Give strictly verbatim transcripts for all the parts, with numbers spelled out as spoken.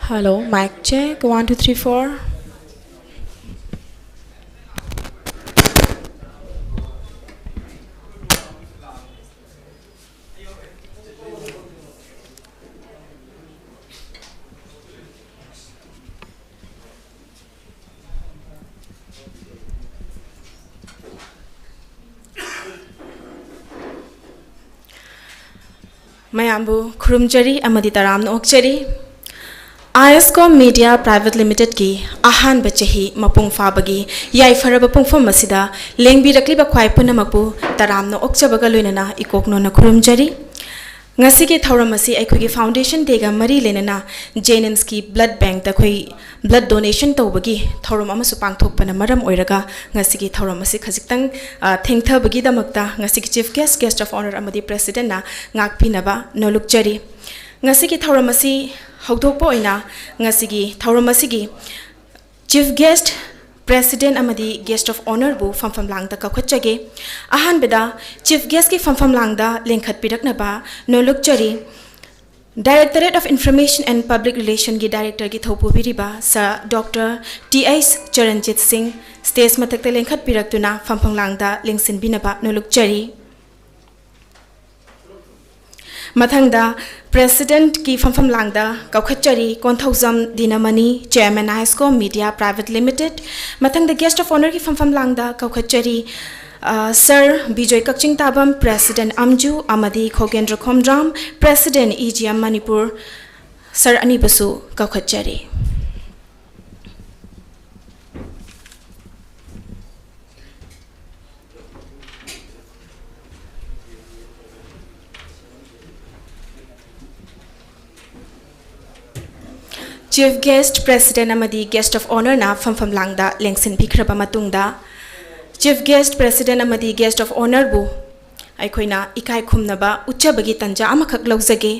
Hello, mic check, one, two, three, four. ꯃꯌꯥꯝꯕꯨ ꯈꯨꯔꯨꯝꯖꯔꯤ ꯑꯃꯗꯤ ꯇꯔꯥꯝꯅ ꯑꯣꯛꯆꯔꯤ꯫ ꯑꯥꯏ ꯑꯦꯁ ꯀꯣꯝ ꯃꯤꯗꯤꯌꯥ ꯄ꯭ꯔꯥꯏꯚꯦꯠ ꯂꯤꯃꯤꯇꯦꯗꯀꯤ ꯑꯍꯥꯟꯕ ꯆꯍꯤ ꯃꯄꯨꯡ ꯐꯥꯕꯒꯤ ꯌꯥꯏꯐꯔꯕ ꯄꯨꯡꯐꯝ ꯑꯁꯤꯗ ꯂꯦꯡꯕꯤꯔꯛꯂꯤꯕ ꯈ꯭ꯋꯥꯏ ꯄꯨꯝꯅꯃꯛꯄꯨ ꯇꯔꯥꯝꯅ ꯑꯣꯛꯆꯕꯒ ꯂꯣꯏꯅꯅ ꯏꯀꯣꯛꯅꯣꯅ ꯈꯨꯔꯨꯝꯖꯔꯤ꯫ ꯉꯁꯤꯒꯤ ꯊꯧꯔꯝ ꯑꯁꯤ ꯑꯩꯈꯣꯏꯒꯤ ꯐꯥꯎꯟꯗꯦꯁꯟ ꯗꯦꯒ ꯃꯔꯤ ꯂꯩꯅꯅ ꯖꯦꯅꯤꯝꯁꯀꯤ ꯕ꯭ꯂꯗ ꯕꯦꯡꯛꯇ ꯑꯩꯈꯣꯏ ꯕ꯭ꯂꯗ ꯗꯣꯅꯦꯁꯟ ꯇꯧꯕꯒꯤ ꯊꯧꯔꯝ ꯑꯃꯁꯨ ꯄꯥꯡꯊꯣꯛꯄꯅ ꯃꯔꯝ ꯑꯣꯏꯔꯒ ꯉꯁꯤꯒꯤ ꯊꯧꯔꯝ ꯑꯁꯤ ꯈꯖꯤꯛꯇꯪ, ꯑ, ꯊꯦꯡꯊꯕꯒꯤꯗꯃꯛꯇ ꯉꯁꯤꯒꯤ chief guest, guest of honour ꯑꯃꯗꯤ ꯄ꯭ꯔꯦꯁꯤꯗꯦꯟꯠꯅ ꯉꯥꯛꯄꯤꯅꯕ ꯅꯣꯜꯂꯨꯛꯆꯔꯤ꯫ ꯉꯁꯤꯒꯤ ꯊꯧꯔꯝ ꯑꯁꯤ ꯍꯧꯗꯣꯛꯄ ꯑꯣꯏꯅ ꯉꯁꯤꯒꯤ ꯊꯧꯔꯝ ꯑꯁꯤꯒꯤ ꯆꯤꯐ ꯒꯦꯁ, ꯄ꯭ꯔꯦꯁꯤꯗꯦꯟꯠ ꯑꯃꯗꯤ ꯒꯦꯁ ꯑꯣꯐ ꯑꯣꯅꯔꯕꯨ ꯐꯝꯐꯝ ꯂꯥꯡꯗ ꯀꯧꯈꯠꯆꯒꯦ꯫ ꯑꯍꯥꯟꯕꯗ ꯆꯤꯐ ꯒꯦꯁꯀꯤ ꯐꯝꯐꯝ ꯂꯥꯡꯗ ꯂꯦꯡꯈꯠꯄꯤꯔꯛꯅꯕ ꯅꯣꯜꯂꯨꯛꯆꯔꯤ꯫ Directorate of Information and Public Relationꯒꯤ ꯗꯥꯏꯔꯦꯛꯇꯔꯒꯤ ꯊꯧ ꯄꯨꯕꯤꯔꯤꯕ ꯁꯥꯔ ꯗꯣꯛꯇꯔ ꯇꯤ ꯑꯩꯆ ꯆꯔꯟꯖꯤꯠ ꯁꯤꯡ ꯁ꯭ꯇꯦꯖ ꯃꯊꯛꯇ ꯂꯦꯡꯈꯠꯄꯤꯔꯛꯇꯨꯅ ꯐꯝꯐꯝ ꯂꯥꯡꯗ ꯂꯦꯡꯁꯤꯟꯕꯤꯅꯕ ꯅꯣꯜꯂꯨꯛꯆꯔꯤ꯫ ꯃꯊꯪꯗ ꯄ꯭ꯔꯦꯁꯤꯗꯦꯟꯠꯀꯤ ꯐꯝꯐꯝ ꯂꯥꯡꯗ ꯀꯧꯈꯠꯆꯔꯤ ꯀꯣꯟꯊꯧꯖꯝ ꯗꯤꯅꯃꯅꯤ, ꯆꯦꯌꯔꯃꯦꯟ ꯑꯥꯏ S com media private limited. ꯃꯊꯪꯗ ꯒꯦꯁ ꯑꯣꯐ ꯑꯣꯅꯔꯒꯤ ꯐꯝꯐꯝ ꯂꯥꯡꯗ ꯀꯧꯈꯠꯆꯔꯤ, ꯑ, ꯁꯥꯔ ꯕꯤꯖꯣꯏ ꯀꯛꯆꯤꯡ ꯇꯥꯕꯝ, ꯄ꯭ꯔꯦꯁꯤꯗꯦꯟꯠ ꯑꯝꯖꯨ, ꯑꯃꯗꯤ Khogendra Khomdram, president E G M Manipur, sir ꯑꯅꯤꯕꯨꯁꯨ ꯀꯧꯈꯠꯆꯔꯤ꯫ ꯆꯤꯐ ꯒꯦꯁ, ꯄ꯭ꯔꯦꯁꯤꯗꯦꯟꯠ ꯑꯃꯗꯤ ꯒꯦꯁ ꯑꯣꯐ ꯑꯣꯅꯔꯅ ꯐꯝꯐꯝ ꯂꯥꯡꯗ ꯂꯦꯡꯁꯤꯟꯕꯤꯈ꯭ꯔꯕ ꯃꯇꯨꯡꯗ, ꯆꯤꯐ ꯒꯦꯁ, ꯄ꯭ꯔꯦꯁꯤꯗꯦꯟꯠ ꯑꯃꯗꯤ ꯒꯦꯁ ꯑꯣꯐ ꯑꯣꯅꯔꯕꯨ ꯑꯩꯈꯣꯏꯅ ꯏꯀꯥꯏ ꯈꯨꯝꯅꯕ ꯎꯠꯆꯕꯒꯤ ꯇꯟꯖꯥ ꯑꯃꯈꯛ ꯂꯧꯖꯒꯦ꯫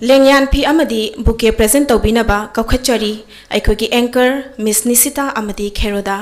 ꯂꯦꯡꯌꯥꯟ ꯐꯤ ꯑꯃꯗꯤ ꯕꯨꯀꯦ ꯄ꯭ꯔꯦꯖꯦꯟꯠ ꯇꯧꯕꯤꯅꯕ ꯀꯧꯈꯠꯆꯔꯤ ꯑꯩꯈꯣꯏꯒꯤ ꯑꯦꯡꯀꯔ ꯃꯤꯁ ꯅꯤꯁꯤꯇꯥ ꯑꯃꯗꯤ ꯈꯦꯔꯣꯗꯥ꯫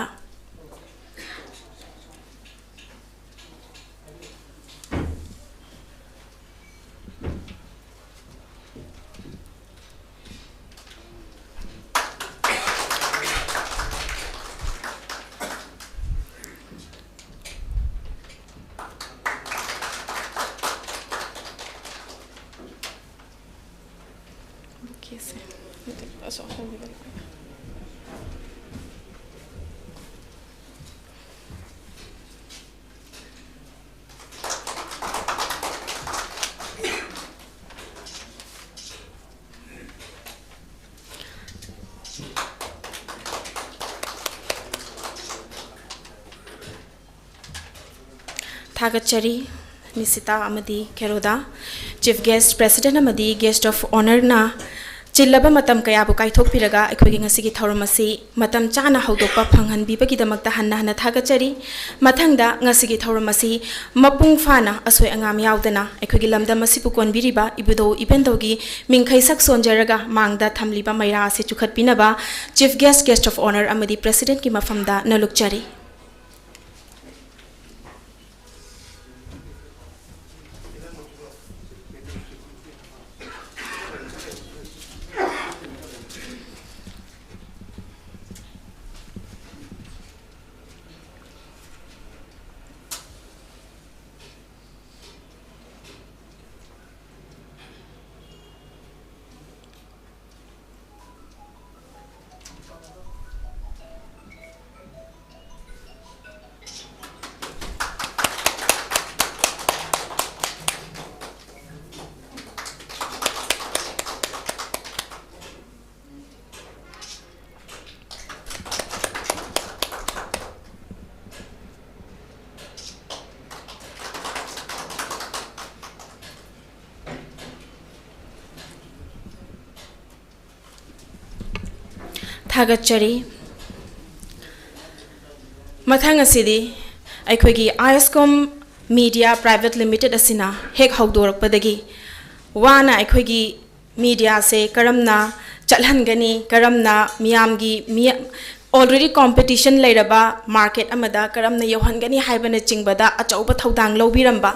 ꯊꯥꯒꯠꯆꯔꯤ ꯅꯤꯁꯤꯇꯥ ꯑꯃꯗꯤ ꯀꯦꯔꯣꯗꯥ꯫ Chief Guest, President ꯑꯃꯗꯤ Guest of Honourꯅ ꯆꯤꯜꯂꯕ ꯃꯇꯝ ꯀꯌꯥꯕꯨ ꯀꯥꯏꯊꯣꯛꯄꯤꯔꯒ ꯑꯩꯈꯣꯏꯒꯤ ꯉꯁꯤꯒꯤ ꯊꯧꯔꯝ ꯑꯁꯤ ꯃꯇꯝ ꯆꯥꯅ ꯍꯧꯗꯣꯛꯄ ꯐꯪꯍꯟꯕꯤꯕꯒꯤꯗꯃꯛꯇ ꯍꯟꯅ ꯍꯟꯅ ꯊꯥꯒꯠꯆꯔꯤ꯫ ꯃꯊꯪꯗ ꯉꯁꯤꯒꯤ ꯊꯧꯔꯝ ꯑꯁꯤ ꯃꯄꯨꯡ ꯐꯥꯅ ꯑꯁꯣꯏ ꯑꯉꯥꯝ ꯌꯥꯎꯗꯅ ꯑꯩꯈꯣꯏꯒꯤ ꯂꯝꯗꯝ ꯑꯁꯤꯕꯨ ꯀꯣꯟꯕꯤꯔꯤꯕ ꯏꯕꯨꯙꯧ ꯏꯕꯦꯟꯗꯧꯒꯤ ꯃꯤꯡꯈꯩ ꯁꯛ ꯁꯣꯟꯖꯔꯒ ꯃꯥꯡꯗ ꯊꯝꯂꯤꯕ ꯃꯩꯔꯥ ꯑꯁꯤ ꯆꯨꯈꯠꯄꯤꯅꯕ Chief Guest, Guest of Honour ꯑꯃꯗꯤ Presidentꯀꯤ ꯃꯐꯝꯗ ꯅꯣꯂꯨꯛꯆꯔꯤ꯫ ꯊꯥꯒꯠꯆꯔꯤ꯫ ꯃꯊꯪ ꯑꯁꯤꯗꯤ ꯑꯩꯈꯣꯏꯒꯤ ISCOM Media Private Limited ꯑꯁꯤꯅ ꯍꯦꯛ ꯍꯧꯗꯣꯔꯛꯄꯗꯒꯤ ꯋꯥꯅ ꯑꯩꯈꯣꯏꯒꯤ mediaꯁꯦ ꯀꯔꯝꯅ ꯆꯠꯍꯟꯒꯅꯤ, ꯀꯔꯝꯅ ꯃꯤꯌꯥꯝꯒꯤ, ꯃꯤ, already competition ꯂꯩꯔꯕ market ꯑꯃꯗ ꯀꯔꯝꯅ ꯌꯧꯍꯟꯒꯅꯤ ꯍꯥꯏꯕꯅꯆꯤꯡꯕꯗ ꯑꯆꯧꯕ ꯊꯧꯗꯥꯡ ꯂꯧꯕꯤꯔꯝꯕ,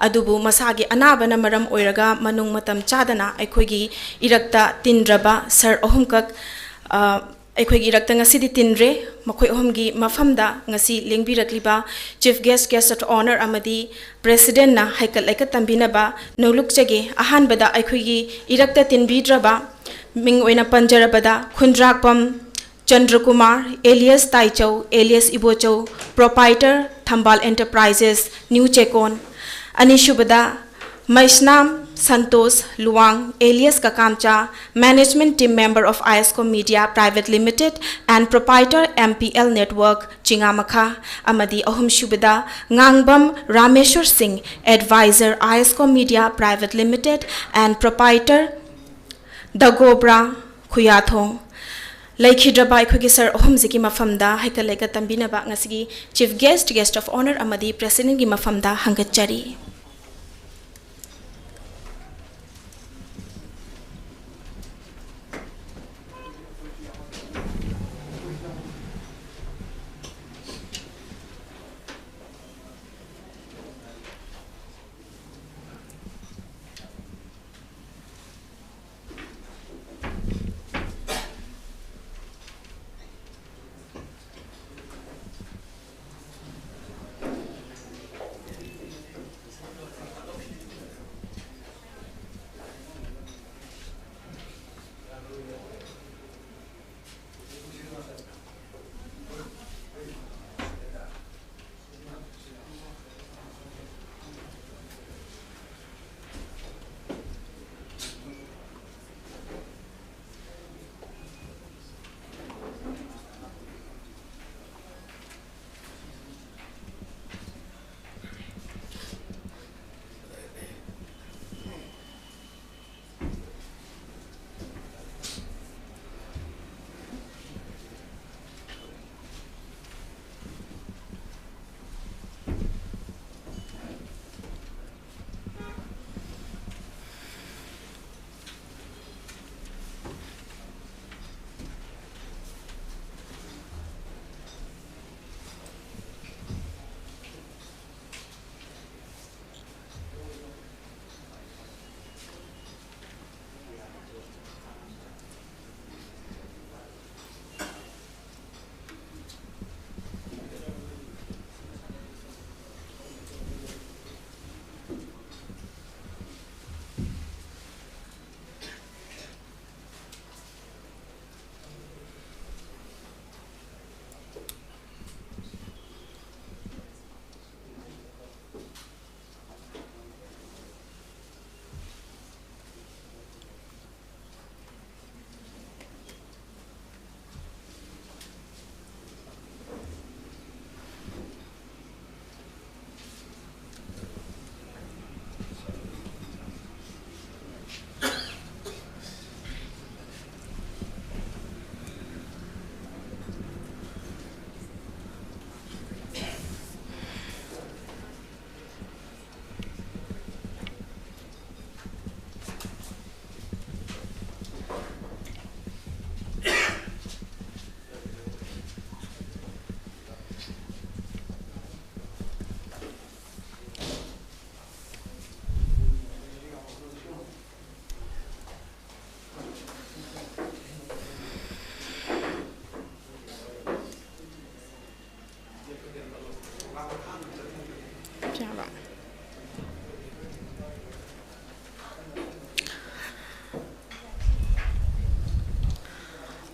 ꯑꯗꯨꯕꯨ ꯃꯁꯥꯒꯤ ꯑꯅꯥꯕꯅ ꯃꯔꯝ ꯑꯣꯏꯔꯒ ꯃꯅꯨꯡ ꯃꯇꯝ ꯆꯥꯗꯅ ꯑꯩꯈꯣꯏꯒꯤ ꯏꯔꯛꯇ ꯇꯤꯟꯗ꯭ꯔꯕ sir ꯑꯍꯨꯝꯈꯛ, ꯑ, ꯑꯩꯈꯣꯏꯒꯤ ꯏꯔꯛꯇ ꯉꯁꯤꯗꯤ ꯇꯤꯟꯔꯦ꯫ ꯃꯈꯣꯏ ꯑꯍꯨꯝꯒꯤ ꯃꯐꯝꯗ ꯉꯁꯤ ꯂꯦꯡꯕꯤꯔꯛꯂꯤꯕ Chief Guest, Guest of Honour ꯑꯃꯗꯤ Presidentꯅ ꯍꯩꯀꯠ ꯂꯩꯀꯠ ꯇꯝꯕꯤꯅꯕ ꯅꯣꯂꯨꯛꯆꯒꯦ꯫ ꯑꯍꯥꯟꯕꯗ ꯑꯩꯈꯣꯏꯒꯤ ꯏꯔꯛꯇ ꯇꯤꯟꯕꯤꯗ꯭ꯔꯕ ꯃꯤꯡ ꯑꯣꯏꯅ ꯄꯟꯖꯔꯕꯗ ꯈꯨꯟꯗ꯭ꯔꯥꯛꯄꯝ ꯆꯟꯗ꯭ꯔꯀꯨꯃꯥꯔ alias ꯇꯥꯏꯆꯧ alias ꯏꯕꯣꯆꯧ, proprietor ꯊꯝꯕꯥꯜ Enterprises, New ꯆꯦꯀꯣꯟ꯫ ꯑꯅꯤꯁꯨꯕꯗ ꯃꯩꯁꯅꯥꯝ Santosh Luang alias Kakamcha, Management Team Member of ISCO Media Private Limited and Proprietor MPL Network, Chingamakha, ꯑꯃꯗꯤ ꯑꯍꯨꯝꯁꯨꯕꯗ ꯉꯥꯡꯕꯝ ꯔꯥꯃꯦꯁ꯭ꯋꯔ ꯁꯤꯡ, Advisor, ISCO Media Private Limited and Proprietor, Dagobra, Khuyathong꯫ ꯂꯩꯈꯤꯗ꯭ꯔꯕ ꯑꯩꯈꯣꯏꯒꯤ ꯁꯥꯔ ꯑꯍꯨꯝꯁꯤꯒꯤ ꯃꯐꯝꯗ ꯍꯩꯀꯠ ꯂꯩꯀꯠ ꯇꯝꯕꯤꯅꯕ ꯉꯁꯤꯒꯤ Chief Guest, Guest of Honour ꯑꯃꯗꯤ Presidentꯒꯤ ꯃꯐꯝꯗ ꯍꯪꯒꯠꯆꯔꯤ꯫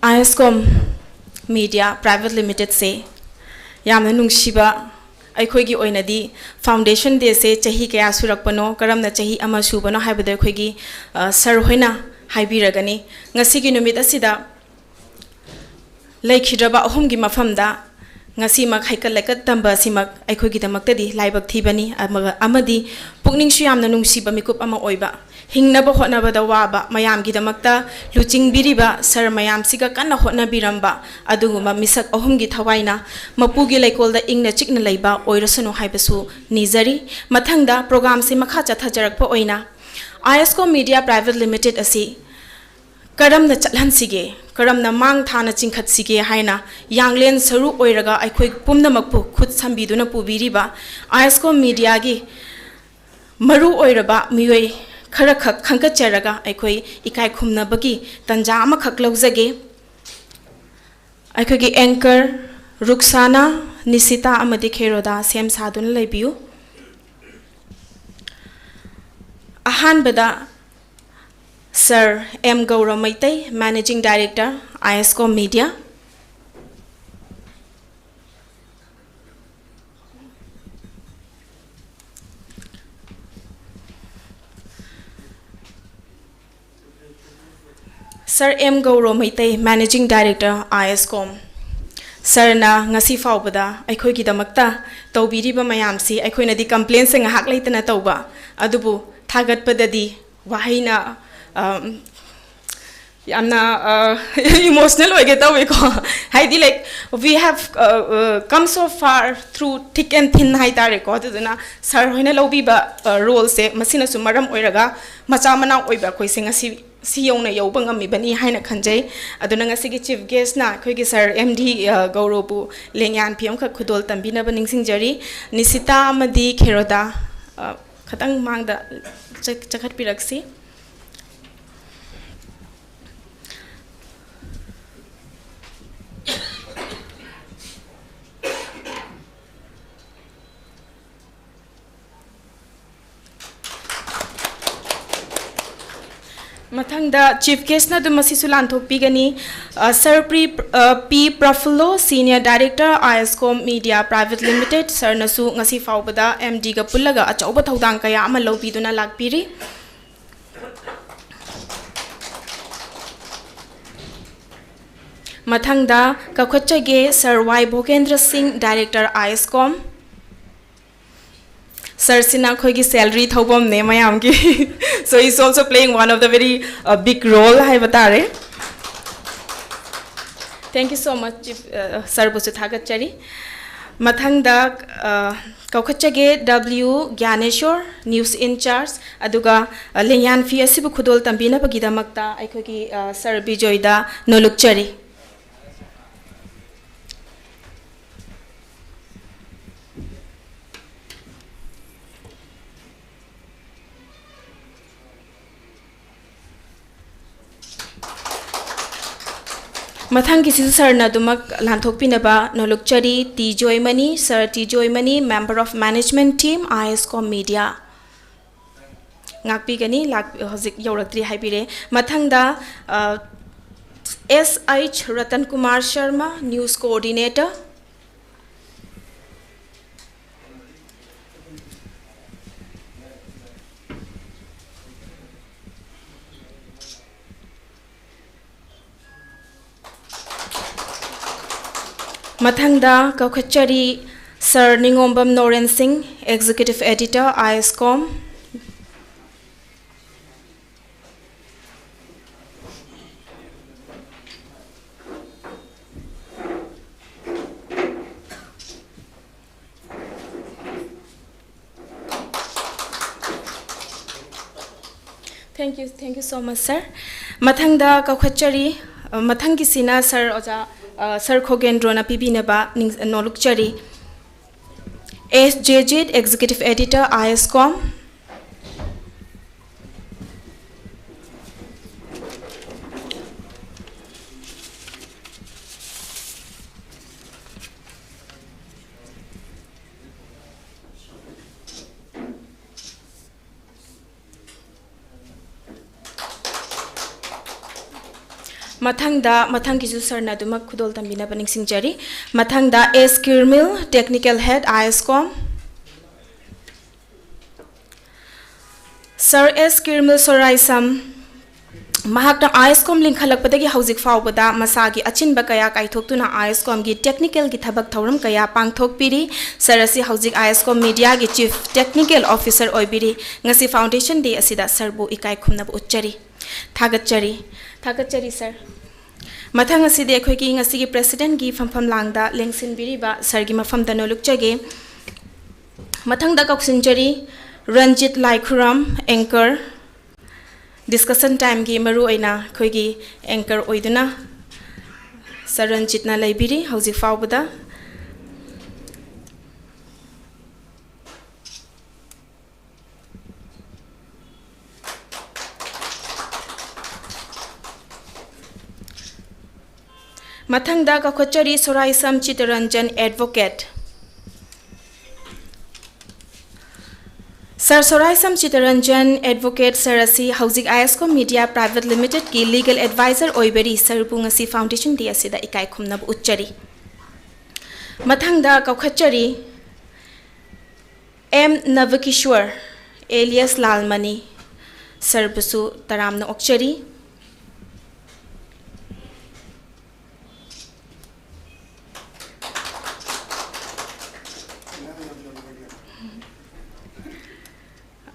ꯑꯥꯏ S com media private ꯂꯤꯃꯤꯇꯦꯠꯁꯦ ꯌꯥꯝꯅ ꯅꯨꯡꯁꯤꯕ, ꯑꯩꯈꯣꯏꯒꯤ ꯑꯣꯏꯅꯗꯤ ꯐꯥꯎꯟꯗꯦꯁꯟ ꯗꯦꯁꯦ ꯆꯍꯤ ꯀꯌꯥ ꯁꯨꯔꯛꯄꯅꯣ, ꯀꯔꯝꯅ ꯆꯍꯤ ꯑꯃ ꯁꯨꯕꯅꯣ ꯍꯥꯏꯕꯗꯣ ꯑꯩꯈꯣꯏꯒꯤ, ꯑ, ꯁꯔ ꯍꯣꯏꯅ ꯍꯥꯏꯕꯤꯔꯒꯅꯤ꯫ ꯉꯁꯤꯒꯤ ꯅꯨꯃꯤꯠ ꯑꯁꯤꯗ ꯂꯩꯈꯤꯗ꯭ꯔꯕ ꯑꯍꯨꯝꯒꯤ ꯃꯐꯝꯗ ꯉꯁꯤꯃꯛ ꯍꯩꯀꯠ ꯂꯩꯀꯠ ꯇꯝꯕ ꯑꯁꯤꯃꯛ ꯑꯩꯈꯣꯏꯒꯤꯗꯃꯛꯇꯗꯤ ꯂꯥꯏꯕꯛ ꯊꯤꯕꯅꯤ, ꯑꯃꯒ-, ꯑꯃꯗꯤ ꯄꯨꯛꯅꯤꯡꯁꯨ ꯌꯥꯝꯅ ꯅꯨꯡꯁꯤꯕ ꯃꯤꯀꯨꯞ ꯑꯃ ꯑꯣꯏꯕ, ꯍꯤꯡꯅꯕ ꯍꯣꯠꯅꯕꯗ ꯋꯥꯕ ꯃꯌꯥꯝꯒꯤꯗꯃꯛꯇ ꯂꯨꯆꯤꯡꯕꯤꯔꯤꯕ ꯁꯔ ꯃꯌꯥꯝꯁꯤꯒ ꯀꯟꯅ ꯍꯣꯠꯅꯕꯤꯔꯝꯕ ꯑꯗꯨꯒꯨꯝꯕ ꯃꯤꯁꯛ ꯑꯍꯨꯝꯒꯤ ꯊꯋꯥꯏꯅ ꯃꯄꯨꯒꯤ ꯂꯩꯀꯣꯜꯗ ꯏꯪꯅ ꯆꯤꯛꯅ ꯂꯩꯕ ꯑꯣꯏꯔꯁꯅꯨ ꯍꯥꯏꯕꯁꯨ ꯅꯤꯖꯔꯤ꯫ ꯃꯊꯪꯗ ꯄ꯭ꯔꯣꯒ꯭ꯔꯥꯝꯁꯤ ꯃꯈꯥ ꯆꯠꯊꯖꯔꯛꯄ ꯑꯣꯏꯅ ꯑꯥꯏ S com media private limited ꯑꯁꯤ ꯀꯔꯝꯅ ꯆꯠꯍꯟꯁꯤꯒꯦ, ꯀꯔꯝꯅ ꯃꯥꯡ ꯊꯥꯅ ꯆꯤꯡꯈꯠꯁꯤꯒꯦ ꯍꯥꯏꯅ ꯌꯥꯡꯂꯦꯟ ꯁꯔꯨ ꯑꯣꯏꯔꯒ ꯑꯩꯈꯣꯏ ꯄꯨꯝꯅꯃꯛꯄꯨ ꯈꯨꯠ ꯁꯝꯕꯤꯗꯨꯅ ꯄꯨꯕꯤꯔꯤꯕ ꯑꯥꯏ ꯑꯦꯁ ꯀꯣꯝ ꯃꯤꯗꯤꯌꯥꯒꯤ ꯃꯔꯨ ꯑꯣꯏꯔꯕ ꯃꯤꯑꯣꯏ ꯈꯔꯈꯛ ꯈꯟꯒꯠꯆꯔꯒ ꯑꯩꯈꯣꯏ ꯏꯀꯥꯏ ꯈꯨꯝꯅꯕꯒꯤ ꯇꯥꯟꯖꯥ ꯑꯃꯈꯛ ꯂꯧꯖꯒꯦ꯫ ꯑꯩꯈꯣꯏꯒꯤ ꯑꯦꯡꯀꯔ ꯔꯨꯛꯁꯥꯅꯥ, ꯅꯤꯁꯤꯇꯥ ꯑꯃꯗꯤ ꯈꯦꯔꯣꯗꯥ ꯁꯦꯝ ꯁꯥꯗꯨꯅ ꯂꯩꯕꯤꯌꯨ꯫ ꯑꯍꯥꯟꯕꯗ sir M Gaur Meitei, managing director, I S com media. Sir M Gauro Meitei, managing director, I S com. ꯁꯔꯅ ꯉꯁꯤ ꯐꯥꯎꯕꯗ ꯑꯩꯈꯣꯏꯒꯤꯗꯃꯛꯇ ꯇꯧꯕꯤꯔꯤꯕ ꯃꯌꯥꯝꯁꯤ ꯑꯩꯈꯣꯏꯅꯗꯤ ꯀꯝꯄ꯭ꯂꯦꯟꯁꯦ ꯉꯥꯏꯍꯥꯛ ꯂꯩꯇꯅ ꯇꯧꯕ, ꯑꯗꯨꯕꯨ ꯊꯥꯒꯠꯄꯗꯗꯤ ꯋꯥꯍꯩꯅ, ꯑꯝ, ꯌꯥꯝꯅ, ꯑ, ꯏꯃꯣꯁꯅꯦꯜ ꯑꯣꯏꯒꯦ ꯇꯧꯋꯦꯀꯣ꯫ ꯍꯥꯏꯗꯤ, like, we have, ꯑ, ꯑ, come so far through thick and thin ꯍꯥꯏꯇꯥꯔꯦꯀꯣ꯫ ꯑꯗꯨꯗꯨꯅ ꯁꯔ ꯍꯣꯏꯅ ꯂꯧꯕꯤꯕ, ꯑ, ꯔꯣꯜꯁꯦ ꯃꯁꯤꯅꯁꯨ ꯃꯔꯝ ꯑꯣꯏꯔꯒ ꯃꯆꯥ ꯃꯅꯥꯎ ꯑꯣꯏꯕ ꯑꯩꯈꯣꯏꯁꯦ ꯉꯁꯤ ꯁꯤ ꯌꯧꯅ ꯌꯧꯕ ꯉꯝꯃꯤꯕꯅꯤ ꯍꯥꯏꯅ ꯈꯟꯖꯩ꯫ ꯑꯗꯨꯅ ꯉꯁꯤꯒꯤ ꯆꯤꯐ ꯒꯦꯁꯅ ꯑꯩꯈꯣꯏꯒꯤ ꯁꯔ ꯑꯦꯝ ꯗꯤ, ꯑ, ꯒꯧꯔꯣꯕꯨ ꯂꯦꯡꯌꯥꯟ ꯐꯤ ꯑꯃꯈꯛ ꯈꯨꯗꯣꯜ ꯇꯝꯕꯤꯅꯕ ꯅꯤꯡꯁꯤꯡꯖꯔꯤ꯫ ꯅꯤꯁꯤꯇꯥ ꯑꯃꯗꯤ ꯈꯦꯔꯣꯗꯥ, ꯑ, ꯈꯇꯪ ꯃꯥꯡꯗ ꯆꯠ-, ꯆꯠꯈꯠꯄꯤꯔꯛꯁꯤ꯫ ꯃꯊꯪꯗ ꯆꯤꯐ ꯒꯦꯁꯅ ꯑꯗꯨꯝ ꯃꯁꯤꯁꯨ ꯂꯥꯟꯊꯣꯛꯄꯤꯒꯅꯤ꯫ ꯑ, ꯁꯔ ꯄ꯭ꯔꯤ-, ꯑ, ꯄꯤ ꯄ꯭ꯔꯐꯨꯜꯂꯣ, senior director, I S com media private limited, ꯁꯔꯅꯁꯨ ꯉꯁꯤ ꯐꯥꯎꯕꯗ ꯑꯦꯝ ꯗꯤꯒ ꯄꯨꯜꯂꯒ ꯑꯆꯧꯕ ꯊꯧꯗꯥꯡ ꯀꯌꯥ ꯑꯃ ꯂꯧꯕꯤꯗꯨꯅ ꯂꯥꯛꯄꯤꯔꯤ꯫ ꯃꯊꯪꯗ ꯀꯧꯈꯠꯆꯒꯦ ꯁꯔ ꯋꯥꯏ ꯚꯣꯒꯦꯟꯗ꯭ꯔ ꯁꯤꯡ, ꯗꯥꯏꯔꯦꯛꯇꯔ, ꯑꯥꯏ ꯑꯦꯁ ꯀꯣꯝ꯫ ꯁꯔꯁꯤꯅ ꯑꯩꯈꯣꯏꯒꯤ ꯁꯦꯂꯔꯤ ꯊꯧꯐꯝꯅꯦ ꯃꯌꯥꯝꯒꯤ꯫ So he's also playing one of the very, uh, big role ꯍꯥꯏꯕ ꯇꯥꯔꯦ꯫ Thank you so much, Chief, uh, ꯁꯔꯕꯨꯁꯨ ꯊꯥꯒꯠꯆꯔꯤ꯫ ꯃꯊꯪꯗ, uh, ꯀꯧꯈꯠꯆꯒꯦ ꯗꯕ꯭ꯂꯤꯎ ꯒ꯭ꯌꯥꯅꯦꯁꯣꯔ, ꯅ꯭ꯌꯨꯁ ꯏꯟ ꯆꯥꯔꯖ, ꯑꯗꯨꯒ, uh, ꯂꯦꯡꯌꯥꯟ ꯐꯤ ꯑꯁꯤꯕꯨ ꯈꯨꯗꯣꯜ ꯇꯝꯕꯤꯅꯕꯒꯤꯗꯃꯛꯇ ꯑꯩꯈꯣꯏꯒꯤ, uh, ꯁꯔ ꯕꯤꯖꯣꯏꯗ ꯅꯣꯂꯨꯛꯆꯔꯤ꯫ ꯃꯊꯪꯒꯤꯁꯤꯁꯨ ꯁꯔꯅ ꯑꯗꯨꯃꯛ ꯂꯥꯟꯊꯣꯛꯄꯤꯅꯕ ꯅꯣꯂꯨꯛꯆꯔꯤ, ꯇꯤ ꯖꯣꯏꯃꯅꯤ, ꯁꯔ ꯇꯤ ꯖꯣꯏꯃꯅꯤ, member of management team, I S com media. ꯉꯥꯛꯄꯤꯒꯅꯤ, ꯂꯥꯛ-, ꯍꯧꯖꯤꯛ ꯌꯧꯔꯛꯇ꯭ꯔꯤ ꯍꯥꯏꯕꯤꯔꯦ꯫ ꯃꯊꯪꯗ, ꯑ, S H Ratan Kumar Sharma, news coordinator. ꯃꯊꯪꯗ ꯀꯧꯈꯠꯆꯔꯤ sir Ningombam Noren Singh, executive editor, I S com. Thank you, thank you so much, sir. ꯃꯊꯪꯗ ꯀꯧꯈꯠꯆꯔꯤ, ꯑ, ꯃꯊꯪꯒꯤꯁꯤꯅ ꯁꯔ ꯑꯣꯖꯥ, ꯑ, ꯁꯔ ꯈꯣꯒꯦꯟꯗ꯭ꯔꯣꯅ ꯄꯤꯕꯤꯅꯕ ꯅꯤꯡ-, ꯅꯣꯂꯨꯛꯆꯔꯤ꯫ ꯑꯦꯁ ꯖꯦꯖꯤꯠ, ꯑꯦꯛꯖꯤꯀ꯭ꯌꯨꯇꯤꯚ ꯑꯦꯗꯤꯇꯔ, ꯑꯥꯏ ꯑꯦꯁ ꯀꯣꯝ꯫ ꯃꯊꯪꯗ, ꯃꯊꯪꯒꯤꯁꯨ ꯁꯔꯅ ꯑꯗꯨꯃꯛ ꯈꯨꯗꯣꯜ ꯇꯝꯕꯤꯅꯕ ꯅꯤꯡꯁꯤꯡꯖꯔꯤ꯫ ꯃꯊꯪꯗ ꯑꯦꯁ ꯀꯤꯔꯃꯤꯜ, technical head, IASCOM꯫ ꯁꯔ ꯑꯦꯁ ꯀꯤꯔꯃꯤꯜ ꯁꯣꯔꯥꯏꯁꯝ, ꯃꯍꯥꯛꯅ IASCOM ꯂꯤꯡꯈꯠꯂꯛꯄꯗꯒꯤ ꯍꯧꯖꯤꯛ ꯐꯥꯎꯕꯗ ꯃꯁꯥꯒꯤ ꯑꯆꯤꯟꯕ ꯀꯌꯥ ꯀꯥꯏꯊꯣꯛꯇꯨꯅ IASCOMꯒꯤ technicalꯒꯤ ꯊꯕꯛ ꯊꯧꯔꯝ ꯀꯌꯥ ꯄꯥꯡꯊꯣꯛꯄꯤꯔꯤ꯫ ꯁꯔ ꯑꯁꯤ ꯍꯧꯖꯤꯛ IASCOM mediaꯒꯤ Chief Technical Officer ꯑꯣꯏꯕꯤꯔꯤ꯫ ꯉꯁꯤ Foundation Day ꯑꯁꯤꯗ ꯁꯔꯕꯨ ꯏꯀꯥꯏ ꯈꯨꯝꯅꯕ ꯎꯠꯆꯔꯤ꯫ ꯊꯥꯒꯠꯆꯔꯤ꯫ ꯊꯥꯒꯠꯆꯔꯤ, ꯁꯔ꯫ ꯃꯊꯪ ꯑꯁꯤꯗꯤ ꯑꯩꯈꯣꯏꯒꯤ ꯉꯁꯤꯒꯤ Presidentꯒꯤ ꯐꯝꯐꯝ ꯂꯥꯡꯗ ꯂꯦꯡꯁꯤꯟꯕꯤꯔꯤꯕ ꯁꯔꯒꯤ ꯃꯐꯝꯗ ꯅꯣꯂꯨꯛꯆꯒꯦ꯫ ꯃꯊꯪꯗ ꯀꯧꯁꯤꯟꯖꯔꯤ ꯔꯟꯖꯤꯠ ꯂꯥꯏꯈꯨꯔꯝ, anchor꯫ Discussion timeꯒꯤ ꯃꯔꯨ ꯑꯣꯏꯅ ꯑꯩꯈꯣꯏꯒꯤ anchor ꯑꯣꯏꯗꯨꯅ ꯁꯔ ꯔꯟꯖꯤꯠꯅ ꯂꯩꯕꯤꯔꯤ ꯍꯧꯖꯤꯛ ꯐꯥꯎꯕꯗ꯫ ꯃꯊꯪꯗ ꯀꯧꯈꯠꯆꯔꯤ Soraisam Chittaranjan, advocate꯫ Sir Soraisam Chittaranjan, advocate sir ꯑꯁꯤ ꯍꯧꯖꯤꯛ IASCOM Media Private Limitedꯀꯤ legal advisor ꯑꯣꯏꯕꯤꯔꯤ꯫ ꯁꯔꯕꯨ ꯉꯁꯤ Foundation Day ꯑꯁꯤꯗ ꯏꯀꯥꯏ ꯈꯨꯝꯅꯕ ꯎꯠꯆꯔꯤ꯫ ꯃꯊꯪꯗ ꯀꯧꯈꯠꯆꯔꯤ ꯑꯦꯝ ꯅꯕꯀꯤꯁ꯭ꯋꯔ, alias ꯂꯥꯜꯃꯅꯤ, ꯁꯔꯕꯨꯁꯨ ꯇꯔꯥꯝꯅ ꯑꯣꯛꯆꯔꯤ꯫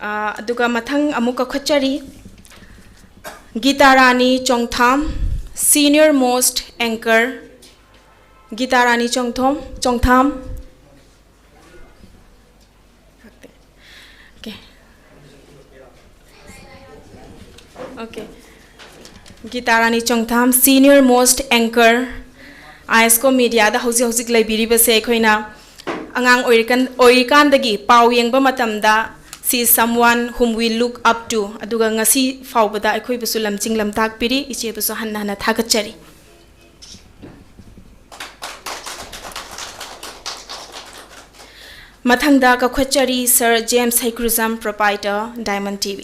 ꯑꯥ, ꯑꯗꯨꯒ ꯃꯊꯪ ꯑꯃꯨꯛ ꯀꯧꯈꯠꯆꯔꯤ ꯒꯤꯇꯥꯔꯥꯅꯤ ꯆꯣꯡꯊꯥꯝ, senior most anchor꯫ ꯒꯤꯇꯥꯔꯥꯅꯤ ꯆꯣꯡꯊꯣꯝ, ꯆꯣꯡꯊꯥꯝ꯫ Okay. Okay. ꯒꯤꯇꯥꯔꯥꯅꯤ ꯆꯣꯡꯊꯥꯝ, senior most anchor, IASCOM Mediaꯗ ꯍꯧꯖꯤꯛ ꯍꯧꯖꯤꯛ ꯂꯩꯕꯤꯔꯤꯕꯁꯦ꯫ ꯑꯩꯈꯣꯏꯅ ꯑꯉꯥꯡ ꯑꯣꯏꯔꯤꯀꯥꯟ-, ꯑꯣꯏꯔꯤꯀꯥꯟꯗꯒꯤ ꯄꯥꯎ ꯌꯦꯡꯕ ꯃꯇꯝꯗ, "She is someone whom we look up to", ꯑꯗꯨꯒ ꯉꯁꯤ ꯐꯥꯎꯕꯗ ꯑꯩꯈꯣꯏꯕꯨꯁꯨ ꯂꯝꯖꯤꯡ ꯂꯝꯇꯥꯛꯄꯤꯔꯤ꯫ ꯏꯆꯦꯕꯨꯁꯨ ꯍꯟꯅ ꯍꯟꯅ ꯊꯥꯒꯠꯆꯔꯤ꯫ ꯃꯊꯪꯗ ꯀꯧꯈꯠꯆꯔꯤ sir James Heikrujam, proprietor, Diamond TV꯫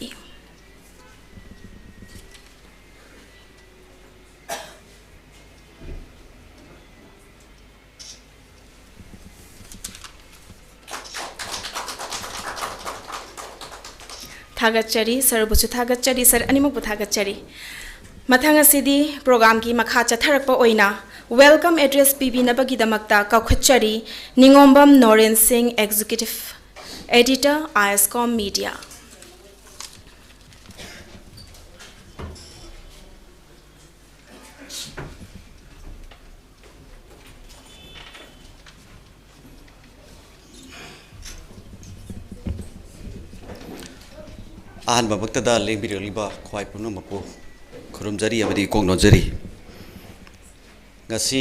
ꯊꯥꯒꯠꯆꯔꯤ, ꯁꯔꯕꯨꯁꯨ ꯊꯥꯒꯠꯆꯔꯤ, ꯁꯔ ꯑꯅꯤꯃꯛꯄꯨ ꯊꯥꯒꯠꯆꯔꯤ꯫ ꯃꯊꯪ ꯑꯁꯤꯗꯤ ꯄ꯭ꯔꯣꯒ꯭ꯔꯥꯝꯒꯤ ꯃꯈꯥ ꯆꯠꯊꯔꯛꯄ ꯑꯣꯏꯅ welcome address ꯄꯤꯕꯤꯅꯕꯒꯤꯗꯃꯛꯇ ꯀꯧꯈꯠꯆꯔꯤ, ꯅꯤꯉꯣꯝꯕꯝ ꯅꯣꯔꯦꯟ ꯁꯤꯡ, Executive Editor, ISCOM Media꯫ ꯑꯍꯥꯟꯕꯃꯛꯇꯗ ꯂꯦꯡꯕꯤꯔꯛꯂꯤꯕ ꯈ꯭ꯋꯥꯏ ꯄꯨꯝꯅꯃꯛꯄꯨ ꯈꯨꯔꯨꯝꯖꯔꯤ ꯑꯃꯗꯤ ꯏꯀꯣꯛ ꯅꯣꯟꯖꯔꯤ꯫ ꯉꯁꯤ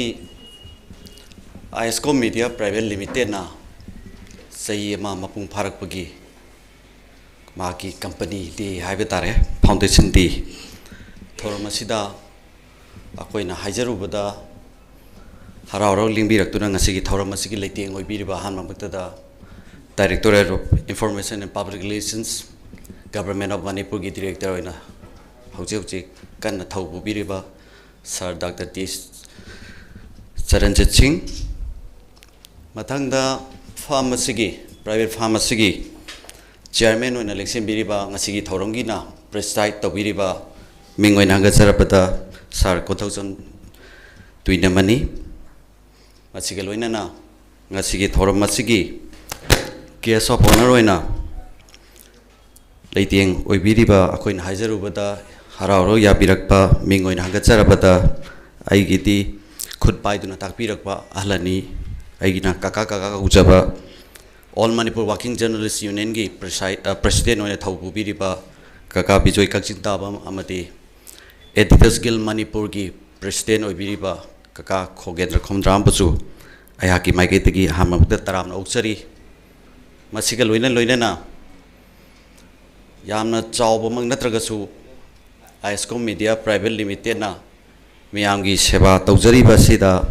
ISCOM Media Private Limitedꯅ ꯆꯍꯤ ꯑꯃ ꯃꯄꯨꯡ ꯐꯥꯔꯛꯄꯒꯤ ꯃꯍꯥꯛꯀꯤ company day ꯍꯥꯏꯕ ꯇꯥꯔꯦ, foundation day ꯊꯧꯔꯝ ꯑꯁꯤꯗ ꯑꯩꯈꯣꯏꯅ ꯍꯥꯏꯖꯔꯨꯕꯗ ꯍꯔꯥꯎ ꯍꯔꯥꯎ ꯂꯦꯡꯕꯤꯔꯛꯇꯨꯅ ꯉꯁꯤꯒꯤ ꯊꯧꯔꯝ ꯑꯁꯤꯒꯤ ꯂꯩꯇꯦꯡ ꯑꯣꯏꯕꯤꯔꯤꯕ ꯑꯍꯥꯟꯕ ꯃꯛꯇꯗ Directorate of Information and Public Relations, Government of Manipurꯒꯤ director ꯑꯣꯏꯅ ꯍꯧꯖꯤꯛ ꯍꯧꯖꯤꯛ ꯀꯟꯅ ꯊꯧ ꯄꯨꯕꯤꯔꯤꯕ Sir Doctor T ꯆꯔꯟꯖꯤꯠ ꯁꯤꯡ, ꯃꯊꯪꯗ firm ꯑꯁꯤꯒꯤ, private firm ꯑꯁꯤꯒꯤ chairman ꯑꯣꯏꯅ ꯂꯦꯡꯁꯤꯟꯕꯤꯔꯤꯕ, ꯉꯁꯤꯒꯤ ꯊꯧꯔꯝꯒꯤꯅ preside ꯇꯧꯕꯤꯔꯤꯕ ꯃꯤꯡ ꯑꯣꯏꯅ ꯍꯪꯒꯠꯆꯔꯛꯄꯗ Sir ꯀꯣꯟꯊꯧꯖꯝ ꯇꯨꯏꯅꯃꯅꯤ꯫ ꯃꯁꯤꯒ ꯂꯣꯏꯅꯅ ꯉꯁꯤꯒꯤ ꯊꯧꯔꯝ ꯑꯁꯤꯒꯤ guest of honour ꯑꯣꯏꯅ ꯂꯩꯇꯦꯡ ꯑꯣꯏꯕꯤꯔꯤꯕ, ꯑꯩꯈꯣꯏꯅ ꯍꯥꯏꯖꯔꯨꯕꯗ ꯍꯔꯥꯎ ꯍꯔꯥꯎ ꯌꯥꯕꯤꯔꯛꯄ ꯃꯤꯡ ꯑꯣꯏꯅ ꯍꯪꯒꯠꯆꯔꯕꯗ, ꯑꯩꯒꯤꯗꯤ ꯈꯨꯠ ꯄꯥꯏꯗꯨꯅ ꯇꯥꯛꯄꯤꯔꯛꯄ ꯑꯍꯜ ꯑꯅꯤ, ꯑꯩꯒꯤꯅ ꯀꯀꯥ ꯀꯀꯥ ꯀꯧꯖꯕ, All Manipur Working Journalist Unionꯒꯤ preside-, ꯑ, president ꯑꯣꯏꯅ ꯊꯧ ꯄꯨꯕꯤꯔꯤꯕ ꯀꯀꯥ ꯕꯤꯖꯣꯏ ꯀꯛꯆꯤꯡ ꯇꯥꯕꯝ ꯑꯃꯗꯤ Editors Guild ꯃꯅꯤꯄꯨꯔꯒꯤ president ꯑꯣꯏꯕꯤꯔꯤꯕ ꯀꯀꯥ ꯈꯣꯒꯦꯟꯗ꯭ꯔ ꯈꯣꯝꯗ꯭ꯔꯥꯝꯕꯨꯁꯨ ꯑꯩꯍꯥꯛꯀꯤ ꯃꯥꯏꯀꯩꯗꯒꯤ ꯑꯍꯥꯟꯕꯃꯛꯇ ꯇꯔꯥꯝꯅ ꯑꯣꯛꯆꯔꯤ꯫ ꯃꯁꯤꯒ ꯂꯣꯏꯅ ꯂꯣꯏꯅꯅ ꯌꯥꯝꯅ ꯆꯥꯎꯕꯃꯛ ꯅꯠꯇ꯭ꯔꯒꯁꯨ, ISCOM Media Private Limitedꯅ ꯃꯤꯌꯥꯝꯒꯤ ꯁꯦꯕꯥ ꯇꯧꯖꯔꯤꯕ ꯑꯁꯤꯗ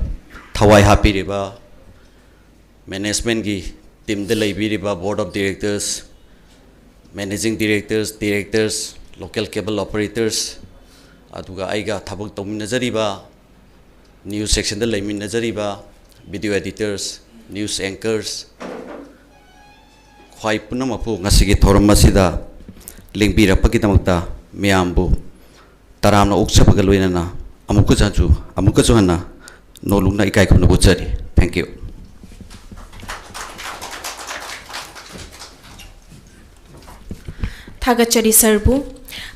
ꯊꯋꯥꯏ ꯍꯥꯞꯄꯤꯔꯤꯕ managementꯀꯤ teamꯗ ꯂꯩꯕꯤꯔꯤꯕ Board of Directors, Managing Directors, Directors, Local Cable Operators, ꯑꯗꯨꯒ ꯑꯩꯒ ꯊꯕꯛ ꯇꯧꯃꯤꯟꯅꯖꯔꯤꯕ, news sectionꯗ ꯂꯩꯃꯤꯟꯅꯖꯔꯤꯕ video editors, news anchors, ꯈ꯭ꯋꯥꯏ ꯄꯨꯝꯅꯃꯛꯄꯨ ꯉꯁꯤꯒꯤ ꯊꯧꯔꯝ ꯑꯁꯤꯗ ꯂꯦꯡꯕꯤꯔꯛꯄꯒꯤꯗꯃꯛꯇ ꯃꯌꯥꯝꯕꯨ ꯇꯔꯥꯝꯅ ꯑꯣꯛꯆꯕꯒ ꯂꯣꯏꯅꯅ ꯑꯃꯨꯛꯀꯁꯨ ꯍꯟꯅ, ꯑꯃꯨꯛꯀꯁꯨ ꯍꯟꯅ ꯅꯣꯂꯨꯛꯅ ꯏꯀꯥꯏ ꯈꯨꯝꯅꯕ ꯎꯠꯆꯔꯤ꯫ Thank you꯫ ꯊꯥꯒꯠꯆꯔꯤ ꯁꯥꯔꯕꯨ꯫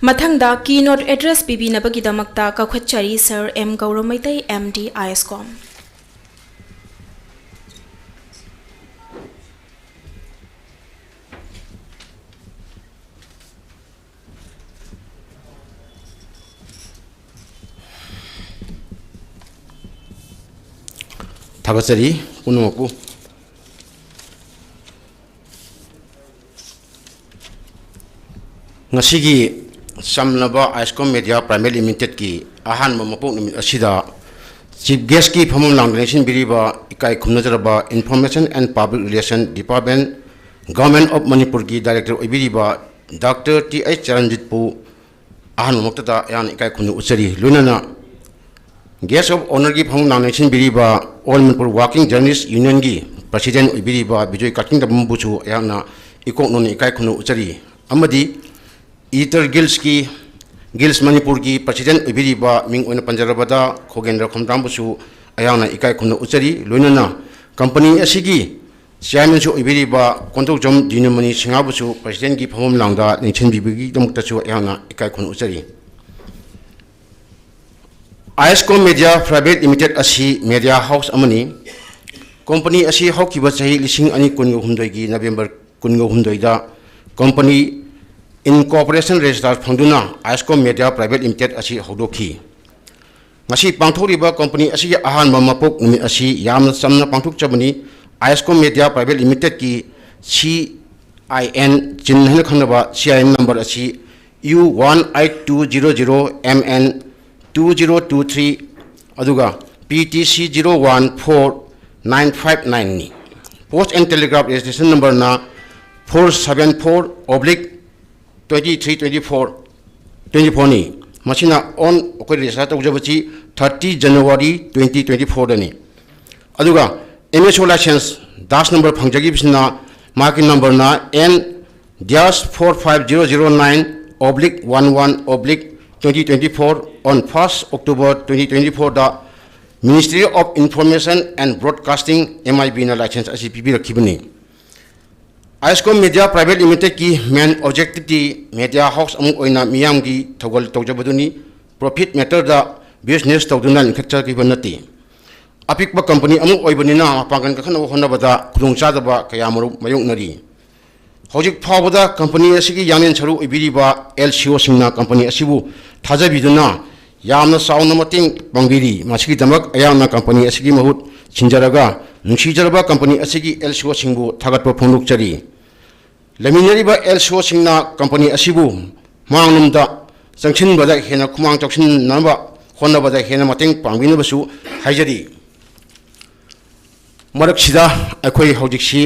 ꯃꯊꯪꯗ keynote address ꯄꯤꯕꯤꯅꯕꯒꯤꯗꯃꯛꯇ ꯀꯧꯈꯠꯆꯔꯤ ꯁꯥꯔ ꯑꯦꯝ ꯒꯧꯔꯃꯩꯇꯩ, ꯑꯦꯝ ꯗꯤ, ꯑꯥꯏ ꯑꯦꯁ ꯀꯣꯝ꯫ ꯊꯥꯒꯠꯆꯔꯤ ꯄꯨꯝꯅꯃꯛꯄꯨ꯫ ꯉꯁꯤꯒꯤ ꯆꯝꯂꯕ ꯑꯥꯏꯁꯀꯣꯝ ꯃꯦꯗꯤꯌꯥ ꯄ꯭ꯔꯥꯏꯚꯦꯠ ꯂꯤꯃꯤꯇꯦꯗꯀꯤ ꯑꯍꯥꯟꯕ ꯃꯄꯣꯛ ꯅꯨꯃꯤꯠ ꯑꯁꯤꯗ ꯆꯤꯐ ꯒꯦꯁꯀꯤ ꯐꯝꯐꯝ ꯂꯥꯡꯗ ꯂꯦꯡꯁꯤꯟꯕꯤꯔꯤꯕ ꯏꯀꯥꯏ ꯈꯨꯝꯅꯖꯔꯕ information and public relation department, government of ꯃꯅꯤꯄꯨꯔꯒꯤ ꯗꯥꯏꯔꯦꯛꯇꯔ ꯑꯣꯏꯕꯤꯔꯤꯕ ꯗꯥꯛꯇꯔ ꯇꯤ ꯑꯩꯆ ꯆꯔꯟꯖꯤꯠꯄꯨ ꯑꯍꯥꯟꯕꯃꯛꯇꯗ ꯑꯩꯍꯥꯛꯅ ꯏꯀꯥꯏ ꯈꯨꯝꯅꯕ ꯎꯠꯆꯔꯤ꯫ ꯂꯣꯏꯅꯅ ꯒꯦꯁ ꯑꯣꯐ ꯑꯣꯅꯔꯒꯤ ꯐꯝꯐꯝ ꯂꯥꯡꯗ ꯂꯦꯡꯁꯤꯟꯕꯤꯔꯤꯕ ꯑꯣꯜ ꯃꯅꯤꯄꯨꯔ ꯋꯥꯔꯀꯤꯡ ꯖꯔꯅꯦꯂꯤꯁ ꯌꯨꯅꯤꯌꯟꯒꯤ ꯄ꯭ꯔꯁꯤꯗꯦꯟꯠ ꯑꯣꯏꯕꯤꯔꯤꯕ ꯕꯤꯖꯣꯏ ꯀꯛꯆꯤꯡꯗꯝꯕꯨꯁꯨ ꯑꯩꯍꯥꯛꯅ ꯏꯀꯣꯛ ꯅꯧꯅ ꯏꯀꯥꯏ ꯈꯨꯝꯅꯕ ꯎꯠꯆꯔꯤ꯫ ꯑꯃꯗꯤ ꯏꯗꯤꯇꯔ ꯒꯤꯜꯁꯀꯤ, ꯒꯤꯜꯁ ꯃꯅꯤꯄꯨꯔꯒꯤ ꯄ꯭ꯔꯁꯤꯗꯦꯟꯠ ꯑꯣꯏꯕꯤꯔꯤꯕ, ꯃꯤꯡ ꯑꯣꯏꯅ ꯄꯟꯖꯔꯕꯗ ꯈꯣꯒꯦꯟꯗ꯭ꯔ ꯈꯣꯝꯗ꯭ꯔꯥꯝꯕꯨꯁꯨ ꯑꯩꯍꯥꯛꯅ ꯏꯀꯥꯏ ꯈꯨꯝꯅꯕ ꯎꯠꯆꯔꯤ꯫ ꯂꯣꯏꯅꯅ ꯀꯝꯄꯅꯤ ꯑꯁꯤꯒꯤ ꯆꯤꯌꯥꯔꯃꯦꯟꯁꯨ ꯑꯣꯏꯕꯤꯔꯤꯕ ꯀꯣꯟꯊꯧꯖꯝ ꯗꯤꯅꯨꯃꯅꯤ ꯁꯤꯡꯍꯥꯕꯨꯁꯨ ꯄ꯭ꯔꯁꯤꯗꯦꯟꯠꯀꯤ ꯐꯝꯐꯝ ꯂꯥꯡꯗ ꯂꯦꯡꯁꯤꯟꯕꯤꯕꯒꯤꯗꯃꯛꯇꯁꯨ ꯑꯩꯍꯥꯛꯅ ꯏꯀꯥꯏ ꯈꯨꯝꯅꯕ ꯎꯠꯆꯔꯤ꯫ ꯑꯥꯏꯁꯀꯣꯝ ꯃꯦꯗꯤꯌꯥ ꯄ꯭ꯔꯥꯏꯚꯦꯠ ꯂꯤꯃꯤꯇꯦꯗ ꯑꯁꯤ ꯃꯦꯗꯤꯌꯥ ꯍꯥꯎꯁ ꯑꯃꯅꯤ꯫ ꯀꯝꯄꯅꯤ ꯑꯁꯤ ꯍꯧꯈꯤꯕ ꯆꯍꯤ ꯂꯤꯁꯤꯡ ꯑꯅꯤ ꯀꯨꯟꯒ ꯍꯨꯝꯗꯣꯏꯒꯤ ꯅꯕꯦꯝꯕꯔ ꯀꯨꯟꯒ ꯍꯨꯝꯗꯣꯏꯗ ꯀꯝꯄꯅꯤ ꯏꯟꯀꯣꯔꯄꯣꯔꯦꯁꯟ ꯔꯦꯖꯤꯁꯇꯥꯔ ꯐꯪꯗꯨꯅ ꯑꯥꯏꯁꯀꯣꯝ ꯃꯦꯗꯤꯌꯥ ꯄ꯭ꯔꯥꯏꯚꯦꯠ ꯂꯤꯃꯤꯇꯦꯗ ꯑꯁꯤ ꯍꯧꯗꯣꯛꯈꯤ꯫ ꯉꯁꯤ ꯄꯥꯡꯊꯣꯛꯂꯤꯕ ꯀꯝꯄꯅꯤ ꯑꯁꯤꯒꯤ ꯑꯍꯥꯟꯕ ꯃꯄꯣꯛ ꯅꯨꯃꯤꯠ ꯑꯁꯤ ꯌꯥꯝꯅ ꯆꯝꯅ ꯄꯥꯡꯊꯣꯛꯆꯕꯅꯤ꯫ ꯑꯥꯏꯁꯀꯣꯝ ꯃꯦꯗꯤꯌꯥ ꯄ꯭ꯔꯥꯏꯚꯦꯠ ꯂꯤꯃꯤꯇꯦꯗꯀꯤ ꯁꯤ ꯑꯥꯏ ꯑꯦꯟ ꯆꯤꯟ ꯍꯥꯏꯅ ꯈꯪꯅꯕ ꯁꯤ ꯑꯥꯏ ꯑꯦꯟ ꯅꯝꯕꯔ ꯑꯁꯤ U one eight two zero zero M N two zero two three, ꯑꯗꯨꯒ P T C zero one four nine five ꯅꯥꯏꯟꯅꯤ꯫ ꯄꯣꯁ ꯑꯦꯟ ꯇꯦꯂꯤꯒ꯭ꯔꯥꯐ ꯔꯦꯖꯤꯁꯇ꯭ꯔꯦꯁꯟ ꯅꯝꯕꯔꯅ four seven four oblique twenty three twenty four, twenty ꯐꯣꯔꯅꯤ꯫ ꯃꯁꯤꯅ on ꯑꯩꯈꯣꯏ register ꯇꯧꯖꯕꯁꯤ thirty January twenty twenty ꯐꯣꯔꯗꯅꯤ꯫ ꯑꯗꯨꯒ M ꯑꯦꯁ ꯑꯣ ꯂꯥꯏꯁꯦꯟꯁ ꯗꯥꯁ ꯅꯝꯕꯔ ꯐꯪꯖꯈꯤꯕꯁꯤꯅ, ꯃꯍꯥꯛꯀꯤ ꯅꯝꯕꯔꯅ and dash four five zero zero nine oblique one one oblique twenty twenty four on first October twenty twenty four the Ministry of Information and Broadcasting, M I B ꯅ license ꯑꯁꯤ ꯄꯤꯕꯤꯔꯛꯈꯤꯕꯅꯤ꯫ ISCOM Media Private Limited ꯀꯤ main objective T media house ꯑꯃ ꯑꯣꯏꯅ ꯃꯤꯌꯥꯝꯒꯤ ꯊꯧꯒꯜ ꯇꯧꯖꯕꯗꯨꯅꯤ, profit matter ꯗ business ꯇꯧꯗꯨꯅ ꯂꯤꯡꯈꯠꯆꯈꯤꯕ ꯅꯠꯇꯦ꯫ ꯑꯄꯤꯛꯄ company ꯑꯃ ꯑꯣꯏꯕꯅꯤꯅ ꯃꯄꯥꯡꯒꯜ ꯀꯟꯈꯠꯅꯕ ꯍꯣꯠꯅꯕꯗ ꯈꯨꯗꯣꯡꯆꯥꯗꯕ ꯀꯌꯥ ꯃꯔꯨꯝ ꯃꯥꯌꯣꯛꯅꯔꯤ꯫ ꯍꯧꯖꯤꯛ ꯐꯥꯎꯕꯗ company ꯑꯁꯤꯒꯤ ꯌꯥꯡꯂꯦꯟ ꯁꯔꯨ ꯑꯣꯏꯕꯤꯔꯤꯕ LCO ꯁꯤꯡꯅ company ꯑꯁꯤꯕꯨ ꯊꯥꯖꯕꯤꯗꯨꯅ ꯌꯥꯝꯅ ꯆꯥꯎꯅ ꯃꯇꯦꯡ ꯄꯥꯡꯕꯤꯔꯤ꯫ ꯃꯁꯤꯒꯤꯗꯃꯛ ꯑꯩꯍꯥꯛꯅ company ꯑꯁꯤꯒꯤ ꯃꯍꯨꯠ ꯁꯤꯟꯖꯔꯒ ꯅꯨꯡꯁꯤꯖꯔꯕ company ꯑꯁꯤꯒꯤ LCO ꯁꯤꯡꯕꯨ ꯊꯥꯒꯠꯄ ꯐꯣꯡꯗꯣꯛꯆꯔꯤ꯫ ꯂꯩꯃꯤꯟꯅꯔꯤꯕ LCO ꯁꯤꯡꯅ company ꯑꯁꯤꯕꯨ ꯃꯥꯡꯂꯣꯝꯗ ꯆꯪꯁꯤꯟꯕꯗ ꯍꯦꯟꯅ ꯈꯨꯃꯥꯡ ꯆꯥꯎꯁꯤꯟꯅꯕ ꯍꯣꯠꯅꯕꯗ ꯍꯦꯟꯅ ꯃꯇꯦꯡ ꯄꯥꯡꯕꯤꯅꯕꯁꯨ ꯍꯥꯏꯖꯔꯤ꯫ ꯃꯔꯛꯁꯤꯗ ꯑꯩꯈꯣꯏ ꯍꯧꯖꯤꯛꯁꯤ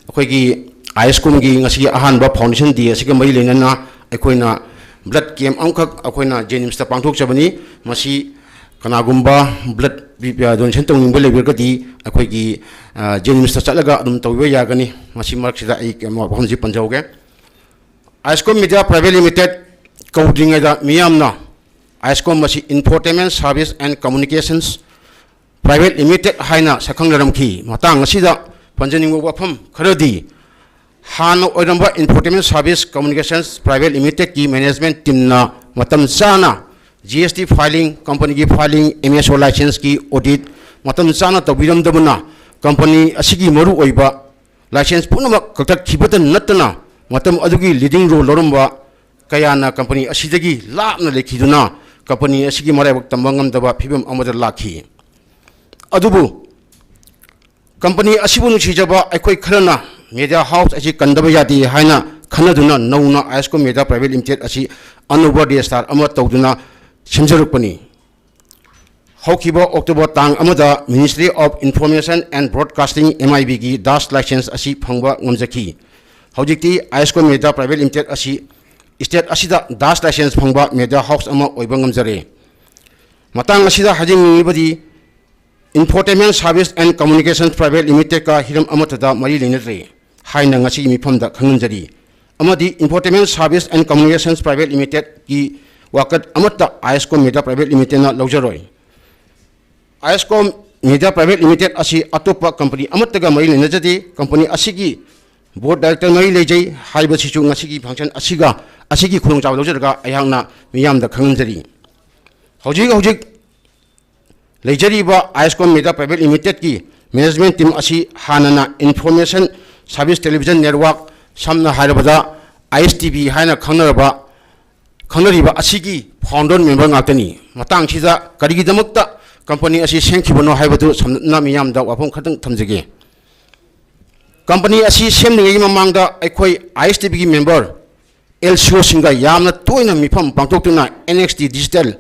ꯑꯩꯈꯣꯏꯒꯤ ISCOM ꯒꯤ ꯉꯁꯤꯒꯤ ꯑꯍꯥꯟꯕ Foundation Day ꯑꯁꯤꯒ ꯃꯔꯤ ꯂꯩꯅꯅ ꯑꯩꯈꯣꯏꯅ blood camp ꯑꯃꯈꯛ ꯑꯩꯈꯣꯏꯅ JNIMS ꯇ ꯄꯥꯡꯊꯣꯛꯆꯕꯅꯤ꯫ ꯃꯁꯤ ꯀꯅꯥꯒꯨꯝꯕ blood donation ꯇꯧꯅꯤꯡꯕ ꯂꯩꯕꯤꯔꯒꯗꯤ ꯑꯩꯈꯣꯏꯒꯤ, ꯑ, JNIMS ꯇ ꯆꯠꯂꯒ ꯑꯗꯨꯝ ꯇꯧꯕꯤꯕ ꯌꯥꯒꯅꯤ꯫ ꯃꯁꯤ ꯃꯔꯛꯁꯤꯗ ꯑꯩ ꯋꯥꯐꯝꯁꯤ ꯄꯟꯖꯍꯧꯒꯦ꯫ ISCOM Media Private Limited ꯀꯧꯗ꯭ꯔꯤꯉꯩꯗ ꯃꯤꯌꯥꯝꯅ ISCOM ꯑꯁꯤ Infotainment Service and Communications Private Limited ꯍꯥꯏꯅ ꯁꯛꯈꯪꯅꯔꯝꯈꯤ꯫ ꯃꯇꯥꯡ ꯑꯁꯤꯗ ꯄꯟꯖꯅꯤꯡꯕ ꯋꯥꯐꯝ ꯈꯔꯗꯤ, ꯍꯥꯟꯅ ꯑꯣꯏꯔꯝꯕ Infotainment Service Communications Private Limited ꯀꯤ management team ꯅ ꯃꯇꯝ ꯆꯥꯅ GST filing, company ꯒꯤ filing, MSO license ꯀꯤ audit ꯃꯇꯝ ꯆꯥꯅ ꯇꯧꯕꯤꯔꯝꯗꯕꯅ company ꯑꯁꯤꯒꯤ ꯃꯔꯨꯑꯣꯏꯕ license ꯄꯨꯝꯅꯃꯛ ꯀꯛꯊꯠꯈꯤꯕꯇ ꯅꯠꯇꯅ ꯃꯇꯝ ꯑꯗꯨꯒꯤ leading role ꯂꯧꯔꯝꯕ ꯀꯌꯥꯅ company ꯑꯁꯤꯗꯒꯤ ꯂꯥꯞꯅ ꯂꯩꯈꯤꯗꯨꯅ company ꯑꯁꯤꯒꯤ ꯃꯔꯥꯏꯕꯛ ꯇꯝꯕ ꯉꯝꯗꯕ ꯐꯤꯕꯝ ꯑꯃꯗ ꯂꯥꯛꯈꯤ꯫ ꯑꯗꯨꯕꯨ company ꯑꯁꯤꯕꯨ ꯅꯨꯡꯁꯤꯖꯕ ꯑꯩꯈꯣꯏ ꯈꯔꯅ media house ꯑꯁꯤ ꯀꯟꯗꯕ ꯌꯥꯗꯦ ꯍꯥꯏꯅ ꯈꯟꯅꯗꯨꯅ ꯅꯧꯅ ISCOM Media Private Limited ꯑꯁꯤ ꯑꯅꯧꯕ register ꯑꯃ ꯇꯧꯗꯨꯅ ꯁꯦꯝꯖꯔꯛꯄꯅꯤ꯫ ꯍꯧꯈꯤꯕ October ꯇꯥꯡ ꯑꯃꯗ Ministry of Information and Broadcasting, MIB ꯒꯤ DAS license ꯑꯁꯤ ꯐꯪꯕ ꯉꯝꯖꯈꯤ꯫ ꯍꯧꯖꯤꯛꯇꯤ ISCOM Media Private Limited ꯑꯁꯤ state ꯑꯁꯤꯗ DAS license ꯐꯪꯕ media house ꯑꯃ ꯑꯣꯏꯕ ꯉꯝꯖꯔꯦ꯫ ꯃꯇꯥꯡ ꯑꯁꯤꯗ ꯍꯥꯏꯖꯅꯤꯡꯂꯤꯕꯗꯤ, Infotainment Service and Communications Private Limited ꯀ ꯍꯤꯔꯝ ꯑꯃꯠꯇꯗ ꯃꯔꯤ ꯂꯩꯅꯗ꯭ꯔꯦ ꯍꯥꯏꯅ ꯉꯁꯤꯒꯤ ꯃꯤꯐꯝꯗ ꯈꯪꯍꯟꯖꯔꯤ꯫ ꯑꯃꯗꯤ Infotainment Service and Communications Private Limitedꯀꯤ ꯋꯥꯀꯠ ꯑꯃꯠꯇ ꯑꯥꯏꯑꯦꯁꯀꯣꯝ ꯃꯦꯗꯤꯌꯥ ꯄ꯭ꯔꯥꯏꯚꯦꯠ ꯂꯤꯃꯤꯇꯦꯗꯅ ꯂꯧꯖꯔꯣꯏ꯫ ꯑꯥꯏꯑꯦꯁꯀꯣꯝ ꯃꯦꯗꯤꯌꯥ ꯄ꯭ꯔꯥꯏꯚꯦꯠ ꯂꯤꯃꯤꯇꯦꯗ ꯑꯁꯤ ꯑꯇꯣꯞꯄ ꯀꯝꯄꯅꯤ ꯑꯃꯠꯇꯒ ꯃꯔꯤ ꯂꯩꯅꯖꯗꯦ꯫ ꯀꯝꯄꯅꯤ ꯑꯁꯤꯒꯤ ꯕꯣꯔꯗ ꯗꯥꯏꯔꯦꯛꯇꯔ ꯃꯔꯤ ꯂꯩꯖꯩ꯫ ꯍꯥꯏꯕꯁꯤꯁꯨ ꯉꯁꯤꯒꯤ ꯐꯪꯁꯟ ꯑꯁꯤꯒ, ꯑꯁꯤꯒꯤ ꯈꯨꯗꯣꯡꯆꯥꯕ ꯂꯧꯖꯔꯒ ꯑꯩꯍꯥꯛꯅ ꯃꯤꯌꯥꯝꯗ ꯈꯪꯍꯟꯖꯔꯤ꯫ ꯍꯧꯖꯤꯛ ꯍꯧꯖꯤꯛ ꯂꯩꯖꯔꯤꯕ ꯑꯥꯏꯑꯦꯁꯀꯣꯝ ꯃꯦꯗꯤꯌꯥ ꯄ꯭ꯔꯥꯏꯚꯦꯠ ꯂꯤꯃꯤꯇꯦꯗꯀꯤ ꯃꯦꯅꯦꯖꯃꯦꯟ ꯇꯤꯝ ꯑꯁꯤ ꯍꯥꯟꯅꯅ Information Service Television Network, ꯁꯝꯅ ꯍꯥꯏꯔꯕꯗ ꯑꯥꯏ ꯑꯦꯁ ꯇꯤ ꯚꯤ ꯍꯥꯏꯅ ꯈꯪꯅꯔꯕ, ꯈꯪꯅꯔꯤꯕ ꯑꯁꯤꯒꯤ ꯐꯥꯎꯟꯗꯔ ꯃꯦꯝꯕꯔ ꯉꯥꯛꯇꯅꯤ꯫ ꯃꯇꯥꯡꯁꯤꯗ ꯀꯔꯤꯒꯤꯗꯃꯛꯇ ꯀꯝꯄꯅꯤ ꯑꯁꯤ ꯁꯦꯝꯈꯤꯕꯅꯣ ꯍꯥꯏꯕꯗꯨ ꯁꯝꯂꯞꯅ ꯃꯤꯌꯥꯝꯗ ꯋꯥꯐꯝ ꯈꯔꯇꯪ ꯊꯝꯖꯒꯦ꯫ ꯀꯝꯄꯅꯤ ꯑꯁꯤ ꯁꯦꯝꯗ꯭ꯔꯤꯉꯩꯒꯤ ꯃꯃꯥꯡꯗ ꯑꯩꯈꯣꯏ ꯑꯥꯏ ꯑꯦꯁ ꯇꯤ ꯚꯤꯒꯤ ꯃꯦꯝꯕꯔ ꯑꯦꯜ ꯁꯤ ꯑꯣꯁꯤꯡꯒ ꯌꯥꯝꯅ ꯇꯣꯏꯅ ꯃꯤꯐꯝ ꯄꯥꯡꯊꯣꯛꯇꯨꯅ N X T digital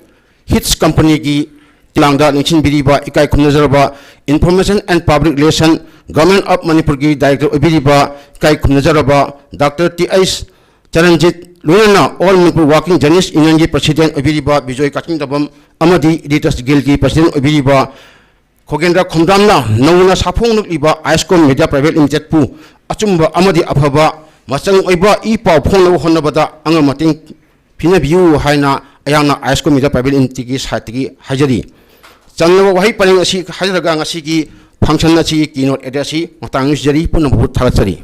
hits ꯀꯝꯄꯅꯤꯒꯤ ꯂꯥꯡꯗ ꯅꯤꯡꯁꯤꯡꯕꯤꯔꯤꯕ ꯏꯀꯥꯏ ꯈꯨꯝꯅꯖꯔꯕ Information and Public Relation, Government of ꯃꯅꯤꯄꯨꯔꯒꯤ ꯗꯥꯏꯔꯦꯛꯇꯔ ꯑꯣꯏꯕꯤꯔꯤꯕ ꯏꯀꯥꯏ ꯈꯨꯝꯅꯖꯔꯕ ꯗꯥꯛꯇꯔ ꯇꯤ ꯑꯩꯆ ꯆꯔꯟꯖꯤꯠ, ꯂꯣꯏꯅꯅ All Manipur Working Journalist Unionꯒꯤ ꯄ꯭ꯔꯁꯤꯗꯦꯟ ꯑꯣꯏꯕꯤꯔꯤꯕ ꯕꯤꯖꯣꯏ ꯀꯥꯛꯆꯤꯡꯗꯕꯝ ꯑꯃꯗꯤ Editors Guildꯒꯤ ꯄ꯭ꯔꯁꯤꯗꯦꯟ ꯑꯣꯏꯕꯤꯔꯤꯕ ꯈꯣꯒꯦꯟꯗ꯭ꯔ ꯈꯣꯝꯗ꯭ꯔꯥꯝꯅ ꯅꯧꯅ ꯁꯥꯐꯣꯡꯂꯛꯂꯤꯕ ꯑꯥꯏꯑꯦꯁꯀꯣꯝ ꯃꯦꯗꯤꯌꯥ ꯄ꯭ꯔꯥꯏꯚꯦꯠ ꯂꯤꯃꯤꯇꯦꯗꯄꯨ ꯑꯆꯨꯝꯕ ꯑꯃꯗꯤ ꯑꯐꯕ ꯃꯆꯪ ꯑꯣꯏꯕ ꯏ ꯄꯥꯎ ꯐꯣꯡꯅꯕ ꯍꯣꯠꯅꯕꯗ ꯑꯉꯝ ꯃꯇꯦꯡ ꯄꯤꯅꯕꯤꯌꯨ ꯍꯥꯏꯅ ꯑꯩꯍꯥꯛꯅ ꯑꯥꯏꯑꯦꯁꯀꯣꯝ ꯃꯦꯗꯤꯌꯥ ꯄ꯭ꯔꯥꯏꯚꯦꯠ ꯂꯤꯃꯤꯇꯦꯗꯀꯤ ꯁꯥꯏꯠꯇꯒꯤ ꯍꯥꯏꯖꯔꯤ꯫ ꯆꯪꯂꯕ ꯋꯥꯍꯩ ꯄꯔꯦꯡ ꯑꯁꯤ ꯍꯥꯏꯖꯔꯒ ꯉꯁꯤꯒꯤ ꯐꯪꯁꯟ ꯑꯁꯤꯒꯤ keynote address ꯑꯁꯤ ꯃꯇꯥꯡ ꯌꯧꯖꯔꯤ꯫ ꯄꯨꯝꯅꯃꯛꯄꯨ ꯊꯥꯒꯠꯆꯔꯤ꯫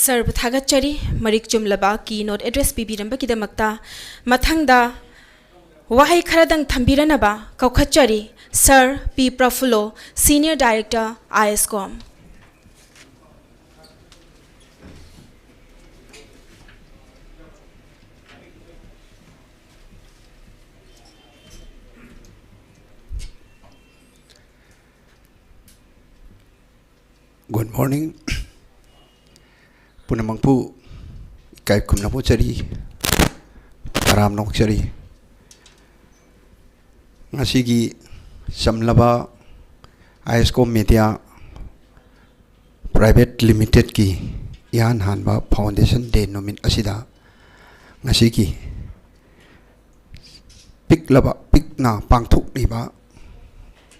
ꯁꯔꯕꯨ ꯊꯥꯒꯠꯆꯔꯤ, ꯃꯔꯤꯛ ꯆꯨꯝꯂꯕ keynote address ꯄꯤꯕꯤꯔꯝꯕꯒꯤꯗꯃꯛꯇ꯫ ꯃꯊꯪꯗ ꯋꯥꯍꯩ ꯈꯔꯗꯪ ꯊꯝꯕꯤꯔꯅꯕ ꯀꯧꯈꯠꯆꯔꯤ, ꯁꯔ ꯄꯤ ꯄ꯭ꯔꯐꯨꯜꯂꯣ, Senior Director, ꯑꯥꯏꯑꯦꯁꯀꯣꯝ꯫ Good morning. ꯄꯨꯝꯅꯃꯛꯄꯨ ꯏꯀꯥꯏ ꯈꯨꯝꯅꯕ ꯎꯠꯆꯔꯤ, ꯇꯔꯥꯝꯅ ꯑꯣꯛꯆꯔꯤ꯫ ꯉꯁꯤꯒꯤ ꯆꯝꯂꯕ ꯑꯥꯏꯑꯦꯁꯀꯣꯝ ꯃꯦꯗꯤꯌꯥ ꯄ꯭ꯔꯥꯏꯚꯦꯠ ꯂꯤꯃꯤꯇꯦꯗꯀꯤ ꯏꯍꯥꯟ ꯍꯥꯟꯕ ꯐꯥꯎꯟꯗꯦꯁꯟ ꯗꯦ ꯅꯨꯃꯤꯠ ꯑꯁꯤꯗ ꯉꯁꯤꯒꯤ ꯄꯤꯛꯂꯕ, ꯄꯤꯛꯅ ꯄꯥꯡꯊꯣꯛꯂꯤꯕ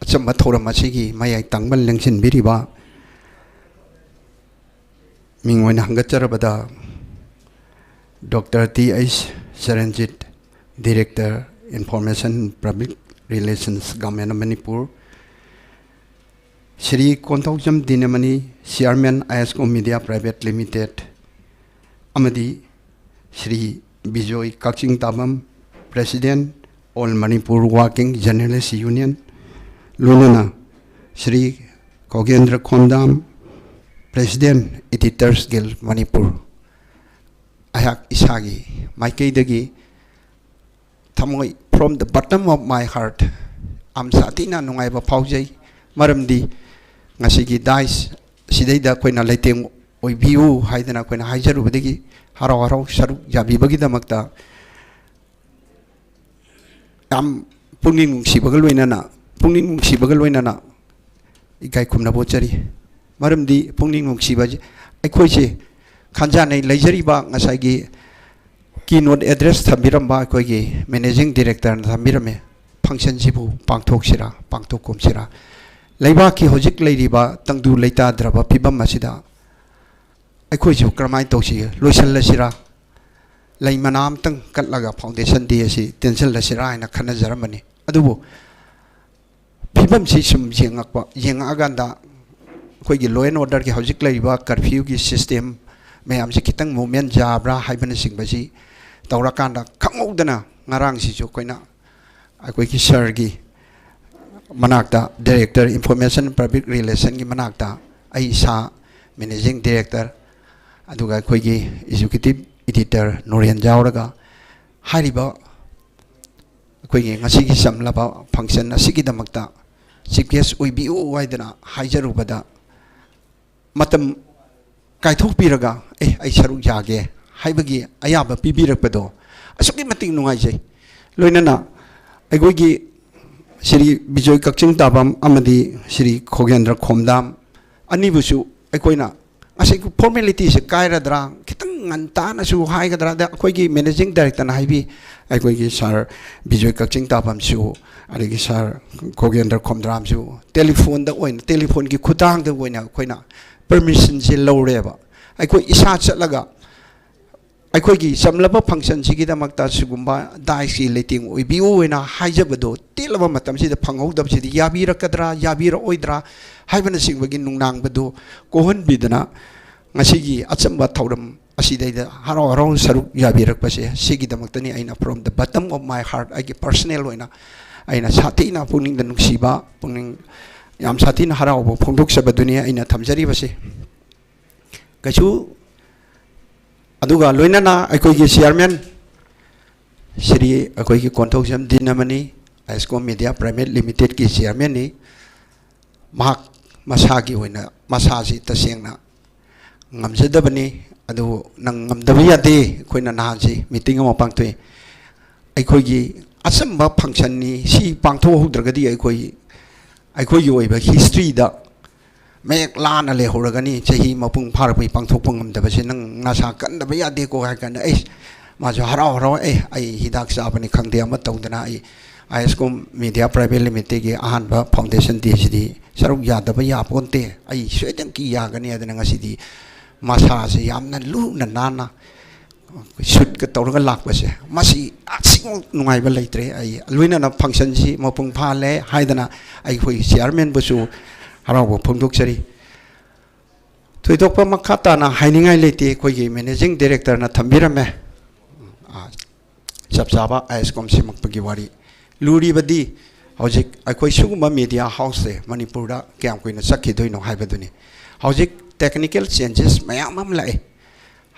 ꯑꯆꯝꯕ ꯊꯧꯔꯝ ꯑꯁꯤꯒꯤ ꯃꯌꯥꯏ ꯇꯪꯕ ꯂꯦꯡꯁꯤꯟꯕꯤꯔꯤꯕ ꯃꯤꯡ ꯑꯣꯏꯅ ꯍꯪꯒꯠꯆꯔꯕꯗ doctor T H Charanjit, Director, Information Public Relations, Government of Manipur, Shri Konthoujam Dinamani, Chairman, IASCO Media Private Limited, ꯑꯃꯗꯤ Shri Bijoy Kakching ꯇꯥꯕꯝ, President, All Manipur Working Journalist Union, ꯂꯣꯏꯅꯅ Shri ꯈꯣꯒꯦꯟꯗ꯭ꯔ ꯈꯣꯝꯗꯥꯝ, President, Editors Guild Manipur, ꯑꯩꯍꯥꯛ ꯏꯁꯥꯒꯤ ꯃꯥꯏꯀꯩꯗꯒꯤ ꯊꯃꯣꯏ, from the bottom of my heart, ꯌꯥꯝ ꯁꯥꯊꯤꯅ ꯅꯨꯡꯉꯥꯏꯕ ꯐꯥꯎꯖꯩ꯫ ꯃꯔꯝꯗꯤ ꯉꯁꯤꯒꯤ dais ꯁꯤꯗꯩꯗ ꯑꯩꯈꯣꯏꯅ ꯂꯩꯇꯦꯡ ꯑꯣꯏꯕꯤꯌꯨ ꯍꯥꯏꯗꯅ ꯑꯩꯈꯣꯏꯅ ꯍꯥꯏꯖꯔꯨꯕꯗꯒꯤ ꯍꯔꯥꯎ ꯍꯔꯥꯎ ꯁꯔꯨꯛ ꯌꯥꯕꯤꯕꯒꯤꯗꯃꯛꯇ ꯌꯥꯝ ꯄꯨꯛꯅꯤꯡ ꯅꯨꯡꯁꯤꯕꯒ ꯂꯣꯏꯅꯅ, ꯄꯨꯛꯅꯤꯡ ꯅꯨꯡꯁꯤꯕꯒ ꯂꯣꯏꯅꯅ ꯏꯀꯥꯏ ꯈꯨꯝꯅꯕ ꯎꯠꯆꯔꯤ꯫ ꯃꯔꯝꯗꯤ ꯄꯨꯛꯅꯤꯡ ꯅꯨꯡꯁꯤꯕꯁꯦ ꯑꯩꯈꯣꯏꯁꯦ ꯈꯟꯖꯥꯅꯩ꯫ ꯂꯩꯖꯔꯤꯕ ꯉꯁꯥꯏꯒꯤ keynote address ꯊꯝꯕꯤꯔꯝꯕ ꯑꯩꯈꯣꯏꯒꯤ Managing Directorꯅ ꯊꯝꯕꯤꯔꯝꯃꯦ, functionꯁꯤꯕꯨ ꯄꯥꯡꯊꯣꯛꯁꯤꯔꯥ, ꯄꯥꯡꯊꯣꯛꯀꯨꯝꯁꯤꯔꯥ? ꯂꯩꯕꯥꯛꯀꯤ ꯍꯧꯖꯤꯛ ꯂꯩꯔꯤꯕ ꯇꯪꯗꯨ ꯂꯩꯇꯥꯗ꯭ꯔꯕ ꯐꯤꯕꯝ ꯑꯁꯤꯗ ꯑꯩꯈꯣꯏꯁꯨ ꯀꯔꯝꯍꯥꯏꯅ ꯇꯧꯁꯤꯒꯦ? ꯂꯣꯏꯁꯤꯜꯂꯁꯤꯔꯥ? ꯂꯩ ꯃꯅꯥ ꯑꯃꯇꯪ ꯀꯠꯂꯒ Foundation Day ꯑꯁꯤ ꯇꯦꯟꯁꯤꯜꯂꯁꯤꯔꯥ ꯍꯥꯏꯅ ꯈꯟꯅꯖꯔꯝꯕꯅꯤ꯫ ꯑꯗꯨꯕꯨ ꯐꯤꯕꯝꯁꯤ ꯁꯨꯝ ꯌꯦꯡꯉꯛꯄ, ꯌꯦꯡꯉꯛꯑꯀꯥꯟꯗ ꯑꯩꯈꯣꯏꯒꯤ law and orderꯒꯤ ꯍꯧꯖꯤꯛ ꯂꯩꯔꯤꯕ curfewꯒꯤ system ꯃꯌꯥꯝꯁꯤ ꯈꯤꯇꯪ movement ꯌꯥꯕ꯭ꯔꯥ ꯍꯥꯏꯕꯅꯆꯤꯡꯕꯁꯤ ꯇꯧꯔꯀꯥꯟꯗ ꯈꯪꯍꯧꯗꯅ ꯉꯔꯥꯡꯁꯤꯁꯨ ꯑꯩꯈꯣꯏꯅ ꯑꯩꯈꯣꯏꯒꯤ sirꯒꯤ ꯃꯅꯥꯛꯇ, Director, Information Public Relationꯒꯤ ꯃꯅꯥꯛꯇ ꯑꯩ ꯏꯁꯥ, Managing Director, ꯑꯗꯨꯒ ꯑꯩꯈꯣꯏꯒꯤ Executive Editor ꯅꯣꯔꯦꯟ ꯌꯥꯎꯔꯒ ꯍꯥꯏꯔꯤꯕ ꯑꯩꯈꯣꯏꯒꯤ ꯉꯁꯤꯒꯤ ꯆꯝꯂꯕ function ꯑꯁꯤꯒꯤꯗꯃꯛꯇ chief guest ꯑꯣꯏꯕꯤꯌꯨ ꯍꯥꯏꯗꯅ ꯍꯥꯏꯖꯔꯨꯕꯗ, ꯃꯇꯝ ꯀꯥꯏꯊꯣꯛꯄꯤꯔꯒ, "ꯑꯦ, ꯑꯩ ꯁꯔꯨꯛ ꯌꯥꯒꯦ" ꯍꯥꯏꯕꯒꯤ ꯑꯌꯥꯕ ꯄꯤꯕꯤꯔꯛꯄꯗꯣ ꯑꯁꯨꯛꯀꯤ ꯃꯇꯤꯛ ꯅꯨꯡꯉꯥꯏꯖꯩ꯫ ꯂꯣꯏꯅꯅ ꯑꯩꯈꯣꯏꯒꯤ ꯁ꯭ꯔꯤ ꯕꯤꯖꯣꯏ ꯀꯛꯆꯤꯡ ꯇꯥꯕꯝ ꯑꯃꯗꯤ ꯁ꯭ꯔꯤ ꯈꯣꯒꯦꯟꯗ꯭ꯔ ꯈꯣꯝꯗꯥꯝ ꯑꯅꯤꯕꯨꯁꯨ ꯑꯩꯈꯣꯏꯅ ꯑꯁꯤ ꯐꯣꯔꯃꯦꯂꯤꯇꯤꯁꯦ ꯀꯥꯏꯔꯗ꯭ꯔꯥ, ꯈꯤꯇꯪ ꯉꯟꯇꯥꯅꯁꯨ ꯍꯥꯏꯒꯗ꯭ꯔꯥ, ꯑꯗ ꯑꯩꯈꯣꯏꯒꯤ ꯃꯦꯅꯦꯖꯤꯡ ꯗꯥꯏꯔꯦꯛꯇꯔꯅ ꯍꯥꯏꯕꯤ, ꯑꯩꯈꯣꯏꯒꯤ ꯁꯥꯔ ꯕꯤꯖꯣꯏ ꯀꯛꯆꯤꯡ ꯇꯥꯐꯝꯁꯨ, ꯑꯗꯒꯤ ꯁꯥꯔ ꯈꯣꯒꯦꯟꯗ꯭ꯔ ꯈꯣꯝꯗ꯭ꯔꯥꯝꯁꯨ ꯇꯦꯂꯤꯐꯣꯟꯗ ꯑꯣꯏꯅ, ꯇꯦꯂꯤꯐꯣꯟꯒꯤ ꯈꯨꯊꯥꯡꯗ ꯑꯣꯏꯅ ꯑꯩꯈꯣꯏꯅ ꯄꯔꯃꯤꯁꯟꯁꯦ ꯂꯧꯔꯦꯕ꯫ ꯑꯩꯈꯣꯏ ꯏꯁꯥ ꯆꯠꯂꯒ ꯑꯩꯈꯣꯏꯒꯤ ꯆꯝꯂꯕ ꯐꯪꯁꯟꯁꯤꯒꯤꯗꯃꯛꯇ ꯁꯤꯒꯨꯝꯕ ꯗꯥꯏꯁꯀꯤ ꯂꯩꯇꯦꯡ ꯑꯣꯏꯕꯤꯌꯨ ꯍꯥꯏꯅ ꯍꯥꯏꯖꯕꯗꯣ ꯇꯦꯜꯂꯕ ꯃꯇꯝꯁꯤꯗ ꯐꯪꯍꯧꯗꯕꯁꯤꯗꯤ ꯌꯥꯕꯤꯔꯛꯀꯗ꯭ꯔꯥ, ꯌꯥꯕꯤꯔꯛꯑꯣꯏꯗ꯭ꯔꯥ ꯍꯥꯏꯕꯅꯆꯤꯡꯕꯒꯤ ꯅꯨꯡꯅꯥꯡꯕꯗꯨ ꯀꯣꯛꯍꯟꯕꯤꯗꯅ ꯉꯁꯤꯒꯤ ꯑꯆꯝꯕ ꯊꯧꯔꯝ ꯑꯁꯤꯗꯩꯗ ꯍꯔꯥꯎ ꯍꯔꯥꯎ ꯁꯔꯨꯛ ꯌꯥꯕꯤꯔꯛꯄꯁꯦ, ꯁꯤꯒꯤꯗꯃꯛꯇꯅꯤ ꯑꯩꯅ from the bottom of my heart, ꯑꯩꯒꯤ ꯄꯔꯁꯅꯦꯜ ꯑꯣꯏꯅ ꯑꯩꯅ ꯁꯥꯊꯤꯅ ꯄꯨꯛꯅꯤꯡꯗ ꯅꯨꯡꯁꯤꯕ, ꯄꯨꯛꯅꯤꯡ ꯌꯥꯝ ꯁꯥꯊꯤꯅ ꯍꯔꯥꯎꯕ ꯐꯣꯡꯗꯣꯛꯆꯕꯗꯨꯅꯤ ꯑꯩꯅ ꯊꯝꯖꯔꯤꯕꯁꯦ꯫ ꯀꯩꯁꯨ, ꯑꯗꯨꯒ ꯂꯣꯏꯅꯅ ꯑꯩꯈꯣꯏꯒꯤ ꯆꯤꯌꯥꯔꯃꯦꯟ ꯁ꯭ꯔꯤ ꯑꯩꯈꯣꯏꯒꯤ ꯀꯣꯟꯊꯧꯖꯝ ꯗꯤꯅꯃꯅꯤ, ꯑꯥꯏꯁꯀꯣꯝ ꯃꯦꯗꯤꯌꯥ ꯄ꯭ꯔꯥꯏꯚꯦꯠ ꯂꯤꯃꯤꯇꯦꯠꯀꯤ ꯆꯤꯌꯥꯔꯃꯦꯟꯅꯤ꯫ ꯃꯍꯥꯛ ꯃꯁꯥꯒꯤ ꯑꯣꯏꯅ ꯃꯁꯥꯁꯤ ꯇꯁꯦꯡꯅ ꯉꯝꯖꯗꯕꯅꯤ꯫ ꯑꯗꯨꯕꯨ ꯅꯪ ꯉꯝꯗꯕ ꯌꯥꯗꯦ꯫ ꯑꯩꯈꯣꯏꯅ ꯅꯍꯥꯟꯁꯤ ꯃꯤꯇꯤꯡ ꯑꯃ ꯄꯥꯡꯊꯣꯛꯏ꯫ ꯑꯩꯈꯣꯏꯒꯤ ꯑꯆꯝꯕ ꯐꯪꯁꯟꯅꯤ, ꯁꯤ ꯄꯥꯡꯊꯣꯛꯍꯧꯗ꯭ꯔꯒꯗꯤ ꯑꯩꯈꯣꯏ, ꯑꯩꯈꯣꯏꯒꯤ ꯑꯣꯏꯕ ꯍꯤꯁꯇ꯭ꯔꯤꯗ ꯃꯌꯦꯛ ꯂꯥꯅ ꯂꯩꯍꯧꯔꯒꯅꯤ꯫ ꯆꯍꯤ ꯃꯄꯨꯡ ꯐꯥꯔꯛꯄꯒꯤ ꯄꯥꯡꯊꯣꯛꯄ ꯉꯝꯗꯕꯁꯦ ꯅꯪ ꯅꯁꯥ ꯀꯟꯗꯕ ꯌꯥꯗꯦꯀꯣ ꯍꯥꯏ ꯀꯥꯟꯗ, ꯑꯩ, ꯃꯥꯁꯨ ꯍꯔꯥꯎ ꯍꯔꯥꯎ, "ꯑꯦ, ꯑꯩ ꯍꯤꯗꯥꯛ ꯆꯥꯕꯅꯤ ꯈꯪꯗꯦ, ꯑꯃ ꯇꯧꯗꯅ ꯑꯩ ꯑꯥꯏ ꯑꯦꯁ ꯀꯣꯝ ꯃꯦꯗꯤꯌꯥ ꯄ꯭ꯔꯥꯏꯚꯦꯠ ꯂꯤꯃꯤꯇꯦꯠꯀꯤ ꯑꯍꯥꯟꯕ ꯐꯥꯎꯟꯗꯦꯁꯟ ꯗꯦꯁꯤꯗꯤ ꯁꯔꯨꯛ ꯌꯥꯗꯕ ꯌꯥꯄꯣꯟꯇꯦ, ꯑꯩ ꯁꯣꯏꯗꯅꯀꯤ ꯌꯥꯒꯅꯤ" ꯍꯥꯏꯗꯅ ꯉꯁꯤꯗꯤ ꯃꯁꯥꯁꯦ ꯌꯥꯝꯅ ꯂꯨꯅ ꯅꯥꯟꯅ ꯁꯨꯠꯀ ꯇꯧꯔꯒ ꯂꯥꯛꯄꯁꯦ, ꯃꯁꯤ ꯑꯁꯤꯃꯨꯛ ꯅꯨꯡꯉꯥꯏꯕ ꯂꯩꯇ꯭ꯔꯦ꯫ ꯑꯩ ꯂꯣꯏꯅꯅ ꯐꯪꯁꯟꯁꯤ ꯃꯄꯨꯡ ꯐꯥꯍꯜꯂꯦ ꯍꯥꯏꯗꯅ ꯑꯩꯈꯣꯏ ꯆꯤꯌꯥꯔꯃꯦꯟꯕꯨꯁꯨ ꯍꯔꯥꯎꯕ ꯐꯣꯡꯗꯣꯛꯆꯔꯤ꯫ ꯊꯣꯏꯗꯣꯛꯄ ꯃꯈꯥ ꯇꯥꯅ ꯍꯥꯏꯅꯤꯡꯉꯥꯏ ꯂꯩꯇꯦ, ꯑꯩꯈꯣꯏꯒꯤ ꯃꯦꯅꯦꯖꯤꯡ ꯗꯥꯏꯔꯦꯛꯇꯔꯅ ꯊꯝꯕꯤꯔꯝꯃꯦ꯫ ꯑꯥ, ꯆꯞ ꯆꯥꯕ ꯑꯥꯏ ꯑꯦꯁ ꯀꯣꯝ ꯁꯦꯝꯃꯛꯄꯒꯤ ꯋꯥꯔꯤ꯫ ꯂꯨꯔꯤꯕꯗꯤ ꯍꯧꯖꯤꯛ ꯑꯩꯈꯣꯏ ꯁꯤꯒꯨꯝꯕ ꯃꯦꯗꯤꯌꯥ ꯍꯥꯎꯁꯁꯦ ꯃꯅꯤꯄꯨꯔꯗ ꯀꯌꯥꯝ ꯀꯨꯏꯅ ꯆꯠꯈꯤꯗꯣꯏꯅꯣ ꯍꯥꯏꯕꯗꯨꯅꯤ꯫ ꯍꯧꯖꯤꯛ ꯇꯦꯛꯅꯤꯀꯦꯜ ꯆꯦꯟꯖꯦꯁ ꯃꯌꯥꯝ ꯑꯃ ꯂꯥꯛꯑꯦ꯫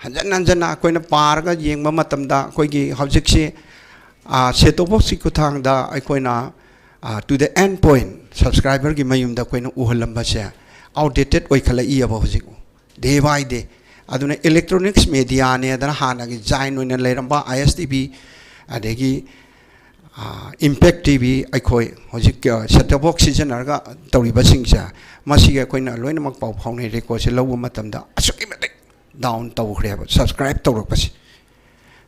ꯍꯟꯖꯟ ꯍꯟꯖꯟꯅ ꯑꯩꯈꯣꯏꯅ ꯄꯥꯔꯒ ꯌꯦꯡꯕ ꯃꯇꯝꯗ ꯑꯩꯈꯣꯏꯒꯤ ꯍꯧꯖꯤꯛꯁꯤ, ꯑꯥ, set top boxꯀꯤ ꯈꯨꯠꯊꯥꯡꯗ ꯑꯩꯈꯣꯏꯅ, ꯑꯥ, to the end point, subscriberꯒꯤ ꯃꯌꯨꯝꯗ ꯑꯩꯈꯣꯏꯅ ꯎꯍꯜꯂꯝꯕꯁꯦ outdated ꯑꯣꯏꯈꯠꯂꯛꯏꯑꯕ ꯍꯧꯖꯤꯛ, day by day꯫ ꯑꯗꯨꯅ electronics mediaꯅꯦꯗꯅ ꯍꯥꯟꯅꯒꯤ ꯖꯥꯏꯟ ꯑꯣꯏꯅ ꯂꯩꯔꯝꯕ ꯑꯥꯏ ꯑꯦꯁ ꯇꯤ ꯚꯤ, ꯑꯗꯒꯤ ꯏꯝꯄꯦꯛ ꯇꯤ ꯚꯤ ꯑꯩꯈꯣꯏ ꯍꯧꯖꯤꯛ ꯁꯦꯠ ꯇꯣꯞ ꯕꯣꯛꯁ ꯁꯤꯖꯤꯟꯅꯔꯒ ꯇꯧꯔꯤꯕꯁꯤꯡꯁꯦ, ꯃꯁꯤꯒꯤ ꯑꯩꯈꯣꯏꯅ ꯂꯣꯏꯅꯃꯛ ꯄꯥꯎ ꯐꯥꯎꯅꯩ, ꯔꯦꯀꯣꯔꯠꯁꯦ ꯂꯧꯕ ꯃꯇꯝꯗ ꯑꯁꯨꯛꯀꯤ ꯃꯇꯤꯛ ꯗꯥꯎꯟ ꯇꯧꯈ꯭ꯔꯦꯕ ꯁꯕꯁꯀ꯭ꯔꯥꯏꯞ ꯇꯧꯔꯛꯄꯁꯦ꯫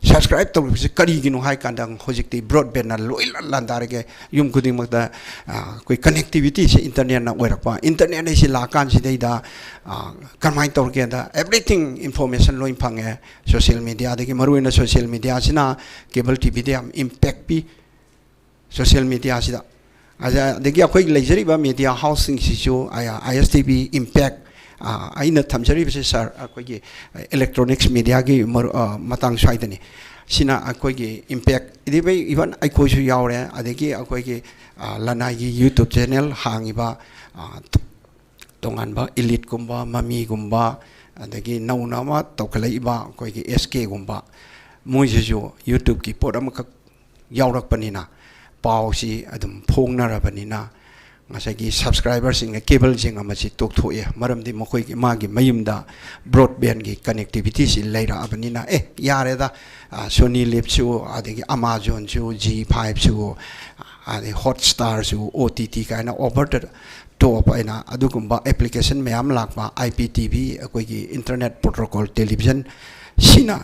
ꯁꯕꯁꯀ꯭ꯔꯥꯏꯞ ꯇꯧꯔꯛꯄꯁꯦ ꯀꯔꯤꯒꯤꯅꯣ ꯍꯥꯏ ꯀꯥꯟꯗ, ꯍꯧꯖꯤꯛꯇꯤ ꯕ꯭ꯔꯣꯗꯕꯦꯟꯅ ꯂꯣꯏ ꯂꯥꯟꯗꯥꯔꯒꯦ꯫ ꯌꯨꯝ ꯈꯨꯗꯤꯡꯃꯛꯇ ꯑꯩꯈꯣꯏ ꯀꯅꯦꯛꯇꯤꯚꯤꯇꯤꯁꯦ ꯏꯟꯇꯔꯅꯦꯠꯅ ꯑꯣꯏꯔꯛꯄ꯫ ꯏꯟꯇꯔꯅꯦꯠ ꯍꯥꯏꯁꯤ ꯂꯥꯛꯀꯥꯟꯁꯤꯗꯩꯗ ꯀꯔꯝꯍꯥꯏꯅ ꯇꯧꯔꯒꯦꯗ, ꯑꯦꯕ꯭ꯔꯤꯊꯤꯡ ꯏꯟꯐꯣꯔꯃꯦꯁꯟ ꯂꯣꯏ ꯐꯪꯉꯦ ꯁꯣꯁꯤꯌꯦꯜ ꯃꯦꯗꯤꯌꯥꯗꯒꯤ꯫ ꯃꯔꯨꯑꯣꯏꯅ ꯁꯣꯁꯤꯌꯦꯜ ꯃꯦꯗꯤꯌꯥꯁꯤꯅ ꯀꯦꯕꯜ ꯇꯤ ꯚꯤꯗ ꯌꯥꯝ ꯏꯝꯄꯦꯛ ꯄꯤ꯫ ꯁꯣꯁꯤꯌꯦꯜ ꯃꯦꯗꯤꯌꯥꯁꯤꯗ ꯑꯗ-, ꯑꯗꯒꯤ ꯑꯩꯈꯣꯏꯒꯤ ꯂꯩꯖꯔꯤꯕ ꯃꯦꯗꯤꯌꯥ ꯍꯥꯎꯁꯁꯤꯡꯁꯤꯁꯨ ꯑꯥꯏ ꯑꯦꯁ ꯇꯤ ꯚꯤ, ꯏꯝꯄꯦꯛ, ꯑꯩꯅ ꯊꯝꯖꯔꯤꯕꯁꯦ ꯁꯥꯔ, ꯑꯩꯈꯣꯏꯒꯤ ꯏꯂꯦꯛꯇ꯭ꯔꯣꯅꯤꯛꯁ ꯃꯦꯗꯤꯌꯥꯒꯤ ꯃꯔꯨ-, ꯑ, ꯃꯇꯥꯡ ꯁ꯭ꯋꯥꯏꯗꯅꯤ꯫ ꯁꯤꯅ ꯑꯩꯈꯣꯏꯒꯤ ꯏꯝꯄꯦꯛ, ꯏꯚꯟ ꯑꯩꯈꯣꯏꯁꯨ ꯌꯥꯎꯔꯦ, ꯑꯗꯒꯤ ꯑꯩꯈꯣꯏꯒꯤ, ꯑ, ꯂꯅꯥꯏꯒꯤ ꯌꯨꯇ꯭ꯌꯨꯕ ꯆꯦꯅꯦꯜ ꯍꯥꯡꯉꯤꯕ, ꯑ, ꯇꯣꯉꯥꯟꯕ ꯏꯂꯤꯠꯀꯨꯝꯕ, ꯃꯃꯤꯒꯨꯝꯕ, ꯑꯗꯒꯤ ꯅꯧꯅ ꯑꯃ ꯇꯧꯈꯠꯂꯛꯏꯕ ꯑꯩꯈꯣꯏꯒꯤ ꯑꯦꯁ ꯀꯦꯒꯨꯝꯕ, ꯃꯣꯏꯁꯤꯁꯨ ꯌꯨꯇ꯭ꯌꯨꯕꯀꯤ ꯄꯣꯠ ꯑꯃꯈꯛ ꯌꯥꯎꯔꯛꯄꯅꯤꯅ, ꯄꯥꯎꯁꯤ ꯑꯗꯨꯝ ꯐꯣꯡꯅꯔꯕꯅꯤꯅ, ꯉꯁꯥꯏꯒꯤ ꯁꯕꯁꯀ꯭ꯔꯥꯏꯕꯔꯁꯤꯡꯅ ꯀꯦꯕꯜꯁꯤꯡ ꯑꯃꯁꯤ ꯇꯣꯛꯊꯣꯛꯑꯦ꯫ ꯃꯔꯝꯗꯤ ꯃꯈꯣꯏꯒꯤ, ꯃꯥꯒꯤ ꯃꯌꯨꯝꯗ ꯕ꯭ꯔꯣꯗꯕꯦꯟꯒꯤ ꯀꯅꯦꯛꯇꯤꯚꯤꯇꯤꯁꯤ ꯂꯩꯔꯛꯑꯕꯅꯤꯅ, "ꯑꯦ, ꯌꯥꯔꯦꯗ, ꯁꯣꯅꯤ ꯂꯤꯚꯁꯨ, ꯑꯗꯒꯤ ꯑꯃꯥꯖꯣꯟꯁꯨ, ꯖꯤ ꯐꯥꯏꯚꯁꯨ, ꯑꯗꯩ ꯍꯣꯠꯁ꯭ꯇꯥꯔꯁꯨ, ꯑꯣ ꯇꯤ ꯇꯤ ꯀꯥꯏꯅ ꯑꯣꯚꯔ ꯗ ꯇꯣꯞ ꯑꯣꯏꯅ ꯑꯗꯨꯒꯨꯝꯕ ꯑꯦꯄ꯭ꯂꯤꯀꯦꯁꯟ ꯃꯌꯥꯝ ꯂꯥꯛꯄ, ꯑꯥꯏ ꯄꯤ ꯇꯤ ꯚꯤ, ꯑꯩꯈꯣꯏꯒꯤ ꯏꯟꯇꯔꯅꯦꯠ ꯄ꯭ꯔꯣꯇꯣꯀꯣꯜ ꯇꯦꯂꯤꯚꯤꯖꯟ, ꯁꯤꯅ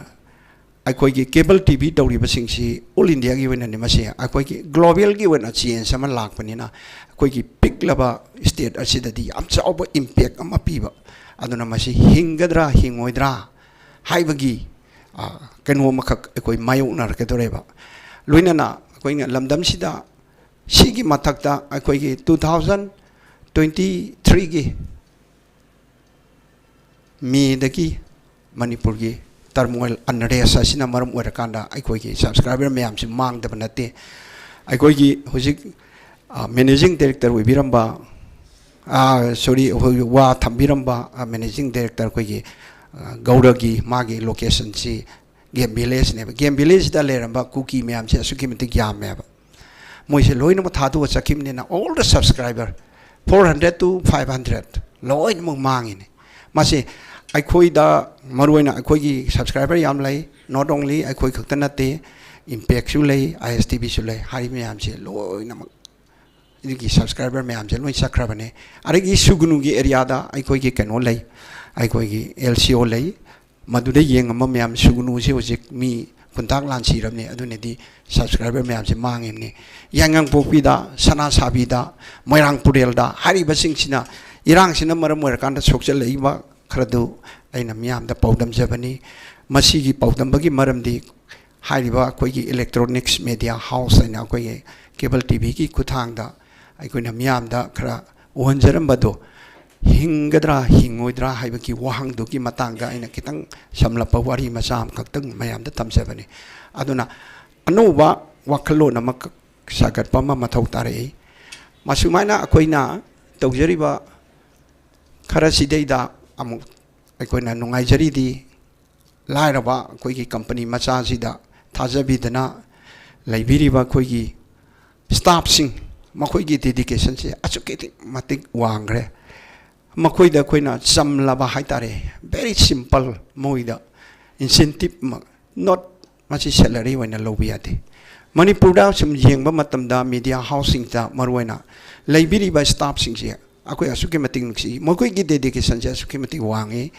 ꯑꯩꯈꯣꯏꯒꯤ ꯀꯦꯕꯜ ꯇꯤ ꯚꯤ ꯇꯧꯔꯤꯕꯁꯤꯡꯁꯤ ꯑꯣꯜ ꯏꯟꯗꯤꯌꯥꯒꯤ ꯑꯣꯏꯅꯅꯤ꯫ ꯃꯁꯤ ꯑꯩꯈꯣꯏꯒꯤ ꯒ꯭ꯂꯣꯕꯦꯜꯒꯤ ꯑꯣꯏꯅ ꯆꯦꯟꯖ ꯑꯃ ꯂꯥꯛꯄꯅꯤꯅ, ꯑꯩꯈꯣꯏꯒꯤ ꯄꯤꯛꯂꯕ ꯁ꯭ꯇꯦꯠ ꯑꯁꯤꯗꯗꯤ ꯌꯥꯝ ꯆꯥꯎꯕ ꯏꯝꯄꯦꯛ ꯑꯃ ꯄꯤꯕ꯫ ꯑꯗꯨꯅ ꯃꯁꯤ ꯍꯤꯡꯒꯗ꯭ꯔꯥ ꯍꯤꯡꯉꯣꯏꯗ꯭ꯔꯥ ꯍꯥꯏꯕꯒꯤ, ꯑ, ꯀꯩꯅꯣ ꯑꯃꯈꯛ ꯑꯩꯈꯣꯏ ꯃꯥꯌꯣꯛꯅꯔꯛꯀꯗꯧꯔꯦꯕ꯫ ꯂꯣꯏꯅꯅ ꯑꯩꯈꯣꯏꯅ ꯂꯝꯗꯝꯁꯤꯗ ꯁꯤꯒꯤ ꯃꯊꯛꯇ ꯑꯩꯈꯣꯏꯒꯤ two thousand twenty threeꯒꯤ ꯃꯦꯗꯒꯤ ꯃꯅꯤꯄꯨꯔꯒꯤ turmoil, unrest ꯑꯁꯤꯅ ꯃꯔꯝ ꯑꯣꯏꯔꯀꯥꯟꯗ ꯑꯩꯈꯣꯏꯒꯤ subscriber ꯃꯌꯥꯝꯁꯤ ꯃꯥꯡꯗꯕ ꯅꯠꯇꯦ꯫ ꯑꯩꯈꯣꯏꯒꯤ ꯍꯧꯖꯤꯛ, ꯑ, managing director ꯑꯣꯏꯕꯤꯔꯝꯕ, ꯑ, sorry, ꯑꯩꯈꯣꯏꯒꯤ ꯋꯥ ꯊꯝꯕꯤꯔꯝꯕ, ꯑ, managing director ꯑꯩꯈꯣꯏꯒꯤ, ꯑ, ꯒꯧꯔꯒꯤ ꯃꯥꯒꯤ locationꯁꯤ ꯒꯦꯝ ꯚꯤꯂꯦꯖꯅꯦꯕ꯫ ꯒꯦꯝ ꯚꯤꯂꯦꯖꯁꯤꯗ ꯂꯩꯔꯝꯕ ꯀꯨꯀꯤ ꯃꯌꯥꯝꯁꯦ ꯑꯁꯨꯛꯀꯤ ꯃꯇꯤꯛ ꯌꯥꯝꯃꯦꯕ꯫ ꯃꯣꯏꯁꯦ ꯂꯣꯏꯅꯃꯛ ꯊꯥꯗꯣꯛꯑ ꯆꯠꯈꯤꯕꯅꯤꯅ, all the subscriber, four hundred to five hundred, ꯂꯣꯏꯅꯃꯛ ꯃꯥꯡꯉꯤꯅꯦ꯫ ꯃꯁꯤ ꯑꯩꯈꯣꯏꯗ, ꯃꯔꯨꯑꯣꯏꯅ ꯑꯩꯈꯣꯏꯒꯤ subscriber ꯌꯥꯝ ꯂꯩ, not only ꯑꯩꯈꯣꯏ ꯈꯛꯇ ꯅꯠꯇꯦ, ꯏꯝꯄꯦꯛꯁꯨ ꯂꯩ, ꯑꯥꯏ ꯑꯦꯁ ꯇꯤ ꯚꯤꯁꯨ ꯂꯩ꯫ ꯍꯥꯏꯔꯤꯕ ꯃꯌꯥꯝꯁꯦ ꯂꯣꯏꯅꯃꯛ ꯑꯗꯨꯒꯤ ꯁꯕꯁꯀ꯭ꯔꯥꯏꯕꯔ ꯃꯌꯥꯝꯁꯦ ꯂꯣꯏ ꯆꯠꯈ꯭ꯔꯕꯅꯦ꯫ ꯑꯗꯒꯤ ꯁꯨꯒꯅꯨꯒꯤ ꯑꯦꯔꯤꯌꯥꯗ ꯑꯩꯈꯣꯏꯒꯤ ꯀꯩꯅꯣ ꯂꯩ, ꯑꯩꯈꯣꯏꯒꯤ ꯑꯦꯜ ꯁꯤ ꯑꯣ ꯂꯩ꯫ ꯃꯗꯨꯗ ꯌꯦꯡꯉꯝꯕ ꯃꯌꯥꯝ ꯁꯨꯒꯅꯨꯁꯦ ꯍꯧꯖꯤꯛ ꯃꯤ ꯈꯨꯟꯇꯥꯛ ꯂꯥꯟꯁꯤꯔꯕꯅꯦ꯫ ꯑꯗꯨꯅꯗꯤ ꯁꯕꯁꯀ꯭ꯔꯥꯏꯕꯔ ꯃꯌꯥꯝꯁꯦ ꯃꯥꯡꯉꯤꯕꯅꯤ꯫ ꯌꯥꯏꯉꯪꯄꯣꯛꯄꯤꯗ, ꯁꯅꯥꯁꯥꯕꯤꯗ, ꯃꯣꯏꯔꯥꯡ ꯄꯨꯔꯦꯜꯗ ꯍꯥꯏꯔꯤꯕꯁꯤꯡꯁꯤꯅ ꯏꯔꯥꯡꯁꯤꯅ ꯃꯔꯝ ꯑꯣꯏꯔꯀꯥꯟꯗ ꯁꯣꯛꯆꯜꯂꯛꯏꯕ ꯈꯔꯗꯨ ꯑꯩꯅ ꯃꯤꯌꯥꯝꯗ ꯄꯥꯎꯗꯝꯖꯕꯅꯤ꯫ ꯃꯁꯤꯒꯤ ꯄꯥꯎꯗꯝꯕꯒꯤ ꯃꯔꯝꯗꯤ ꯍꯥꯏꯔꯤꯕ ꯑꯩꯈꯣꯏꯒꯤ ꯏꯂꯦꯛꯇ꯭ꯔꯣꯅꯤꯛꯁ ꯃꯦꯗꯤꯌꯥ ꯍꯥꯎꯁ ꯍꯥꯏꯅ ꯑꯩꯈꯣꯏꯒꯤ ꯀꯦꯕꯜ ꯇꯤ ꯚꯤꯒꯤ ꯈꯨꯠꯊꯥꯡꯗ ꯑꯩꯈꯣꯏꯅ ꯃꯤꯌꯥꯝꯗ ꯈꯔ ꯎꯍꯟꯖꯔꯝꯕꯗꯣ ꯍꯤꯡꯒꯗ꯭ꯔꯥ ꯍꯤꯡꯉꯣꯏꯗ꯭ꯔꯥ ꯍꯥꯏꯕꯒꯤ ꯋꯥꯍꯪꯗꯨꯒꯤ ꯃꯇꯥꯡꯗ ꯑꯩꯅ ꯈꯤꯇꯪ ꯁꯝꯂꯞꯄ ꯋꯥꯔꯤ ꯃꯆꯥ ꯑꯃꯈꯛꯇꯪ ꯃꯌꯥꯝꯗ ꯊꯝꯖꯕꯅꯤ꯫ ꯑꯗꯨꯅ ꯑꯅꯧꯕ ꯋꯥꯈꯜꯂꯣꯟ ꯑꯃꯈꯛ ꯁꯥꯒꯠꯄ ꯑꯃ ꯃꯊꯧ ꯇꯥꯔꯛꯏ꯫ ꯃꯁꯨꯃꯥꯏꯅ ꯑꯩꯈꯣꯏꯅ ꯇꯧꯖꯔꯤꯕ ꯈꯔꯁꯤꯗꯩꯗ ꯑꯃꯨꯛ ꯑꯩꯈꯣꯏꯅ ꯅꯨꯡꯉꯥꯏꯖꯔꯤꯗꯤ ꯂꯥꯏꯔꯕ ꯑꯩꯈꯣꯏꯒꯤ ꯀꯝꯄꯅꯤ ꯃꯆꯥꯁꯤꯗ ꯊꯥꯖꯕꯤꯗꯅ ꯂꯩꯕꯤꯔꯤꯕ ꯑꯩꯈꯣꯏꯒꯤ ꯁ꯭ꯇꯥꯐꯁꯤꯡ, ꯃꯈꯣꯏꯒꯤ ꯗꯦꯗꯤꯀꯦꯁꯟꯁꯦ ꯑꯁꯨꯛꯀꯤ ꯃꯇꯤꯛ ꯋꯥꯡꯈ꯭ꯔꯦ꯫ ꯃꯈꯣꯏꯗ ꯑꯩꯈꯣꯏꯅ ꯆꯝꯂꯕ ꯍꯥꯏ ꯇꯥꯔꯦ, very simple, ꯃꯣꯏꯗ incentive, not ꯃꯁꯤ salary ꯑꯣꯏꯅ ꯂꯧꯕ ꯌꯥꯗꯦ꯫ ꯃꯅꯤꯄꯨꯔꯗ ꯁꯨꯝ ꯌꯦꯡꯕ ꯃꯇꯝꯗ ꯃꯦꯗꯤꯌꯥ ꯍꯥꯎꯁꯁꯤꯡꯗ ꯃꯔꯨꯑꯣꯏꯅ ꯂꯩꯕꯤꯔꯤꯕ ꯁ꯭ꯇꯥꯐꯁꯤꯡꯁꯦ ꯑꯩꯈꯣꯏ ꯑꯁꯨꯛꯀꯤ ꯃꯇꯤꯛ ꯅꯨꯡꯁꯤ, ꯃꯈꯣꯏꯒꯤ ꯗꯦꯗꯤꯀꯦꯁꯟꯁꯦ ꯑꯁꯨꯛꯀꯤ ꯃꯇꯤꯛ ꯋꯥꯡꯉꯤ꯫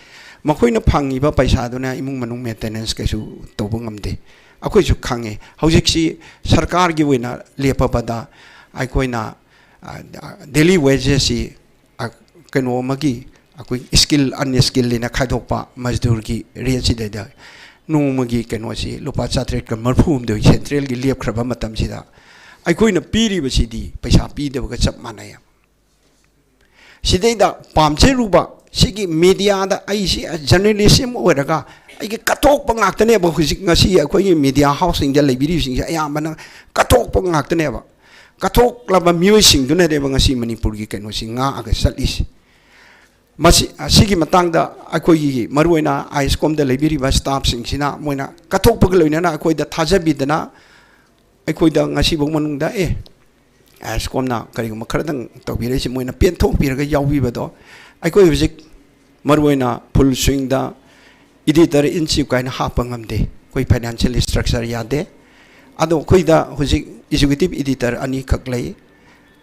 ꯃꯈꯣꯏꯅ ꯐꯪꯉꯤꯕ ꯄꯩꯁꯥꯗꯨꯅ ꯏꯃꯨꯡ ꯃꯅꯨꯡ ꯃꯦꯟꯇꯦꯅꯦꯟꯁ ꯀꯩꯁꯨ ꯇꯧꯕ ꯉꯝꯗꯦ꯫ ꯑꯩꯈꯣꯏꯁꯨ ꯈꯪꯉꯤ꯫ ꯍꯧꯖꯤꯛꯁꯤ ꯁꯔꯀꯥꯔꯒꯤ ꯑꯣꯏꯅ ꯂꯦꯞꯄꯕꯗ ꯑꯩꯈꯣꯏꯅ, ꯑ, ꯗꯦꯂꯤ ꯋꯦꯖꯦꯁꯁꯤ, ꯑ, ꯀꯩꯅꯣ ꯑꯃꯒꯤ ꯑꯩꯈꯣꯏ ꯁ꯭ꯀꯤꯜ ꯑꯟꯁ꯭ꯀꯤꯜ ꯍꯥꯏꯅ ꯈꯥꯏꯗꯣꯛꯄ ꯃꯖꯗꯨꯔꯒꯤ ꯔꯦꯠꯁꯤꯗꯩꯗ ꯅꯣꯡꯃꯒꯤ ꯀꯩꯅꯣꯁꯤ ꯂꯨꯄꯥ ꯆꯥꯇ꯭ꯔꯦꯠꯀ ꯃꯔꯤꯐꯨ ꯍꯨꯝꯗꯣꯏ ꯁꯦꯟꯇ꯭ꯔꯦꯜꯒꯤ ꯂꯦꯞꯈ꯭ꯔꯕ ꯃꯇꯝꯁꯤꯗ ꯑꯩꯈꯣꯏꯅ ꯄꯤꯔꯤꯕꯁꯤꯗꯤ ꯄꯩꯁꯥ ꯄꯤꯗꯕꯒ ꯆꯞ ꯃꯥꯟꯅꯩ꯫ ꯁꯤꯗꯩꯗ ꯄꯥꯝꯖꯔꯨꯕ ꯁꯤꯒꯤ ꯃꯦꯗꯤꯌꯥꯗ ꯑꯩꯁꯤ ꯖꯔꯅꯦꯂꯤꯁ ꯑꯃ ꯑꯣꯏꯔꯒ ꯑꯩꯒꯤ ꯀꯠꯊꯣꯛꯄ ꯉꯥꯛꯇꯅꯦꯕ꯫ ꯍꯧꯖꯤꯛ ꯉꯁꯤ ꯑꯩꯈꯣꯏꯒꯤ ꯃꯦꯗꯤꯌꯥ ꯍꯥꯎꯁꯁꯤꯡꯗ ꯂꯩꯕꯤꯔꯤꯕꯁꯤꯡꯁꯦ ꯑꯌꯥꯝꯕꯅ ꯀꯠꯊꯣꯛꯄ ꯉꯥꯛꯇꯅꯦꯕ꯫ ꯀꯠꯊꯣꯛꯂꯕ ꯃꯤꯑꯣꯏꯁꯤꯡꯗꯨꯅꯅꯦꯕ ꯉꯁꯤ ꯃꯅꯤꯄꯨꯔꯒꯤ ꯀꯩꯅꯣꯁꯤ ꯉꯥꯛꯑꯒ ꯆꯠꯂꯤꯁꯦ꯫ ꯃꯁꯤ, ꯑꯁꯤꯒꯤ ꯃꯇꯥꯡꯗ ꯑꯩꯈꯣꯏꯒꯤ ꯃꯔꯨꯑꯣꯏꯅ ꯑꯥꯏ ꯑꯦꯁ ꯀꯣꯝꯗ ꯂꯩꯕꯤꯔꯤꯕ ꯁ꯭ꯇꯥꯐꯁꯤꯡꯁꯤꯅ ꯃꯣꯏꯅ ꯀꯠꯊꯣꯛꯄꯒ ꯂꯣꯏꯅꯅ ꯑꯩꯈꯣꯏꯗ ꯊꯥꯖꯕꯤꯗꯅ ꯑꯩꯈꯣꯏꯗ ꯉꯁꯤꯐꯥꯎ ꯃꯅꯨꯡꯗ, "ꯑꯦ, ꯑꯥꯏ ꯑꯦꯁ ꯀꯣꯝꯅ ꯀꯔꯤꯒꯨꯝꯕ ꯈꯔꯗꯪ ꯇꯧꯕꯤꯔꯛꯏꯁꯦ ꯃꯣꯏꯅ ꯄꯦꯟꯊꯣꯛꯄꯤꯔꯒ ꯌꯥꯎꯕꯤꯕꯗꯣ ꯑꯩꯈꯣꯏ ꯍꯧꯖꯤꯛ ꯃꯔꯨꯑꯣꯏꯅ ꯐꯨꯜ ꯁ꯭ꯋꯤꯡꯗ editor in chief ꯀꯥꯏꯅ ꯍꯥꯞꯄ ꯉꯝꯗꯦ꯫ ꯑꯩꯈꯣꯏ ꯐꯥꯏꯅꯥꯟꯁꯤꯌꯦꯜ ꯏꯁꯇ꯭ꯔꯛꯆꯔ ꯌꯥꯗꯦ꯫ ꯑꯗꯣ ꯑꯩꯈꯣꯏꯗ ꯍꯧꯖꯤꯛ executive editor ꯑꯅꯤꯈꯛ ꯂꯩ,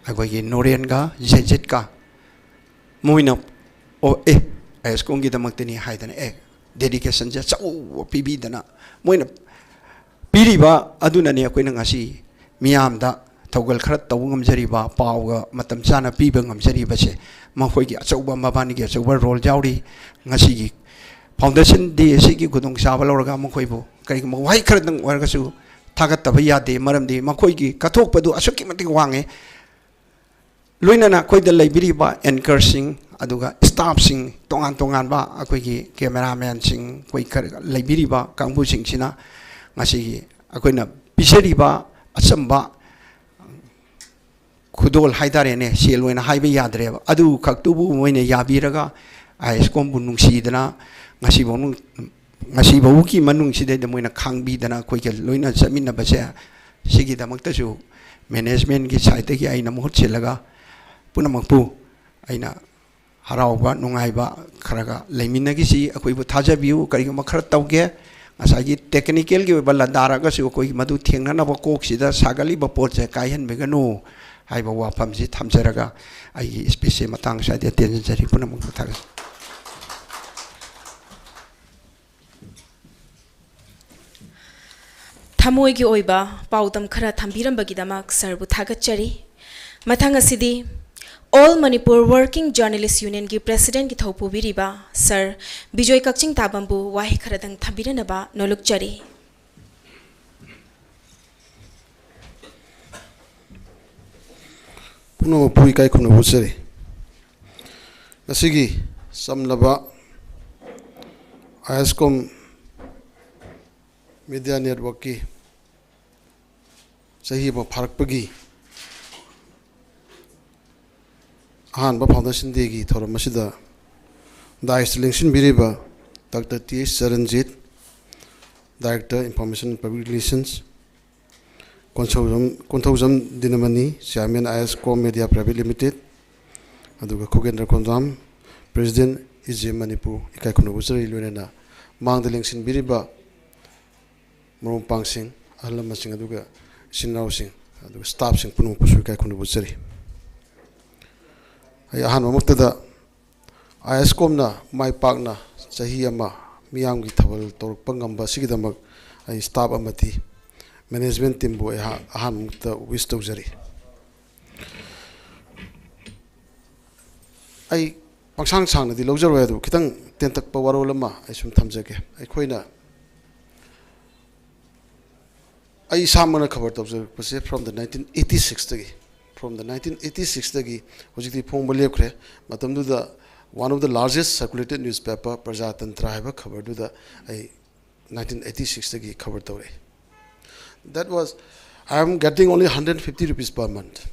ꯑꯩꯈꯣꯏꯒꯤ ꯅꯣꯔꯦꯟꯒ ꯖꯦꯖꯤꯠꯀ꯫ ꯃꯣꯏꯅ, "ꯑꯣ, ꯑꯦ, ꯑꯥꯏ ꯑꯦꯁ ꯀꯣꯝꯒꯤꯗꯃꯛꯇꯅꯤ" ꯍꯥꯏꯗꯅ, ꯑꯦ, dedicationꯁꯦ ꯑꯆꯧꯕ ꯄꯤꯕꯤꯗꯅ, ꯃꯣꯏꯅ ꯄꯤꯔꯤꯕ ꯑꯗꯨꯅꯅꯦ ꯑꯩꯈꯣꯏꯅ ꯉꯁꯤ ꯃꯤꯌꯥꯝꯗ ꯊꯧꯒꯜ ꯈꯔ ꯇꯧꯕ ꯉꯝꯖꯔꯤꯕ, ꯄꯥꯎꯒ ꯃꯇꯝ ꯆꯥꯅ ꯄꯤꯕ ꯉꯝꯖꯔꯤꯕꯁꯦ꯫ ꯃꯈꯣꯏꯒꯤ ꯑꯆꯧꯕ, ꯃꯕꯥꯅꯤꯒꯤ ꯑꯆꯧꯕ role ꯌꯥꯎꯔꯤ꯫ ꯉꯁꯤꯒꯤ Foundation Day ꯑꯁꯤꯒꯤ ꯈꯨꯗꯣꯡꯆꯥꯕ ꯂꯧꯔꯒ ꯃꯈꯣꯏꯕꯨ ꯀꯔꯤꯒꯨꯝꯕ ꯋꯥꯍꯩ ꯈꯔꯗꯪ ꯑꯣꯏꯔꯒꯁꯨ ꯊꯥꯒꯠꯇꯕ ꯌꯥꯗꯦ, ꯃꯔꯝꯗꯤ ꯃꯈꯣꯏꯒꯤ ꯀꯠꯊꯣꯛꯄꯗꯨ ꯑꯁꯨꯛꯀꯤ ꯃꯇꯤꯛ ꯋꯥꯡꯉꯦ꯫ ꯂꯣꯏꯅꯅ ꯑꯩꯈꯣꯏꯗ ꯂꯩꯕꯤꯔꯤꯕ anchorꯁꯤꯡ, ꯑꯗꯨꯒ staffꯁꯤꯡ, ꯇꯣꯉꯥꯟ ꯇꯣꯉꯥꯟꯕ ꯑꯩꯈꯣꯏꯒꯤ cameramanꯁꯤꯡ, ꯑꯩꯈꯣꯏ ꯈꯔ ꯂꯩꯕꯤꯔꯤꯕ ꯀꯥꯡꯕꯨꯁꯤꯡꯁꯤꯅ ꯉꯁꯤꯒꯤ ꯑꯩꯈꯣꯏꯅ ꯄꯤꯖꯔꯤꯕ ꯑꯆꯝꯕ ꯈꯨꯗꯣꯜ ꯍꯥꯏꯇꯥꯔꯦꯅꯦ, ꯁꯦꯜ ꯑꯣꯏꯅ ꯍꯥꯏꯕ ꯌꯥꯗ꯭ꯔꯦꯕ, ꯑꯗꯨ ꯈꯛꯇꯨꯕꯨ ꯃꯣꯏꯅ ꯌꯥꯕꯤꯔꯒ ꯑꯥꯏ ꯑꯦꯁ ꯀꯣꯝꯕꯨ ꯅꯨꯡꯁꯤꯗꯅ ꯉꯁꯤꯐꯥꯎ ꯅꯨꯡ-, ꯉꯁꯤꯐꯥꯎꯒꯤ ꯃꯅꯨꯡꯁꯤꯗꯩꯗ ꯃꯣꯏꯅ ꯈꯥꯡꯕꯤꯗꯅ ꯑꯩꯈꯣꯏꯒ ꯂꯣꯏꯅ ꯆꯠꯃꯤꯟꯅꯕꯁꯦ, ꯁꯤꯒꯤꯗꯃꯛꯇꯁꯨ managementꯀꯤ sideꯇꯒꯤ ꯑꯩꯅ ꯃꯍꯨꯠ ꯁꯤꯜꯂꯒ ꯄꯨꯝꯅꯃꯛꯄꯨ ꯑꯩꯅ ꯍꯔꯥꯎꯕ, ꯅꯨꯡꯉꯥꯏꯕ ꯈꯔꯒ ꯂꯩꯃꯤꯟꯅꯈꯤꯁꯤ꯫ ꯑꯩꯈꯣꯏꯕꯨ ꯊꯥꯖꯕꯤꯌꯨ, ꯀꯔꯤꯒꯨꯝꯕ ꯈꯔ ꯇꯧꯒꯦ, ꯉꯁꯥꯏꯒꯤ technicalꯒꯤ ꯑꯣꯏꯕ ꯂꯥꯟꯗꯥꯔꯒꯁꯨ ꯑꯩꯈꯣꯏ ꯃꯗꯨ ꯊꯦꯡꯅꯅꯕ ꯀꯣꯛꯁꯤꯗ ꯁꯥꯒꯠꯂꯤꯕ ꯄꯣꯠꯁꯦ ꯀꯥꯏꯍꯟꯕꯤꯒꯅꯨ ꯍꯥꯏꯕ ꯋꯥꯐꯝꯁꯤ ꯊꯝꯖꯔꯒ ꯑꯩꯒꯤ speechꯁꯦ ꯃꯇꯥꯡ ꯁ꯭ꯋꯥꯏꯗ ꯇꯦꯟꯖꯟꯖꯔꯤ꯫ ꯄꯨꯝꯅꯃꯛꯄꯨ ꯊꯥꯒꯠꯆꯔꯤ꯫ ꯊꯃꯣꯏꯒꯤ ꯑꯣꯏꯕ ꯄꯥꯎꯗꯝ ꯈꯔ ꯊꯝꯕꯤꯔꯝꯕꯒꯤꯗꯃꯛ ꯁꯔꯕꯨ ꯊꯥꯒꯠꯆꯔꯤ꯫ ꯃꯊꯪ ꯑꯁꯤꯗꯤ All Manipur Working Journalist Unionꯒꯤ Presidentꯀꯤ ꯊꯧ ꯄꯨꯕꯤꯔꯤꯕ ꯁꯔ ꯕꯤꯖꯣꯏ ꯀꯛꯆꯤꯡ ꯇꯥꯕꯝꯕꯨ ꯋꯥꯍꯩ ꯈꯔꯗꯪ ꯊꯝꯕꯤꯔꯅꯕ ꯅꯣꯂꯨꯛꯆꯔꯤ꯫ ꯄꯨꯝꯅꯃꯛꯄꯨ ꯏꯀꯥꯏ ꯈꯨꯝꯅꯕ ꯎꯠꯆꯔꯤ꯫ ꯉꯁꯤꯒꯤ ꯆꯝꯂꯕ ꯑꯥꯏ ꯑꯦꯁ ꯀꯣꯝ media networkꯀꯤ ꯆꯍꯤ ꯑꯃ ꯐꯥꯔꯛꯄꯒꯤ ꯑꯍꯥꯟꯕ Foundation Dayꯒꯤ ꯊꯧꯔꯝ ꯑꯁꯤꯗ daisꯇ ꯂꯦꯡꯁꯤꯟꯕꯤꯔꯤꯕ Doctor T H Charanjit, Director Information and Public Relations, Konthoujam, Konthoujam Dinamani, Chairman I S com Media Private Limited, ꯑꯗꯨꯒ ꯈꯨꯒꯦꯟꯗ꯭ꯔ ꯈꯣꯡꯖꯥꯝ, President ꯏꯖꯦ ꯃꯅꯤꯄꯨꯔ, ꯏꯀꯥꯏ ꯈꯨꯝꯅꯕ ꯎꯠꯆꯔꯤ꯫ ꯂꯣꯏꯅꯅ ꯃꯥꯡꯗ ꯂꯦꯡꯁꯤꯟꯕꯤꯔꯤꯕ ꯃꯔꯨꯞ ꯃꯄꯥꯡꯁꯤꯡ, ꯑꯍꯜ ꯂꯃꯟꯁꯤꯡ, ꯑꯗꯨꯒ ꯏꯆꯤꯟ ꯏꯅꯥꯎꯁꯤꯡ, ꯑꯗꯨꯒ staffꯁꯤꯡ ꯄꯨꯝꯅꯃꯛꯄꯨꯁꯨ ꯏꯀꯥꯏ ꯈꯨꯝꯅꯕ ꯎꯠꯆꯔꯤ꯫ ꯑꯩ ꯑꯍꯥꯟꯕꯃꯛꯇꯗ IASCOMꯅ ꯃꯥꯏ ꯄꯥꯛꯅ ꯆꯍꯤ ꯑꯃ ꯃꯤꯌꯥꯝꯒꯤ ꯊꯧꯒꯜ ꯇꯧꯔꯛꯄ ꯉꯝꯕ ꯑꯁꯤꯒꯤꯗꯃꯛ ꯑꯩ staff ꯑꯃꯗꯤ management teamꯕꯨ ꯑꯩꯍꯥꯛ ꯑꯍꯥꯟꯕꯃꯛꯇ wish ꯇꯧꯖꯔꯤ꯫ ꯑꯩ ꯄꯪꯁꯥꯡ ꯁꯥꯡꯅꯗꯤ ꯂꯧꯖꯔꯣꯏ, ꯑꯗꯨ ꯈꯤꯇꯪ ꯇꯦꯟꯇꯛꯄ ꯋꯥꯔꯣꯜ ꯑꯃ ꯑꯩ ꯁꯨꯝ ꯊꯝꯖꯒꯦ꯫ ꯑꯩꯈꯣꯏꯅ, ꯑꯩ ꯏꯁꯥꯃꯛꯅ ꯈꯕꯔ ꯇꯧꯖꯔꯛꯄꯁꯦ from the nineteen eighty sixꯇꯒꯤ, from the nineteen eighty sixꯇꯒꯤ꯫ ꯍꯧꯖꯤꯛꯇꯤ ꯐꯣꯡꯕ ꯂꯦꯞꯈ꯭ꯔꯦ꯫ ꯃꯇꯝꯗꯨꯗ one of the largest circulated newspaper ꯄ꯭ꯔꯖꯥꯇꯟꯇ꯭ꯔ ꯍꯥꯏꯕ ꯈꯕꯔꯗꯨꯗ ꯑꯩ nineteen eighty sixꯇꯒꯤ ꯈꯕꯔ ꯇꯧꯔꯛꯏ꯫ That was, I am getting only hundred fifty rupees per month.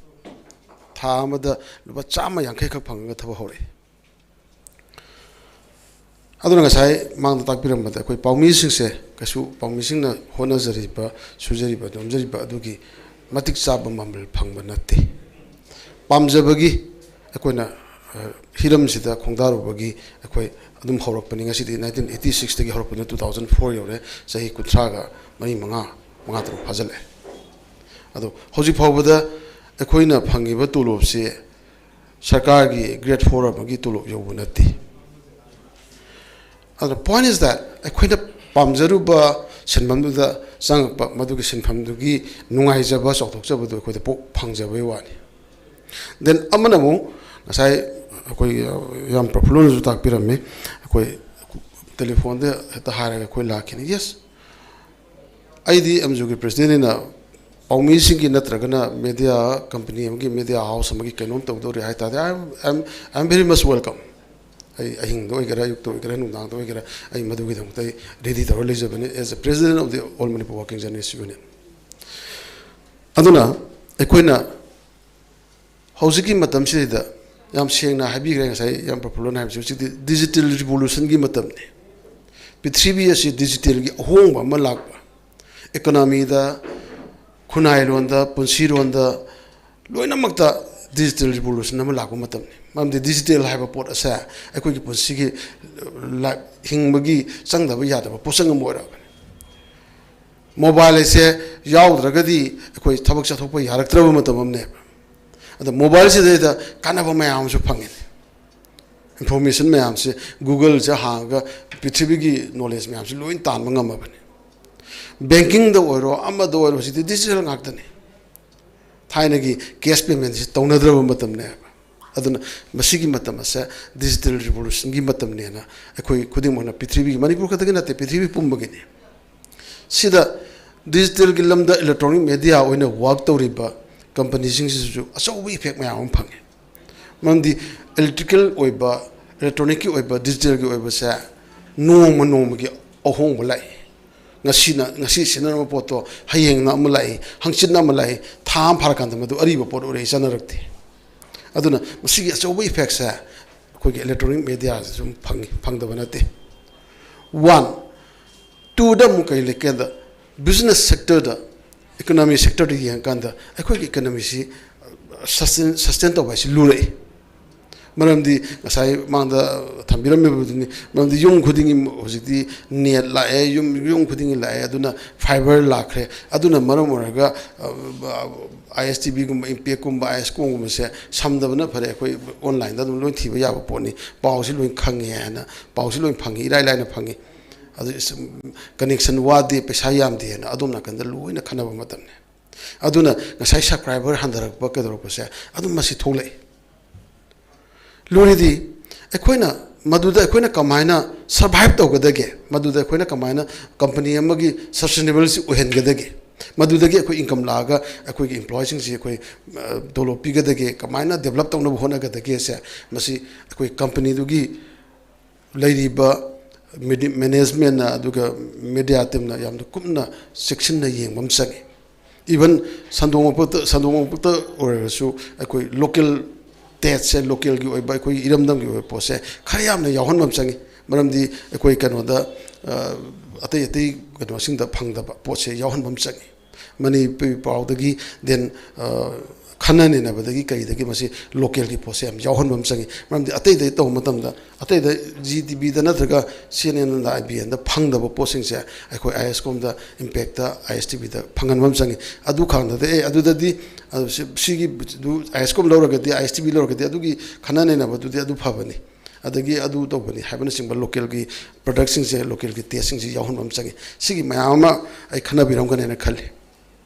ꯊꯥ ꯑꯃꯗ ꯂꯨꯄꯥ ꯆꯥꯝꯃ ꯌꯥꯡꯈꯩꯈꯛ ꯐꯪꯉꯒ ꯊꯕꯛ ꯍꯧꯔꯛꯏ꯫ ꯑꯗꯨꯅ ꯉꯁꯥꯏ ꯃꯥꯡꯗ ꯇꯥꯛꯄꯤꯔꯝꯕꯗ ꯑꯩꯈꯣꯏ ꯄꯥꯎꯃꯤꯁꯤꯡꯁꯦ ꯀꯩꯁꯨ, ꯄꯥꯎꯃꯤꯁꯤꯡꯅ ꯍꯣꯠꯅꯖꯔꯤꯕ, ꯁꯨꯖꯔꯤꯕ, ꯅꯣꯝꯖꯔꯤꯕ ꯑꯗꯨꯒꯤ ꯃꯇꯤꯛ ꯆꯥꯕ ꯃꯃꯜ ꯐꯪꯕ ꯅꯠꯇꯦ꯫ ꯄꯥꯝꯖꯕꯒꯤ ꯑꯩꯈꯣꯏꯅ, ꯑ, ꯍꯤꯔꯝꯁꯤꯗ ꯈꯣꯡꯗꯥꯔꯨꯕꯒꯤ ꯑꯩꯈꯣꯏ ꯑꯗꯨꯝ ꯍꯧꯔꯛꯄꯅꯤ꯫ ꯉꯁꯤꯗꯤ nineteen eighty sixꯇꯒꯤ ꯍꯧꯔꯛꯄꯅ two thousand four ꯌꯧꯔꯦ, ꯆꯍꯤ ꯀꯨꯟꯊ꯭ꯔꯥꯒ ꯃꯔꯤ, ꯃꯉꯥ, ꯃꯉꯥ ꯇꯔꯨꯛ ꯐꯥꯖꯤꯜꯂꯛꯑꯦ꯫ ꯑꯗꯣ ꯍꯧꯖꯤꯛ ꯐꯥꯎꯕꯗ ꯑꯩꯈꯣꯏꯅ ꯐꯪꯉꯤꯕ ꯇꯣꯂꯣꯞꯁꯦ ꯁꯔꯀꯥꯔꯒꯤ grade four ꯑꯃꯒꯤ ꯇꯣꯂꯣꯞ ꯌꯧꯕ ꯅꯠꯇꯦ꯫ ꯑꯗꯨꯅ point is that ꯑꯩꯈꯣꯏꯅ ꯄꯥꯝꯖꯔꯨꯕ ꯁꯤꯟꯐꯝꯗꯨꯗ ꯆꯪꯉꯛꯄ, ꯃꯗꯨꯒꯤ ꯁꯤꯟꯐꯝꯗꯨꯒꯤ ꯅꯨꯡꯉꯥꯏꯖꯕ, ꯆꯥꯎꯊꯣꯛꯆꯕꯗꯨ ꯑꯩꯈꯣꯏꯗ ꯄꯣꯛ ꯐꯪꯖꯕꯒꯤ ꯋꯥꯅꯤ꯫ Then ꯑꯃꯅ ꯑꯃꯨꯛ ꯉꯁꯥꯏ ꯑꯩꯈꯣꯏ ꯌꯥꯝ ꯄ꯭ꯔꯐꯨꯜꯂꯅꯁꯨ ꯇꯥꯛꯄꯤꯔꯝꯃꯤ, ꯑꯩꯈꯣꯏ telephoneꯗ ꯍꯦꯛꯇ ꯍꯥꯏꯔꯒ ꯑꯩꯈꯣꯏ ꯂꯥꯛꯈꯤꯅꯤ꯫ Yes, ꯑꯩꯗꯤ MUꯒꯤ presidentꯅꯤꯅ ꯄꯥꯎꯃꯤꯁꯤꯡꯒꯤ ꯅꯠꯇ꯭ꯔꯒꯅ media company ꯑꯃꯒꯤ, media house ꯑꯃꯒꯤ ꯀꯩꯅꯣꯝ ꯇꯧꯗꯧꯔꯦ ꯍꯥꯏ ꯇꯥꯔꯗꯤ, I am, I am, I am very much welcome. ꯑꯩ ꯑꯍꯤꯡꯗ ꯑꯣꯏꯒꯦꯔꯥ, ꯑꯌꯨꯛꯇ ꯑꯣꯏꯒꯦꯔꯥ, ꯅꯨꯡꯗꯥꯡꯗ ꯑꯣꯏꯒꯦꯔꯥ, ꯑꯩ ꯃꯗꯨꯒꯤꯗꯃꯛꯇ ꯑꯩ ready ꯇꯧꯔ ꯂꯩꯖꯕꯅꯤ, as a president of the All Manipur Working Journalist Union꯫ ꯑꯗꯨꯅ ꯑꯩꯈꯣꯏꯅ ꯍꯧꯖꯤꯛꯀꯤ ꯃꯇꯝꯁꯤꯗ, ꯌꯥꯝ ꯁꯦꯡꯅ ꯍꯥꯏꯕꯤꯈ꯭ꯔꯦ ꯉꯁꯥꯏ ꯌꯥꯝ ꯄ꯭ꯔꯐꯨꯜꯂꯅ ꯍꯥꯏꯕꯁꯤ, ꯍꯧꯖꯤꯛꯇꯤ digital revolutionꯒꯤ ꯃꯇꯝꯅꯤ꯫ ꯄ꯭ꯔꯤꯊꯤꯕꯤ ꯑꯁꯤ digitalꯒꯤ ꯑꯍꯣꯡꯕ ꯑꯃ ꯂꯥꯛꯄ, economyꯗ, ꯈꯨꯟꯅꯥꯏꯔꯣꯟꯗ, ꯄꯨꯟꯁꯤꯔꯣꯟꯗ, ꯂꯣꯏꯅꯃꯛꯇ digital revolution ꯑꯃ ꯂꯥꯛꯄ ꯃꯇꯝꯅꯤ꯫ ꯃꯔꯝꯗꯤ digital ꯍꯥꯏꯕ ꯄꯣꯠ ꯑꯁꯦ ꯑꯩꯈꯣꯏꯒꯤ ꯄꯨꯟꯁꯤꯒꯤ, ꯂꯥꯏꯐ, ꯍꯤꯡꯕꯒꯤ ꯆꯪꯗꯕ ꯌꯥꯗꯕ ꯄꯣꯠꯁꯛ ꯑꯃ ꯑꯣꯏꯔꯛꯑꯕꯅꯤ꯫ ꯃꯣꯕꯥꯏꯜ ꯍꯥꯏꯁꯦ ꯌꯥꯎꯗ꯭ꯔꯒꯗꯤ ꯑꯩꯈꯣꯏ ꯊꯕꯛ ꯆꯠꯊꯣꯛꯄ ꯌꯥꯔꯛꯇ꯭ꯔꯕ ꯃꯇꯝ ꯑꯃꯅꯦꯕ꯫ ꯑꯗ ꯃꯣꯕꯥꯏꯜꯁꯤꯗꯩꯗ ꯀꯥꯟꯅꯕ ꯃꯌꯥꯝ ꯑꯃꯁꯨ ꯐꯪꯉꯤꯅꯦ꯫ ꯏꯟꯐꯣꯔꯃꯦꯁꯟ ꯃꯌꯥꯝꯁꯦ ꯒꯨꯒꯜꯁꯦ ꯍꯥꯡꯉꯒ ꯄ꯭ꯔꯤꯊꯤꯕꯤꯒꯤ ꯅꯣꯂꯦꯖ ꯃꯌꯥꯝꯁꯦ ꯂꯣꯏ ꯇꯥꯟꯕ ꯉꯝꯃꯕꯅꯤ꯫ ꯕꯦꯡꯀꯤꯡꯗ ꯑꯣꯏꯔꯣ, ꯑꯃꯗ ꯑꯣꯏꯔꯣ, ꯍꯧꯖꯤꯛꯇꯤ ꯗꯤꯖꯤꯇꯦꯜ ꯉꯥꯛꯇꯅꯤ꯫ ꯊꯥꯏꯅꯒꯤ ꯀꯦꯁ ꯄꯦꯃꯦꯟꯁꯤ ꯇꯧꯅꯗ꯭ꯔꯕ ꯃꯇꯝꯅꯦꯕ꯫ ꯑꯗꯨꯅ ꯃꯁꯤꯒꯤ ꯃꯇꯝ ꯑꯁꯦ ꯗꯤꯖꯤꯇꯦꯜ ꯔꯤꯚꯣꯂꯨꯁꯟꯒꯤ ꯃꯇꯝꯅꯦꯅ ꯑꯩꯈꯣꯏ ꯈꯨꯗꯤꯡꯃꯛꯅ, ꯄ꯭ꯔꯤꯊꯤꯕꯤꯒꯤ, ꯃꯅꯤꯄꯨꯔ ꯈꯛꯇꯒꯤ ꯅꯠꯇꯦ, ꯄ꯭ꯔꯤꯊꯤꯕꯤ ꯄꯨꯝꯕꯒꯤꯅꯤ꯫ ꯁꯤꯗ ꯗꯤꯖꯤꯇꯦꯜꯒꯤ ꯂꯝꯗ ꯏꯂꯦꯛꯇ꯭ꯔꯣꯅꯤꯛ ꯃꯦꯗꯤꯌꯥ ꯑꯣꯏꯅ ꯋꯥꯔꯛ ꯇꯧꯔꯤꯕ ꯀꯝꯄꯅꯤꯁꯤꯡꯁꯤꯁꯨ ꯑꯆꯧꯕ ꯏꯐꯦꯛ ꯃꯌꯥꯝ ꯑꯃ ꯐꯪꯉꯤ꯫ ꯃꯔꯝꯗꯤ ꯏꯂꯦꯛꯇ꯭ꯔꯤꯀꯦꯜ ꯑꯣꯏꯕ, ꯏꯂꯦꯛꯇ꯭ꯔꯣꯅꯤꯛꯀꯤ ꯑꯣꯏꯕ, ꯗꯤꯖꯤꯇꯦꯜꯒꯤ ꯑꯣꯏꯕꯁꯦ ꯅꯣꯡꯃ ꯅꯣꯡꯃꯒꯤ ꯑꯍꯣꯡꯕ ꯂꯥꯛꯏ꯫ ꯉꯁꯤꯅ, ꯉꯁꯤ ꯁꯤꯖꯤꯟꯅꯔꯝꯕ ꯄꯣꯠꯇꯣ ꯍꯌꯦꯡꯅ ꯑꯃ ꯂꯥꯛꯏ, ꯍꯪꯆꯤꯠꯅ ꯑꯃ ꯂꯥꯛꯏ, ꯊꯥ ꯑꯃ ꯐꯥꯔꯀꯥꯟꯗ ꯃꯗꯨ ꯑꯔꯤꯕ ꯄꯣꯠ ꯑꯣꯏꯔꯛꯏ, ꯆꯠꯅꯔꯛꯇꯦ꯫ ꯑꯗꯨꯅ ꯃꯁꯤꯒꯤ ꯑꯆꯧꯕ ꯏꯐꯦꯛꯁꯦ ꯑꯩꯈꯣꯏꯒꯤ ꯏꯂꯦꯛꯇ꯭ꯔꯣꯅꯤꯛ ꯃꯦꯗꯤꯌꯥꯁꯤꯁꯨ ꯑꯗꯨꯝ ꯐꯪꯉꯤ, ꯐꯪꯗꯕ ꯅꯠꯇꯦ꯫ ꯋꯥꯟ꯫ ꯇꯨꯗ ꯑꯃꯨꯛ ꯀꯔꯤ ꯂꯩꯒꯦꯗ, ꯕꯤꯖꯤꯅꯦꯁ ꯁꯦꯛꯇꯔꯗ, ꯏꯀꯣꯅꯣꯃꯤ ꯁꯦꯛꯇꯔꯗ ꯌꯦꯡꯉꯀꯥꯟꯗ ꯑꯩꯈꯣꯏꯒꯤ ꯏꯀꯣꯅꯣꯃꯤꯁꯤ ꯁꯁꯇꯦꯟ, ꯁꯁꯇꯦꯟ ꯇꯧꯕ ꯍꯥꯏꯁꯤ ꯂꯨꯔꯛꯏ꯫ ꯃꯔꯝꯗꯤ ꯉꯁꯥꯏ ꯃꯥꯡꯗ ꯊꯝꯕꯤꯔꯝꯃꯤꯕꯗꯨꯅꯤ꯫ ꯃꯔꯝꯗꯤ ꯌꯨꯝ ꯈꯨꯗꯤꯡꯒꯤ ꯍꯧꯖꯤꯛꯇꯤ ꯅꯦꯠ ꯂꯥꯛꯑꯦ, ꯌꯨꯝ, ꯌꯨꯝ ꯈꯨꯗꯤꯡꯒꯤ ꯂꯥꯛꯑꯦ꯫ ꯑꯗꯨꯅ ꯐꯥꯏꯕꯔ ꯂꯥꯛꯈ꯭ꯔꯦ꯫ ꯑꯗꯨꯅ ꯃꯔꯝ ꯑꯣꯏꯔꯒ, ꯑ, ꯑꯥꯏ ꯑꯦꯁ ꯇꯤ ꯚꯤꯒꯨꯝꯕ, ꯏꯝꯄꯦꯛꯀꯨꯝꯕ, ꯑꯥꯏ ꯑꯦꯁ ꯀꯣꯝꯒꯨꯝꯕꯁꯦ ꯁꯝꯗꯕꯅ ꯐꯔꯦ꯫ ꯑꯩꯈꯣꯏ ꯑꯣꯟꯂꯥꯏꯟꯗ ꯑꯗꯨꯝ ꯂꯣꯏ ꯊꯤꯕ ꯌꯥꯕ ꯄꯣꯠꯅꯤ꯫ ꯄꯥꯎꯁꯤ ꯂꯣꯏ ꯈꯪꯉꯦ ꯍꯥꯏꯅ, ꯄꯥꯎꯁꯤ ꯂꯣꯏ ꯐꯪꯉꯤ, ꯏꯔꯥꯏ ꯂꯥꯏꯅ ꯐꯪꯉꯤ꯫ ꯑꯗꯨ ꯀꯅꯦꯛꯁꯟ ꯋꯥꯗꯦ, ꯄꯩꯁꯥ ꯌꯥꯝꯗꯦꯅ ꯑꯗꯣꯝ ꯅꯥꯀꯟꯗ ꯂꯣꯏꯅ ꯈꯟꯅꯕ ꯃꯇꯝꯅꯤ꯫ ꯑꯗꯨꯅ ꯉꯁꯥꯏ ꯁꯕꯁꯀ꯭ꯔꯥꯏꯕꯔ ꯍꯟꯊꯔꯛꯄ ꯀꯩꯗꯧꯔꯛꯄꯁꯦ ꯑꯗꯨꯝ ꯃꯁꯤ ꯊꯣꯛꯂꯛꯏ꯫ ꯂꯣꯏꯔꯗꯤ ꯑꯩꯈꯣꯏꯅ ꯃꯗꯨꯗ ꯑꯩꯈꯣꯏꯅ ꯀꯃꯥꯏꯅ ꯁꯔꯚꯥꯏꯚ ꯇꯧꯒꯗꯒꯦ, ꯃꯗꯨꯗ ꯑꯩꯈꯣꯏꯅ ꯀꯃꯥꯏꯅ ꯀꯝꯄꯅꯤ ꯑꯃꯒꯤ ꯁꯁꯇꯦꯅꯦꯕꯜꯁꯤ ꯑꯣꯏꯍꯟꯒꯗꯒꯦ, ꯃꯗꯨꯗꯒꯤ ꯑꯩꯈꯣꯏ ꯏꯟꯀꯝ ꯂꯥꯛꯑꯒ ꯑꯩꯈꯣꯏꯒꯤ ꯏꯝꯄ꯭ꯂꯣꯌꯤꯁꯤꯡꯁꯤ ꯑꯩꯈꯣꯏ, ꯑ, ꯇꯣꯂꯣꯞ ꯄꯤꯒꯗꯒꯦ, ꯀꯃꯥꯏꯅ ꯗꯦꯕꯂꯞ ꯇꯧꯅꯕ ꯍꯣꯠꯅꯒꯗꯒꯦꯁꯦ, ꯃꯁꯤ ꯑꯩꯈꯣꯏ ꯀꯝꯄꯅꯤꯗꯨꯒꯤ ꯂꯩꯔꯤꯕ ꯃꯦꯅꯦꯖꯃꯦꯟꯅ ꯑꯗꯨꯒ ꯃꯦꯗꯤꯌꯥ ꯇꯤꯝꯅ ꯌꯥꯝꯅ ꯀꯨꯞꯅ ꯆꯦꯛꯁꯤꯟꯅ ꯌꯦꯡꯕ ꯑꯃ ꯆꯪꯉꯤ꯫ ꯏꯚꯟ ꯁꯟꯗꯣꯛ ꯋꯥꯊꯣꯛꯇ, ꯁꯟꯗꯣꯛ ꯋꯥꯊꯣꯛꯇ ꯑꯣꯏꯔꯒꯁꯨ ꯑꯩꯈꯣꯏ ꯂꯣꯀꯦꯜ ꯇꯦꯁꯁꯦ, ꯂꯣꯀꯦꯜꯒꯤ ꯑꯣꯏꯕ, ꯑꯩꯈꯣꯏꯒꯤ ꯏꯔꯝꯗꯝꯒꯤ ꯑꯣꯏꯕ ꯄꯣꯠꯁꯦ ꯈꯔ ꯌꯥꯝꯅ ꯌꯥꯎꯍꯟꯕ ꯑꯃ ꯆꯪꯉꯤ꯫ ꯃꯔꯝꯗꯤ ꯑꯩꯈꯣꯏ ꯀꯩꯅꯣꯗ, ꯑ, ꯑꯇꯩ ꯑꯇꯩ ꯀꯩꯅꯣꯁꯤꯡꯗ ꯐꯪꯗꯕ ꯄꯣꯠꯁꯦ ꯌꯥꯎꯍꯟꯕ ꯑꯃ ꯆꯪꯉꯤ꯫ ꯃꯅꯤꯄꯨꯔꯤ ꯄꯥꯎꯗꯒꯤ, then, ꯑ, ꯈꯟꯅ ꯅꯩꯅꯕꯗꯒꯤ ꯀꯩꯗꯒꯤ ꯃꯁꯤ ꯂꯣꯀꯦꯜꯒꯤ ꯄꯣꯠꯁꯦ ꯌꯥꯝ ꯌꯥꯎꯍꯟꯕ ꯑꯃ ꯆꯪꯉꯤ꯫ ꯃꯔꯝꯗꯤ ꯑꯇꯩꯗ ꯇꯧꯕ ꯃꯇꯝꯗ, ꯑꯇꯩꯗ ꯖꯤ ꯇꯤ ꯚꯤꯗ ꯅꯠꯇ꯭ꯔꯒ ꯁꯤ and and, I B and ꯐꯪꯗꯕ ꯄꯣꯠꯁꯤꯡꯁꯦ ꯑꯩꯈꯣꯏ I S ꯀꯣꯝꯗ, impact, I S T ꯚꯤꯗ ꯐꯪꯍꯟꯕ ꯑꯃ ꯆꯪꯉꯤ꯫ ꯑꯗꯨ ꯈꯥꯡꯗꯗꯤ, ꯑꯦ, ꯑꯗꯨꯗꯗꯤ, ꯑ, ꯁꯤ, ꯁꯤꯒꯤ, ꯑꯗꯨ ꯑꯥꯏ ꯑꯦꯁ ꯀꯣꯝ ꯂꯧꯔꯒꯗꯤ, ꯑꯥꯏ ꯑꯦꯁ ꯇꯤ ꯚꯤ ꯂꯧꯔꯒꯗꯤ, ꯑꯗꯨꯒꯤ ꯈꯟꯅ ꯅꯩꯅꯕꯗꯨꯗꯤ ꯑꯗꯨ ꯐꯕꯅꯤ꯫ ꯑꯗꯒꯤ ꯑꯗꯨ ꯇꯧꯕꯅꯤ ꯍꯥꯏꯕꯅꯆꯤꯡꯕ ꯂꯣꯀꯦꯜꯒꯤ ꯄ꯭ꯔꯗꯛꯁꯤꯡꯁꯦ, ꯂꯣꯀꯦꯜꯒꯤ ꯇꯦꯁꯁꯤꯡꯁꯦ ꯌꯥꯎꯍꯟꯕ ꯑꯃ ꯆꯪꯉꯤ꯫ ꯁꯤꯒꯤ ꯃꯌꯥꯝ ꯑꯃ ꯑꯩ ꯈꯟꯅꯕꯤꯔꯝꯒꯅꯦꯅ ꯈꯜꯂꯤ꯫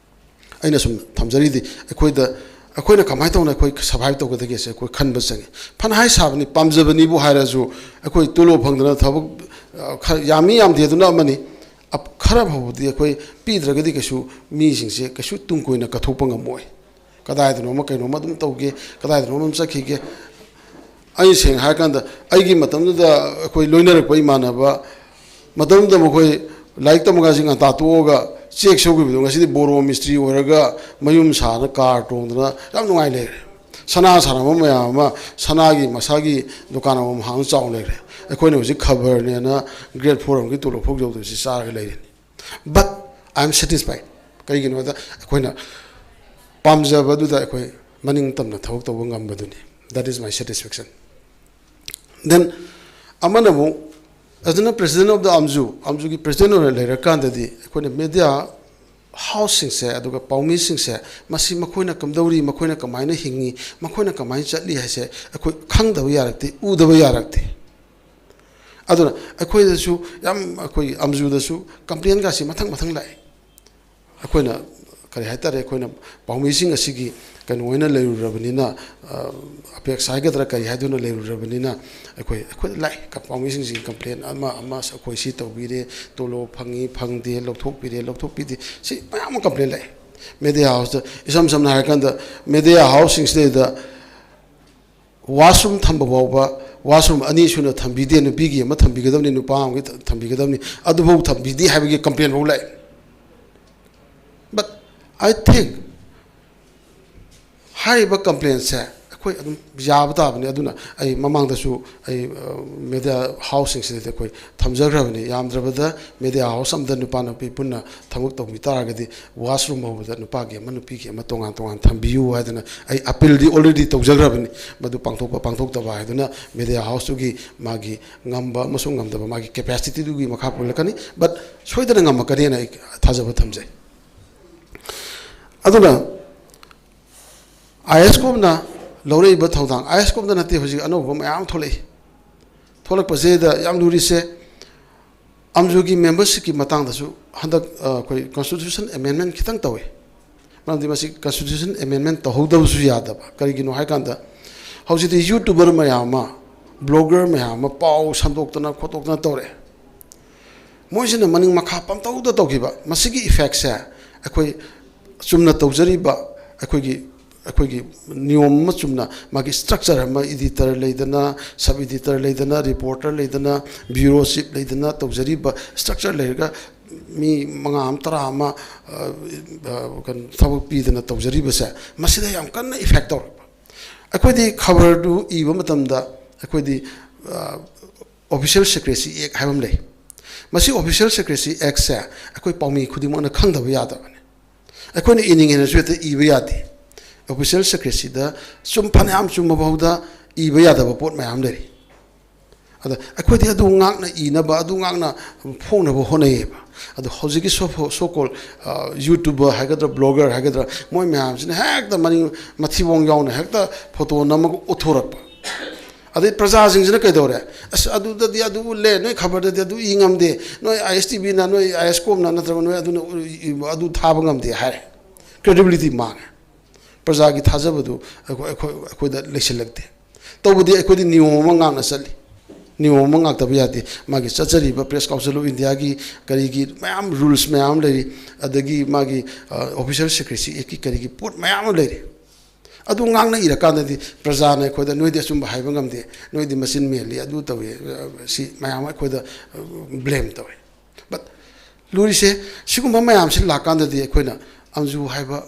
ꯑꯩꯅ ꯁꯨꯝ ꯊꯝꯖꯔꯤꯗꯤ, ꯑꯩꯈꯣꯏꯗ, ꯑꯩꯈꯣꯏꯅ ꯀꯃꯥꯏꯅ ꯇꯧꯅ ꯑꯩꯈꯣꯏ ꯁꯔꯚꯥꯏꯚ ꯇꯧꯒꯗꯒꯦꯁꯦ ꯑꯩꯈꯣꯏ ꯈꯟꯕ ꯆꯪꯉꯤ꯫ ꯐꯅ ꯍꯥꯏ ꯁꯥꯕꯅꯤ, ꯄꯥꯝꯖꯕꯅꯤꯕꯨ ꯍꯥꯏꯔꯁꯨ, ꯑꯩꯈꯣꯏ ꯇꯣꯂꯣꯞ ꯐꯪꯗꯅ ꯊꯕꯛ, ꯑ, ꯈꯔ ꯌꯥꯝꯃꯤ ꯌꯥꯝꯗꯦ ꯑꯗꯨꯅ ꯑꯃꯅꯤ, ꯑꯞ-, ꯈꯔ ꯐꯥꯎꯕꯗꯤ ꯑꯩꯈꯣꯏ ꯄꯤꯗ꯭ꯔꯒꯗꯤ ꯀꯩꯁꯨ ꯃꯤꯁꯤꯡꯁꯦ ꯀꯩꯁꯨ ꯇꯨꯡ ꯀꯣꯏꯅ ꯀꯠꯊꯣꯛꯄ ꯉꯝꯃꯣꯏ꯫ ꯀꯗꯥꯏꯗꯅꯣꯃ ꯀꯩꯅꯣꯝꯃ ꯑꯗꯨꯝ ꯇꯧꯒꯦ, ꯀꯗꯥꯏꯗꯅꯣꯃ ꯑꯗꯨꯝ ꯆꯠꯈꯤꯒꯦ꯫ ꯑꯩ ꯁꯦꯡꯅ ꯍꯥꯏꯔꯀꯥꯟꯗ, ꯑꯩꯒꯤ ꯃꯇꯝꯗꯨꯗ ꯑꯩꯈꯣꯏ ꯂꯣꯏꯅꯔꯛꯄ ꯏꯃꯥꯟꯅꯕ, ꯃꯇꯝꯗꯨꯗ ꯃꯈꯣꯏ ꯂꯥꯏꯔꯤꯛ ꯇꯝꯃꯒ ꯉꯟꯇꯥ ꯇꯣꯛꯑꯒ ꯆꯦꯛ ꯁꯨꯈꯤꯕꯗꯣ, ꯉꯁꯤꯗꯤ ꯕꯣꯔꯣ ꯃꯤꯁꯇ꯭ꯔꯤ ꯑꯣꯏꯔꯒ ꯃꯌꯨꯝ ꯁꯥꯗꯅ, ꯀꯥꯔ ꯇꯣꯡꯗꯅ ꯌꯥꯝ ꯅꯨꯡꯉꯥꯏ ꯂꯩꯔꯦ꯫ ꯁꯅꯥ ꯁꯥꯔꯝꯕ ꯃꯌꯥꯝ ꯑꯃ ꯁꯅꯥꯒꯤ ꯃꯁꯥꯒꯤ ꯗꯨꯀꯥꯟ ꯑꯃꯃꯝ ꯍꯥꯡ ꯆꯥꯎ ꯂꯩꯈ꯭ꯔꯦ꯫ ꯑꯩꯈꯣꯏꯅ ꯍꯧꯖꯤꯛ ꯈꯕꯔꯅꯦꯅ grade four ꯑꯃꯒꯤ ꯇꯣꯂꯣꯞ ꯐꯥꯎ ꯌꯧꯗꯕꯁꯤ ꯆꯥꯔꯒ ꯂꯩꯔꯤꯅꯤ꯫ But I am satisfied. ꯀꯩꯒꯤꯅꯣꯗ, ꯑꯩꯈꯣꯏꯅ ꯄꯥꯝꯖꯕꯗꯨꯗ ꯑꯩꯈꯣꯏ ꯃꯅꯤꯡ ꯇꯝꯅ ꯊꯕꯛ ꯇꯧꯕ ꯉꯝꯕꯗꯨꯅꯤ꯫ That is my satisfaction. Then ꯑꯃꯅ ꯑꯃꯨꯛ, ꯑꯗꯨꯅ president of the ꯑꯝꯖꯨ, ꯑꯝꯖꯨꯒꯤ president ꯑꯣꯏꯅ ꯂꯩꯔꯀꯥꯟꯗꯗꯤ ꯑꯩꯈꯣꯏꯅ media houseꯁꯤꯡꯁꯦ, ꯑꯗꯨꯒ ꯄꯥꯎꯃꯤꯁꯤꯡꯁꯦ, ꯃꯁꯤ ꯃꯈꯣꯏꯅ ꯀꯝꯗꯧꯔꯤ, ꯃꯈꯣꯏꯅ ꯀꯃꯥꯏꯅ ꯍꯤꯡꯉꯤ, ꯃꯈꯣꯏꯅ ꯀꯃꯥꯏꯅ ꯆꯠꯂꯤ ꯍꯥꯏꯁꯦ ꯑꯩꯈꯣꯏ ꯈꯪꯗꯕ ꯌꯥꯔꯛꯇꯦ, ꯎꯗꯕ ꯌꯥꯔꯛꯇꯦ꯫ ꯑꯗꯨꯅ ꯑꯩꯈꯣꯏꯗꯁꯨ ꯌꯥꯝ, ꯑꯩꯈꯣꯏ ꯑꯝꯖꯨꯗꯁꯨ complainꯒꯁꯤ ꯃꯊꯪ ꯃꯊꯪ ꯂꯥꯛꯑꯦ꯫ ꯑꯩꯈꯣꯏꯅ, ꯀꯔꯤ ꯍꯥꯏꯇꯥꯔꯦ, ꯑꯩꯈꯣꯏꯅ ꯄꯥꯎꯃꯤꯁꯤꯡ ꯑꯁꯤꯒꯤ ꯀꯩꯅꯣ ꯑꯣꯏꯅ ꯂꯩꯔꯨꯔꯕꯅꯤꯅ, ꯑ, ꯑꯄꯦꯛꯁ ꯍꯥꯏꯒꯗ꯭ꯔꯥ ꯀꯔꯤ ꯍꯥꯏꯗꯣꯏꯅꯣ, ꯂꯩꯔꯨꯔꯕꯅꯤꯅ ꯑꯩꯈꯣꯏ, ꯑꯩꯈꯣꯏꯗ ꯂꯥꯛꯑꯦ꯫ ꯄꯥꯎꯃꯤꯁꯤꯡꯁꯤꯒꯤ complain ꯑꯃ ꯑꯃ, ꯑꯩꯈꯣꯏ ꯁꯤ ꯇꯧꯕꯤꯔꯦ, ꯇꯣꯂꯣꯞ ꯐꯪꯉꯤ ꯐꯪꯗꯦ, ꯂꯧꯊꯣꯛꯄꯤꯔꯦ ꯂꯧꯊꯣꯛꯄꯤꯗꯦ, ꯁꯤ ꯃꯌꯥꯝ ꯑꯃ complain ꯂꯥꯛꯑꯦ꯫ Media houseꯇ, ꯏꯁꯝ ꯁꯝꯅ ꯍꯥꯏꯔꯀꯥꯟꯗ, media houseꯁꯤꯡꯁꯤꯗꯩꯗ washroom ꯊꯝꯕ ꯐꯥꯎꯕ, washroom ꯑꯅꯤ ꯁꯨꯅ ꯊꯝꯕꯤꯗꯦ, ꯅꯨꯄꯤꯒꯤ ꯑꯃ ꯊꯝꯕꯤꯒꯗꯕꯅꯤ, ꯅꯨꯄꯥ ꯑꯃꯒꯤ ꯊꯝꯕꯤꯒꯗꯕꯅꯤ, ꯑꯗꯨꯐꯥꯎ ꯊꯝꯕꯤꯗꯦ ꯍꯥꯏꯕꯒꯤ complain ꯐꯥꯎ ꯂꯥꯛꯑꯦ꯫ But I think ꯍꯥꯏꯔꯤꯕ complainꯁꯦ ꯑꯩꯈꯣꯏ ꯑꯗꯨꯝ ꯌꯥꯕ ꯇꯥꯕꯅꯤ꯫ ꯑꯗꯨꯅ ꯑꯩ ꯃꯃꯥꯡꯗꯁꯨ ꯑꯩ ꯃꯦꯗꯤꯌꯥ ꯍꯥꯎꯁꯁꯤꯡꯁꯤꯗꯗꯤ ꯑꯩꯈꯣꯏ ꯊꯝꯖꯈ꯭ꯔꯕꯅꯤ꯫ ꯌꯥꯝꯗ꯭ꯔꯕꯗ ꯃꯦꯗꯤꯌꯥ ꯍꯥꯎꯁ ꯑꯃꯗ ꯅꯨꯄꯥ ꯅꯨꯄꯤ ꯄꯨꯟꯅ ꯊꯕꯛ ꯇꯧꯕꯤ ꯇꯥꯔꯒꯗꯤ ꯋꯥꯁꯔꯨꯝ ꯐꯥꯎꯕꯗ ꯅꯨꯄꯥꯒꯤ ꯑꯃ ꯅꯨꯄꯤꯒꯤ ꯑꯃ ꯇꯣꯉꯥꯟ ꯇꯣꯉꯥꯟ ꯊꯝꯕꯤꯌꯨ ꯍꯥꯏꯗꯅ ꯑꯩ ꯑꯄꯤꯜꯗꯤ ꯑꯣꯜꯔꯦꯗꯤ ꯇꯧꯖꯈ꯭ꯔꯕꯅꯤ꯫ ꯃꯗꯨ ꯄꯥꯡꯊꯣꯛꯄ ꯄꯥꯡꯊꯣꯛꯇꯕ ꯍꯥꯏꯗꯨꯅ ꯃꯦꯗꯤꯌꯥ ꯍꯥꯎꯁꯇꯨꯒꯤ ꯃꯥꯒꯤ ꯉꯝꯕ ꯑꯃꯁꯨꯡ ꯉꯝꯗꯕ ꯃꯥꯒꯤ ꯀꯦꯄꯦꯁꯤꯇꯤꯗꯨꯒꯤ ꯃꯈꯥ ꯄꯣꯜꯂꯛꯀꯅꯤ꯫ But ꯁꯣꯏꯗꯅ ꯉꯝꯃꯛꯀꯅꯤꯅ ꯑꯩ ꯊꯥꯖꯕ ꯊꯝꯖꯩ꯫ ꯑꯗꯨꯅ ꯑꯥꯏ ꯑꯦꯁ ꯀꯣꯝꯅ ꯂꯧꯔꯛꯏꯕ ꯊꯧꯗꯥꯡ, ꯑꯥꯏ ꯑꯦꯁ ꯀꯣꯝꯗ ꯅꯠꯇꯦ, ꯍꯧꯖꯤꯛ ꯑꯅꯧꯕ ꯃꯌꯥꯝ ꯑꯃ ꯊꯣꯛꯂꯛꯏ꯫ ꯊꯣꯛꯂꯛꯄꯁꯤꯗ ꯌꯥꯝ ꯂꯨꯔꯤꯁꯦ, ꯑꯝꯖꯨꯒꯤ ꯃꯦꯝꯕꯔꯁꯤꯞꯀꯤ ꯃꯇꯥꯡꯗꯁꯨ ꯍꯟꯗꯛ, ꯑ, ꯑꯩꯈꯣꯏ ꯀꯟꯁꯇꯤꯇ꯭ꯌꯨꯁꯟ ꯑꯦꯃꯦꯟꯃꯦꯟ ꯈꯤꯇꯪ ꯇꯧꯋꯤ꯫ ꯃꯔꯝꯗꯤ ꯃꯁꯤ ꯀꯟꯁꯇꯤꯇ꯭ꯌꯨꯁꯟ ꯑꯦꯃꯦꯟꯃꯦꯟ ꯇꯧꯍꯧꯗꯕꯁꯨ ꯌꯥꯗꯕ꯫ ꯀꯔꯤꯒꯤꯅꯣ ꯍꯥꯏꯀꯥꯟꯗ, ꯍꯧꯖꯤꯛꯇꯤ ꯌꯨꯇ꯭ꯌꯨꯕꯔ ꯃꯌꯥꯝ ꯑꯃ, ꯕ꯭ꯂꯣꯒꯔ ꯃꯌꯥꯝ ꯑꯃ ꯄꯥꯎ ꯁꯟꯗꯣꯛꯇꯅ ꯈꯣꯠꯇꯣꯛꯇꯅ ꯇꯧꯔꯛꯑꯦ꯫ ꯃꯣꯏꯁꯤꯅ ꯃꯅꯤꯡ ꯃꯈꯥ ꯄꯪꯇꯧꯗ ꯇꯧꯈꯤꯕ꯫ ꯃꯁꯤꯒꯤ ꯏꯐꯦꯛꯁꯦ ꯑꯩꯈꯣꯏ ꯆꯨꯝꯅ ꯇꯧꯖꯔꯤꯕ ꯑꯩꯈꯣꯏꯒꯤ, ꯑꯩꯈꯣꯏꯒꯤ ꯅꯤꯌꯣꯝ ꯑꯃ ꯆꯨꯝꯅ, ꯃꯥꯒꯤ ꯁ꯭ꯇ꯭ꯔꯛꯆꯔ ꯑꯃ, ꯏꯗꯤꯇꯔ ꯂꯩꯗꯅ, ꯁꯕ ꯏꯗꯤꯇꯔ ꯂꯩꯗꯅ, ꯔꯤꯄꯣꯔꯇꯔ ꯂꯩꯗꯅ, ꯕ꯭ꯌꯨꯔꯣ ꯆꯤꯐ ꯂꯩꯗꯅ ꯇꯧꯖꯔꯤꯕ ꯁ꯭ꯇ꯭ꯔꯛꯆꯔ ꯂꯩꯔꯒ ꯃꯤ ꯃꯉꯥ ꯑꯃ, ꯇꯔꯥ ꯑꯃ, ꯑ, ꯑ, ꯀꯩꯅꯣ, ꯊꯕꯛ ꯄꯤꯗꯅ ꯇꯧꯖꯔꯤꯕꯁꯦ, ꯃꯁꯤꯗ ꯌꯥꯝ ꯀꯟꯅ ꯏꯐꯦꯛ ꯇꯧꯔꯛꯄ꯫ ꯑꯩꯈꯣꯏꯗꯤ ꯈꯕꯔꯗꯨ ꯏꯕ ꯃꯇꯝꯗ ꯑꯩꯈꯣꯏꯗꯤ, ꯑ, ꯑꯣꯐꯤꯁꯤꯌꯦꯜ ꯁꯦꯀ꯭ꯔꯦꯁꯤ ꯑꯦꯛ ꯍꯥꯏꯕ ꯑꯃ ꯂꯩ꯫ ꯃꯁꯤ ꯑꯣꯐꯤꯁꯤꯌꯦꯜ ꯁꯦꯀ꯭ꯔꯦꯁꯤ ꯑꯦꯛꯁꯦ ꯑꯩꯈꯣꯏ ꯄꯥꯎꯃꯤ ꯈꯨꯗꯤꯡꯃꯛꯅ ꯈꯪꯗꯕ ꯌꯥꯗꯕꯅꯤ꯫ ꯑꯩꯈꯣꯏꯅ ꯏꯅꯤꯡꯉꯦꯅꯁꯨ ꯍꯦꯛꯇ ꯏꯕ ꯌꯥꯗꯦ꯫ ꯑꯣꯐꯤꯁꯤꯌꯦꯜ ꯁꯦꯀ꯭ꯔꯦꯁꯤꯗ ꯆꯨꯝ, ꯐꯅꯌꯥꯝ ꯆꯨꯝꯕ ꯐꯥꯎꯗ ꯏꯕ ꯌꯥꯗꯕ ꯄꯣꯠ ꯃꯌꯥꯝ ꯂꯩꯔꯤ꯫ ꯑꯗ ꯑꯩꯈꯣꯏꯗꯤ ꯑꯗꯨ ꯉꯥꯛꯅ ꯏꯅꯕ, ꯑꯗꯨ ꯉꯥꯛꯅ ꯐꯣꯡꯅꯕ ꯍꯣꯠꯅꯩꯌꯦꯕ꯫ ꯑꯗꯣ ꯍꯧꯖꯤꯛꯀꯤ so, so called, ꯑ, ꯌꯨꯇ꯭ꯌꯨꯕꯔ ꯍꯥꯏꯒꯗ꯭ꯔꯥ, ꯕ꯭ꯂꯣꯒꯔ ꯍꯥꯏꯒꯗ꯭ꯔꯥ, ꯃꯣꯏ ꯃꯌꯥꯝꯁꯤꯅ ꯍꯦꯛꯇ ꯃꯅꯤꯡ ꯃꯊꯤꯕꯣꯡ ꯌꯥꯎꯅ ꯍꯦꯛꯇ ꯐꯣꯇꯣ ꯅꯝꯃꯒ ꯎꯠꯊꯣꯔꯛꯄ꯫ ꯑꯗꯩ ꯄ꯭ꯔꯖꯥꯁꯤꯡꯁꯤꯅ ꯀꯩꯗꯧꯔꯦ? "ꯑꯁ, ꯑꯗꯨꯗꯗꯤ ꯑꯗꯨ ꯎꯠꯂꯦ, ꯅꯣꯏ ꯈꯕꯔꯗꯗꯤ ꯑꯗꯨ ꯏ ꯉꯝꯗꯦ, ꯅꯣꯏ ꯑꯥꯏ ꯑꯦꯁ ꯇꯤ ꯚꯤꯅ, ꯅꯣꯏ ꯑꯥꯏ ꯑꯦꯁ ꯀꯣꯝꯅ ꯅꯠꯇ꯭ꯔꯒ ꯅꯣꯏ ꯑꯗꯨꯅ ꯎ-, ꯏ-, ꯑꯗꯨ ꯊꯥꯕ ꯉꯝꯗꯦ" ꯍꯥꯏꯔꯦ꯫ ꯀ꯭ꯔꯦꯗꯤꯕꯤꯂꯤꯇꯤ ꯃꯥꯡꯉꯦ꯫ ꯄ꯭ꯔꯖꯥꯒꯤ ꯊꯥꯖꯕꯗꯨ ꯑꯩꯈꯣꯏ, ꯑꯩꯈꯣꯏ, ꯑꯩꯈꯣꯏꯗ ꯂꯩꯁꯤꯜꯂꯛꯇꯦ꯫ ꯇꯧꯕꯗꯤ ꯑꯩꯈꯣꯏꯗꯤ ꯅꯤꯌꯣꯝ ꯑꯃ ꯉꯥꯛꯅ ꯆꯠꯂꯤ꯫ ꯅꯤꯌꯣꯝ ꯑꯃ ꯉꯥꯛꯇꯕ ꯌꯥꯗꯦ꯫ ꯃꯥꯒꯤ ꯆꯠꯆꯔꯤꯕ Press Council of Indiaꯒꯤ ꯀꯔꯤꯒꯤ ꯃꯌꯥꯝ ꯔꯨꯜꯁ ꯃꯌꯥꯝ ꯑꯃ ꯂꯩꯔꯤ, ꯑꯗꯒꯤ ꯃꯥꯒꯤ, ꯑ, ꯑꯣꯐꯤꯁꯤꯌꯦꯜ ꯁꯦꯀ꯭ꯔꯦꯁꯤ ꯑꯦꯛꯀꯤ ꯀꯔꯤꯒꯤ ꯄꯣꯠ ꯃꯌꯥꯝ ꯑꯃ ꯂꯩꯔꯤ꯫ ꯑꯗꯨ ꯉꯥꯛꯅ ꯏꯔꯀꯥꯟꯗꯗꯤ ꯄ꯭ꯔꯖꯥꯅ ꯑꯩꯈꯣꯏꯗ "ꯅꯣꯏꯗꯤ ꯑꯆꯨꯝꯕ ꯍꯥꯏꯕ ꯉꯝꯗꯦ, ꯅꯣꯏꯗꯤ ꯃꯆꯤꯟ ꯃꯦꯜꯂꯤ, ꯑꯗꯨ ꯇꯧꯏ", ꯑ, ꯁꯤ ꯃꯌꯥꯝ ꯑꯃ ꯑꯩꯈꯣꯏꯗ, ꯑ, ꯕ꯭ꯂꯦꯝ ꯇꯧꯏ꯫ But ꯂꯨꯔꯤꯁꯦ, ꯁꯤꯒꯨꯝꯕ ꯃꯌꯥꯝꯁꯤ ꯂꯥꯛꯀꯥꯟꯗꯗꯤ ꯑꯩꯈꯣꯏꯅ ꯑꯝꯖꯨ ꯍꯥꯏꯕ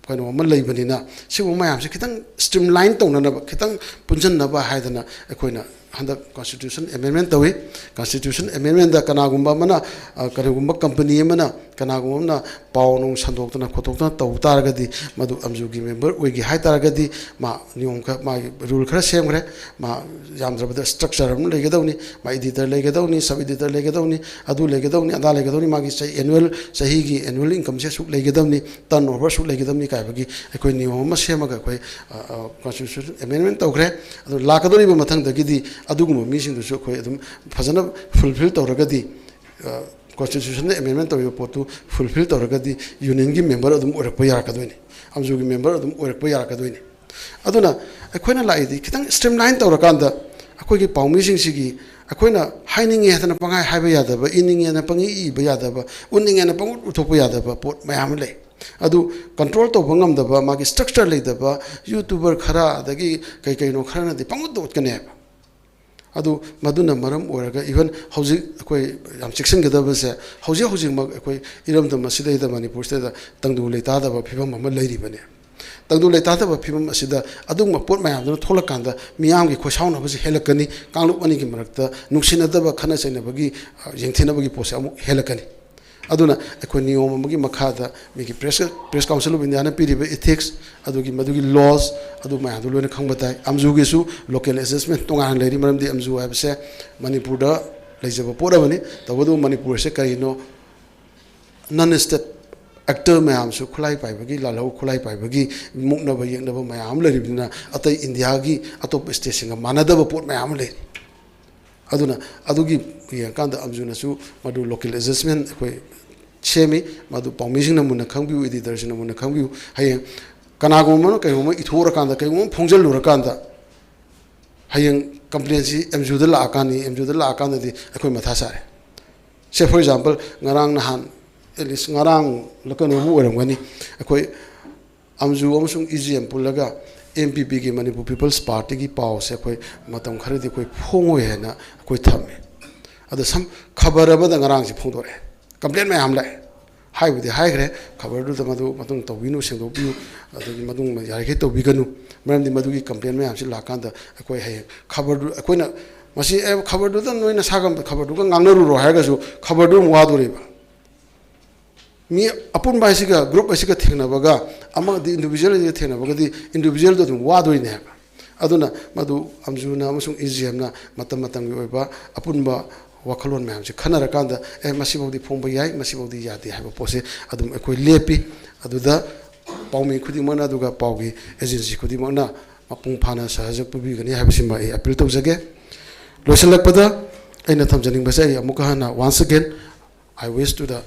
ꯀꯩꯅꯣ ꯑꯃ ꯂꯩꯕꯅꯤꯅ, ꯁꯤꯒꯨꯝꯕ ꯃꯌꯥꯝꯁꯦ ꯈꯤꯇꯪ streamline ꯇꯧꯅꯅꯕ, ꯈꯤꯇꯪ ꯄꯨꯟꯁꯤꯟꯅꯕ ꯍꯥꯏꯗꯅ ꯑꯩꯈꯣꯏꯅ ꯍꯟꯗꯛ constitution amendment ꯇꯧꯏ꯫ Constitution amendmentꯗ ꯀꯅꯥꯒꯨꯝꯕ ꯑꯃꯅ, ꯑ, ꯀꯔꯤꯒꯨꯝꯕ company ꯑꯃꯅ ꯀꯅꯥꯒꯨꯝꯕ ꯑꯃꯅ ꯄꯥꯎ ꯅꯨꯡ ꯁꯟꯗꯣꯛꯇꯅ ꯈꯣꯠꯇꯣꯛꯇꯅ ꯇꯧ ꯇꯥꯔꯒꯗꯤ, ꯃꯗꯨ ꯑꯝꯖꯨꯒꯤ member ꯑꯣꯏꯒꯦ ꯍꯥꯏ ꯇꯥꯔꯒꯗꯤ, ꯃꯥ ꯅꯤꯌꯣꯝ ꯈꯔ, ꯃꯥꯒꯤ rule ꯈꯔ ꯁꯦꯝꯈ꯭ꯔꯦ꯫ ꯃꯥ ꯌꯥꯝꯗ꯭ꯔꯕꯗ structure ꯑꯃ ꯂꯩꯒꯗꯧꯅꯤ, ꯃꯥ editor ꯂꯩꯒꯗꯧꯅꯤ, sub editor ꯂꯩꯒꯗꯧꯅꯤ, ꯑꯗꯨ ꯂꯩꯒꯗꯧꯅꯤ, ꯑꯗꯥ ꯂꯩꯒꯗꯧꯅꯤ, ꯃꯥꯒꯤ ꯆꯍꯤ annual, ꯆꯍꯤꯒꯤ annual incomeꯁꯦ ꯑꯁꯨꯛ ꯂꯩꯒꯗꯕꯅꯤ, turnover ꯑꯁꯨꯛ ꯂꯩꯒꯗꯕꯅꯤ ꯀꯥꯏꯕꯒꯤ ꯑꯩꯈꯣꯏ ꯅꯤꯌꯣꯝ ꯑꯃ ꯁꯦꯝꯃꯒ ꯑꯩꯈꯣꯏ, ꯑ, ꯑ, constitution amendment ꯇꯧꯈ꯭ꯔꯦ꯫ ꯑꯗꯨ ꯂꯥꯛꯀꯗꯧꯔꯤꯕ ꯃꯊꯪꯗꯒꯤꯗꯤ ꯑꯗꯨꯒꯨꯝꯕ ꯃꯤꯁꯤꯡꯗꯨꯁꯨ ꯑꯩꯈꯣꯏ ꯑꯗꯨꯝ ꯐꯖꯅ fulfill ꯇꯧꯔꯒꯗꯤ, ꯑ, constitutionꯗ amendment ꯇꯧꯔꯤꯕ ꯄꯣꯠꯇꯨ fulfill ꯇꯧꯔꯒꯗꯤ unionꯒꯤ member ꯑꯗꯨꯝ ꯑꯣꯏꯔꯛꯄ ꯌꯥꯔꯛꯀꯗꯣꯏꯅꯤ, ꯑꯝꯖꯨꯒꯤ member ꯑꯗꯨꯝ ꯑꯣꯏꯔꯛꯄ ꯌꯥꯔꯛꯀꯗꯣꯏꯅꯤ꯫ ꯑꯗꯨꯅ ꯑꯩꯈꯣꯏꯅ ꯂꯥꯛꯏꯗꯤ ꯈꯤꯇꯪ streamline ꯇꯧꯔꯀꯥꯟꯗ ꯑꯩꯈꯣꯏꯒꯤ ꯄꯥꯎꯃꯤꯁꯤꯡꯁꯤꯒꯤ, ꯑꯩꯈꯣꯏꯅ ꯍꯥꯏꯅꯤꯡꯉꯦ ꯍꯥꯏꯗꯅ ꯄꯪꯍꯥꯏ ꯍꯥꯏꯕ ꯌꯥꯗꯕ, ꯏꯅꯤꯡꯉꯦꯅ ꯄꯪꯏ ꯏꯕ ꯌꯥꯗꯕ, ꯎꯠꯅꯤꯡꯉꯦꯅ ꯄꯪꯎꯠ ꯎꯠꯊꯣꯛꯄ ꯌꯥꯗꯕ ꯄꯣꯠ ꯃꯌꯥꯝ ꯑꯃ ꯂꯩ꯫ ꯑꯗꯨ control ꯇꯧꯕ ꯉꯝꯗꯕ, ꯃꯥꯒꯤ structure ꯂꯩꯇꯕ YouTuber ꯈꯔ, ꯑꯗꯒꯤ ꯀꯩ ꯀꯩꯅꯣ ꯈꯔꯅꯗꯤ ꯄꯪꯎꯠꯇ ꯎꯠꯀꯅꯦꯕ꯫ ꯑꯗꯨ ꯃꯗꯨꯅ ꯃꯔꯝ ꯑꯣꯏꯔꯒ, even ꯍꯧꯖꯤꯛ ꯑꯩꯈꯣꯏ ꯌꯥꯝ ꯆꯦꯛꯁꯤꯟꯒꯗꯕꯁꯦ, ꯍꯧꯖꯤꯛ ꯍꯧꯖꯤꯛꯃꯛ ꯑꯩꯈꯣꯏ ꯏꯔꯝꯗꯝ ꯑꯁꯤꯗꯩꯗ, ꯃꯅꯤꯄꯨꯔꯁꯤꯗꯩꯗ ꯇꯪꯗꯨ ꯂꯩꯇꯥꯗꯕ ꯐꯤꯕꯝ ꯑꯃ ꯂꯩꯔꯤꯕꯅꯦ꯫ ꯇꯪꯗꯨ ꯂꯩꯇꯥꯗꯕ ꯐꯤꯕꯝ ꯑꯁꯤꯗ ꯑꯗꯨꯒꯨꯝꯕ ꯄꯣꯠ ꯃꯌꯥꯝꯗꯨꯅ ꯊꯣꯛꯂꯀꯥꯟꯗ ꯃꯤꯌꯥꯝꯒꯤ ꯈꯣꯏꯁꯥꯎꯅꯕꯁꯦ ꯍꯦꯜꯂꯛꯀꯅꯤ, ꯀꯥꯡꯂꯨꯞ ꯑꯅꯤꯒꯤ ꯃꯔꯛꯇ ꯅꯨꯡꯁꯤꯅꯗꯕ, ꯈꯠꯅ ꯆꯩꯅꯕꯒꯤ, ꯑ, ꯌꯦꯡꯊꯤꯅꯕꯒꯤ ꯄꯣꯠꯁꯦ ꯑꯃꯨꯛ ꯍꯦꯜꯂꯛꯀꯅꯤ꯫ ꯑꯗꯨꯅ ꯑꯩꯈꯣꯏ ꯅꯤꯌꯣꯝ ꯑꯃꯒꯤ ꯃꯈꯥꯗ ꯃꯤꯒꯤ Press, Press Council of Indiaꯅ ꯄꯤꯔꯤꯕ ethics, ꯑꯗꯨꯒꯤ, ꯃꯗꯨꯒꯤ laws, ꯑꯗꯨ ꯃꯌꯥꯝꯗꯨ ꯂꯣꯏꯅ ꯈꯪꯕ ꯇꯥꯏ꯫ ꯑꯝꯖꯨꯒꯤꯁꯨ local adjustment ꯇꯣꯉꯥꯟꯅ ꯂꯩꯔꯤ, ꯃꯔꯝꯗꯤ ꯑꯝꯖꯨ ꯍꯥꯏꯕꯁꯦ ꯃꯅꯤꯄꯨꯔꯗ ꯂꯩꯖꯕ ꯄꯣꯠ ꯑꯃꯅꯤ꯫ ꯇꯧꯕꯇꯕꯨ ꯃꯅꯤꯄꯨꯔꯁꯦ ꯀꯔꯤꯅꯣ, non state actor ꯃꯌꯥꯝꯁꯨ, ꯈꯨꯠꯂꯥꯏ ꯄꯥꯏꯕꯒꯤ, ꯂꯥꯜꯍꯧ ꯈꯨꯠꯂꯥꯏ ꯄꯥꯏꯕꯒꯤ ꯃꯨꯛꯅꯕ ꯌꯦꯛꯅꯕ ꯃꯌꯥꯝ ꯑꯃ ꯂꯩꯔꯤꯕꯅꯤꯅ, ꯑꯇꯩ ꯏꯟꯗꯤꯌꯥꯒꯤ ꯑꯇꯣꯞꯄ stateꯁꯤꯡꯒ ꯃꯥꯟꯅꯗꯕ ꯄꯣꯠ ꯃꯌꯥꯝ ꯑꯃ ꯂꯩꯔꯤ꯫ ꯑꯗꯨꯅ ꯑꯗꯨꯒꯤ ꯌꯦꯡꯉꯀꯥꯟꯗ ꯑꯝꯖꯨꯅꯁꯨ ꯃꯗꯨ local adjustment ꯑꯩꯈꯣꯏ ꯁꯦꯝꯃꯤ꯫ ꯃꯗꯨ ꯄꯥꯎꯃꯤꯁꯤꯡꯅ ꯃꯨꯟꯅ ꯈꯪꯕꯤꯌꯨ, editorꯁꯤꯡꯅ ꯃꯨꯟꯅ ꯈꯪꯕꯤꯌꯨ꯫ ꯍꯌꯦꯡ ꯀꯅꯥꯒꯨꯝꯕ ꯑꯃꯅ ꯀꯩꯒꯨꯝꯕ ꯏꯊꯣꯛꯎꯔꯀꯥꯟꯗ, ꯀꯩꯒꯨꯝꯕ ꯑꯃ ꯐꯣꯡꯖꯤꯜꯂꯨꯔꯀꯥꯟꯗ, ꯍꯌꯦꯡ complainꯁꯤ ꯑꯝꯖꯨꯗ ꯂꯥꯛꯑꯀꯥꯟꯗ, ꯑꯝꯖꯨꯗ ꯂꯥꯛꯑꯀꯥꯟꯗꯗꯤ ꯑꯩꯈꯣꯏ ꯃꯊꯥ ꯁꯥꯔꯦ꯫ Say, for example, ꯉꯔꯥꯡ ꯅꯍꯥꯟ, at least ꯉꯔꯥꯡ ꯀꯩꯅꯣꯕꯨ ꯑꯣꯏꯔꯝꯒꯅꯤ, ꯑꯩꯈꯣꯏ ꯑꯝꯖꯨ ꯑꯃꯁꯨꯡ EJM ꯄꯨꯜꯂꯒ MPPꯒꯤ, Manipur People's Partyꯒꯤ ꯄꯥꯎꯁꯦ ꯑꯩꯈꯣꯏ ꯃꯇꯝ ꯈꯔꯗꯤ ꯑꯩꯈꯣꯏ ꯐꯣꯡꯉꯣꯏ ꯍꯥꯏꯅ ꯑꯩꯈꯣꯏ ꯊꯝꯃꯦ꯫ ꯑꯗꯣ ꯁꯝ, ꯈꯕꯔ ꯑꯃꯗ ꯉꯔꯥꯡꯁꯦ ꯐꯣꯡꯗꯣꯔꯛꯑꯦ, complain ꯃꯌꯥꯝ ꯂꯥꯛꯑꯦ꯫ ꯍꯥꯏꯕꯨꯗꯤ ꯍꯥꯏꯈ꯭ꯔꯦ, ꯈꯕꯔꯗꯨꯗ ꯃꯗꯨ ꯃꯇꯨꯡ ꯇꯧꯕꯤꯅꯨ, ꯁꯦꯡꯗꯣꯛꯄꯤꯌꯨ, ꯑꯗꯒꯤ ꯃꯇꯨꯡ ꯌꯥꯔꯤꯈꯩ ꯇꯧꯕꯤꯒꯅꯨ꯫ ꯃꯔꯝꯗꯤ ꯃꯗꯨꯒꯤ complain ꯃꯌꯥꯝꯁꯤ ꯂꯥꯛꯀꯥꯟꯗ ꯑꯩꯈꯣꯏ ꯍꯌꯦꯡ ꯈꯕꯔꯗꯨ ꯑꯩꯈꯣꯏꯅ ꯃꯁꯤ, "ꯑꯦ, ꯈꯕꯔꯗꯨꯗ ꯅꯣꯏ ꯅꯁꯥꯒ ꯈꯕꯔꯗꯨꯒ ꯉꯥꯡꯅꯔꯨꯔꯣ" ꯍꯥꯏꯔꯒꯁꯨ ꯈꯕꯔꯗꯨ ꯑꯃꯨꯛ ꯋꯥꯗꯣꯔꯤꯕ꯫ ꯃꯤ ꯑꯄꯨꯟꯕ ꯍꯥꯏꯁꯤꯒ, group ꯍꯥꯏꯁꯤꯒ ꯊꯦꯡꯅꯕꯒ, ꯑꯃꯗꯤ individual ꯍꯥꯏꯁꯤꯒ ꯊꯦꯡꯅꯕꯒꯗꯤ individualꯗꯣ ꯑꯗꯨꯝ ꯋꯥꯗꯣꯏꯅꯦ ꯍꯥꯏꯕ꯫ ꯑꯗꯨꯅ ꯃꯗꯨ ꯑꯝꯖꯨꯅ ꯑꯃꯁꯨꯡ ꯏꯖꯦꯝꯅ ꯃꯇꯝ ꯃꯇꯝꯒꯤ ꯑꯣꯏꯕ ꯑꯄꯨꯟꯕ ꯋꯥꯈꯜꯂꯣꯟ ꯃꯌꯥꯝꯁꯦ ꯈꯟꯅꯔꯀꯥꯟꯗ, "ꯑꯦ, ꯃꯁꯤꯐꯥꯎꯗꯤ ꯐꯣꯡꯕ ꯌꯥꯏ, ꯃꯁꯤꯐꯥꯎꯗꯤ ꯌꯥꯗꯦ" ꯍꯥꯏꯕ ꯄꯣꯠꯁꯦ ꯑꯗꯨꯝ ꯑꯩꯈꯣꯏ ꯂꯦꯞꯄꯤ꯫ ꯑꯗꯨꯗ ꯄꯥꯎꯃꯤ ꯈꯨꯗꯤꯡꯃꯛꯅ, ꯑꯗꯨꯒ ꯄꯥꯎꯒꯤ agency ꯈꯨꯗꯤꯡꯃꯛꯅ ꯃꯄꯨꯡ ꯐꯥꯅ ꯁꯍꯖ ꯄꯤꯕꯤꯒꯅꯤ ꯍꯥꯏꯕꯁꯤꯃ ꯑꯩ appeal ꯇꯧꯖꯒꯦ꯫ ꯂꯣꯏꯁꯤꯜꯂꯛꯄꯗ ꯑꯩꯅ ꯊꯝꯖꯅꯤꯡꯕꯁꯦ, ꯑꯩ ꯑꯃꯨꯛꯀ ꯍꯟꯅ once again I wish to the,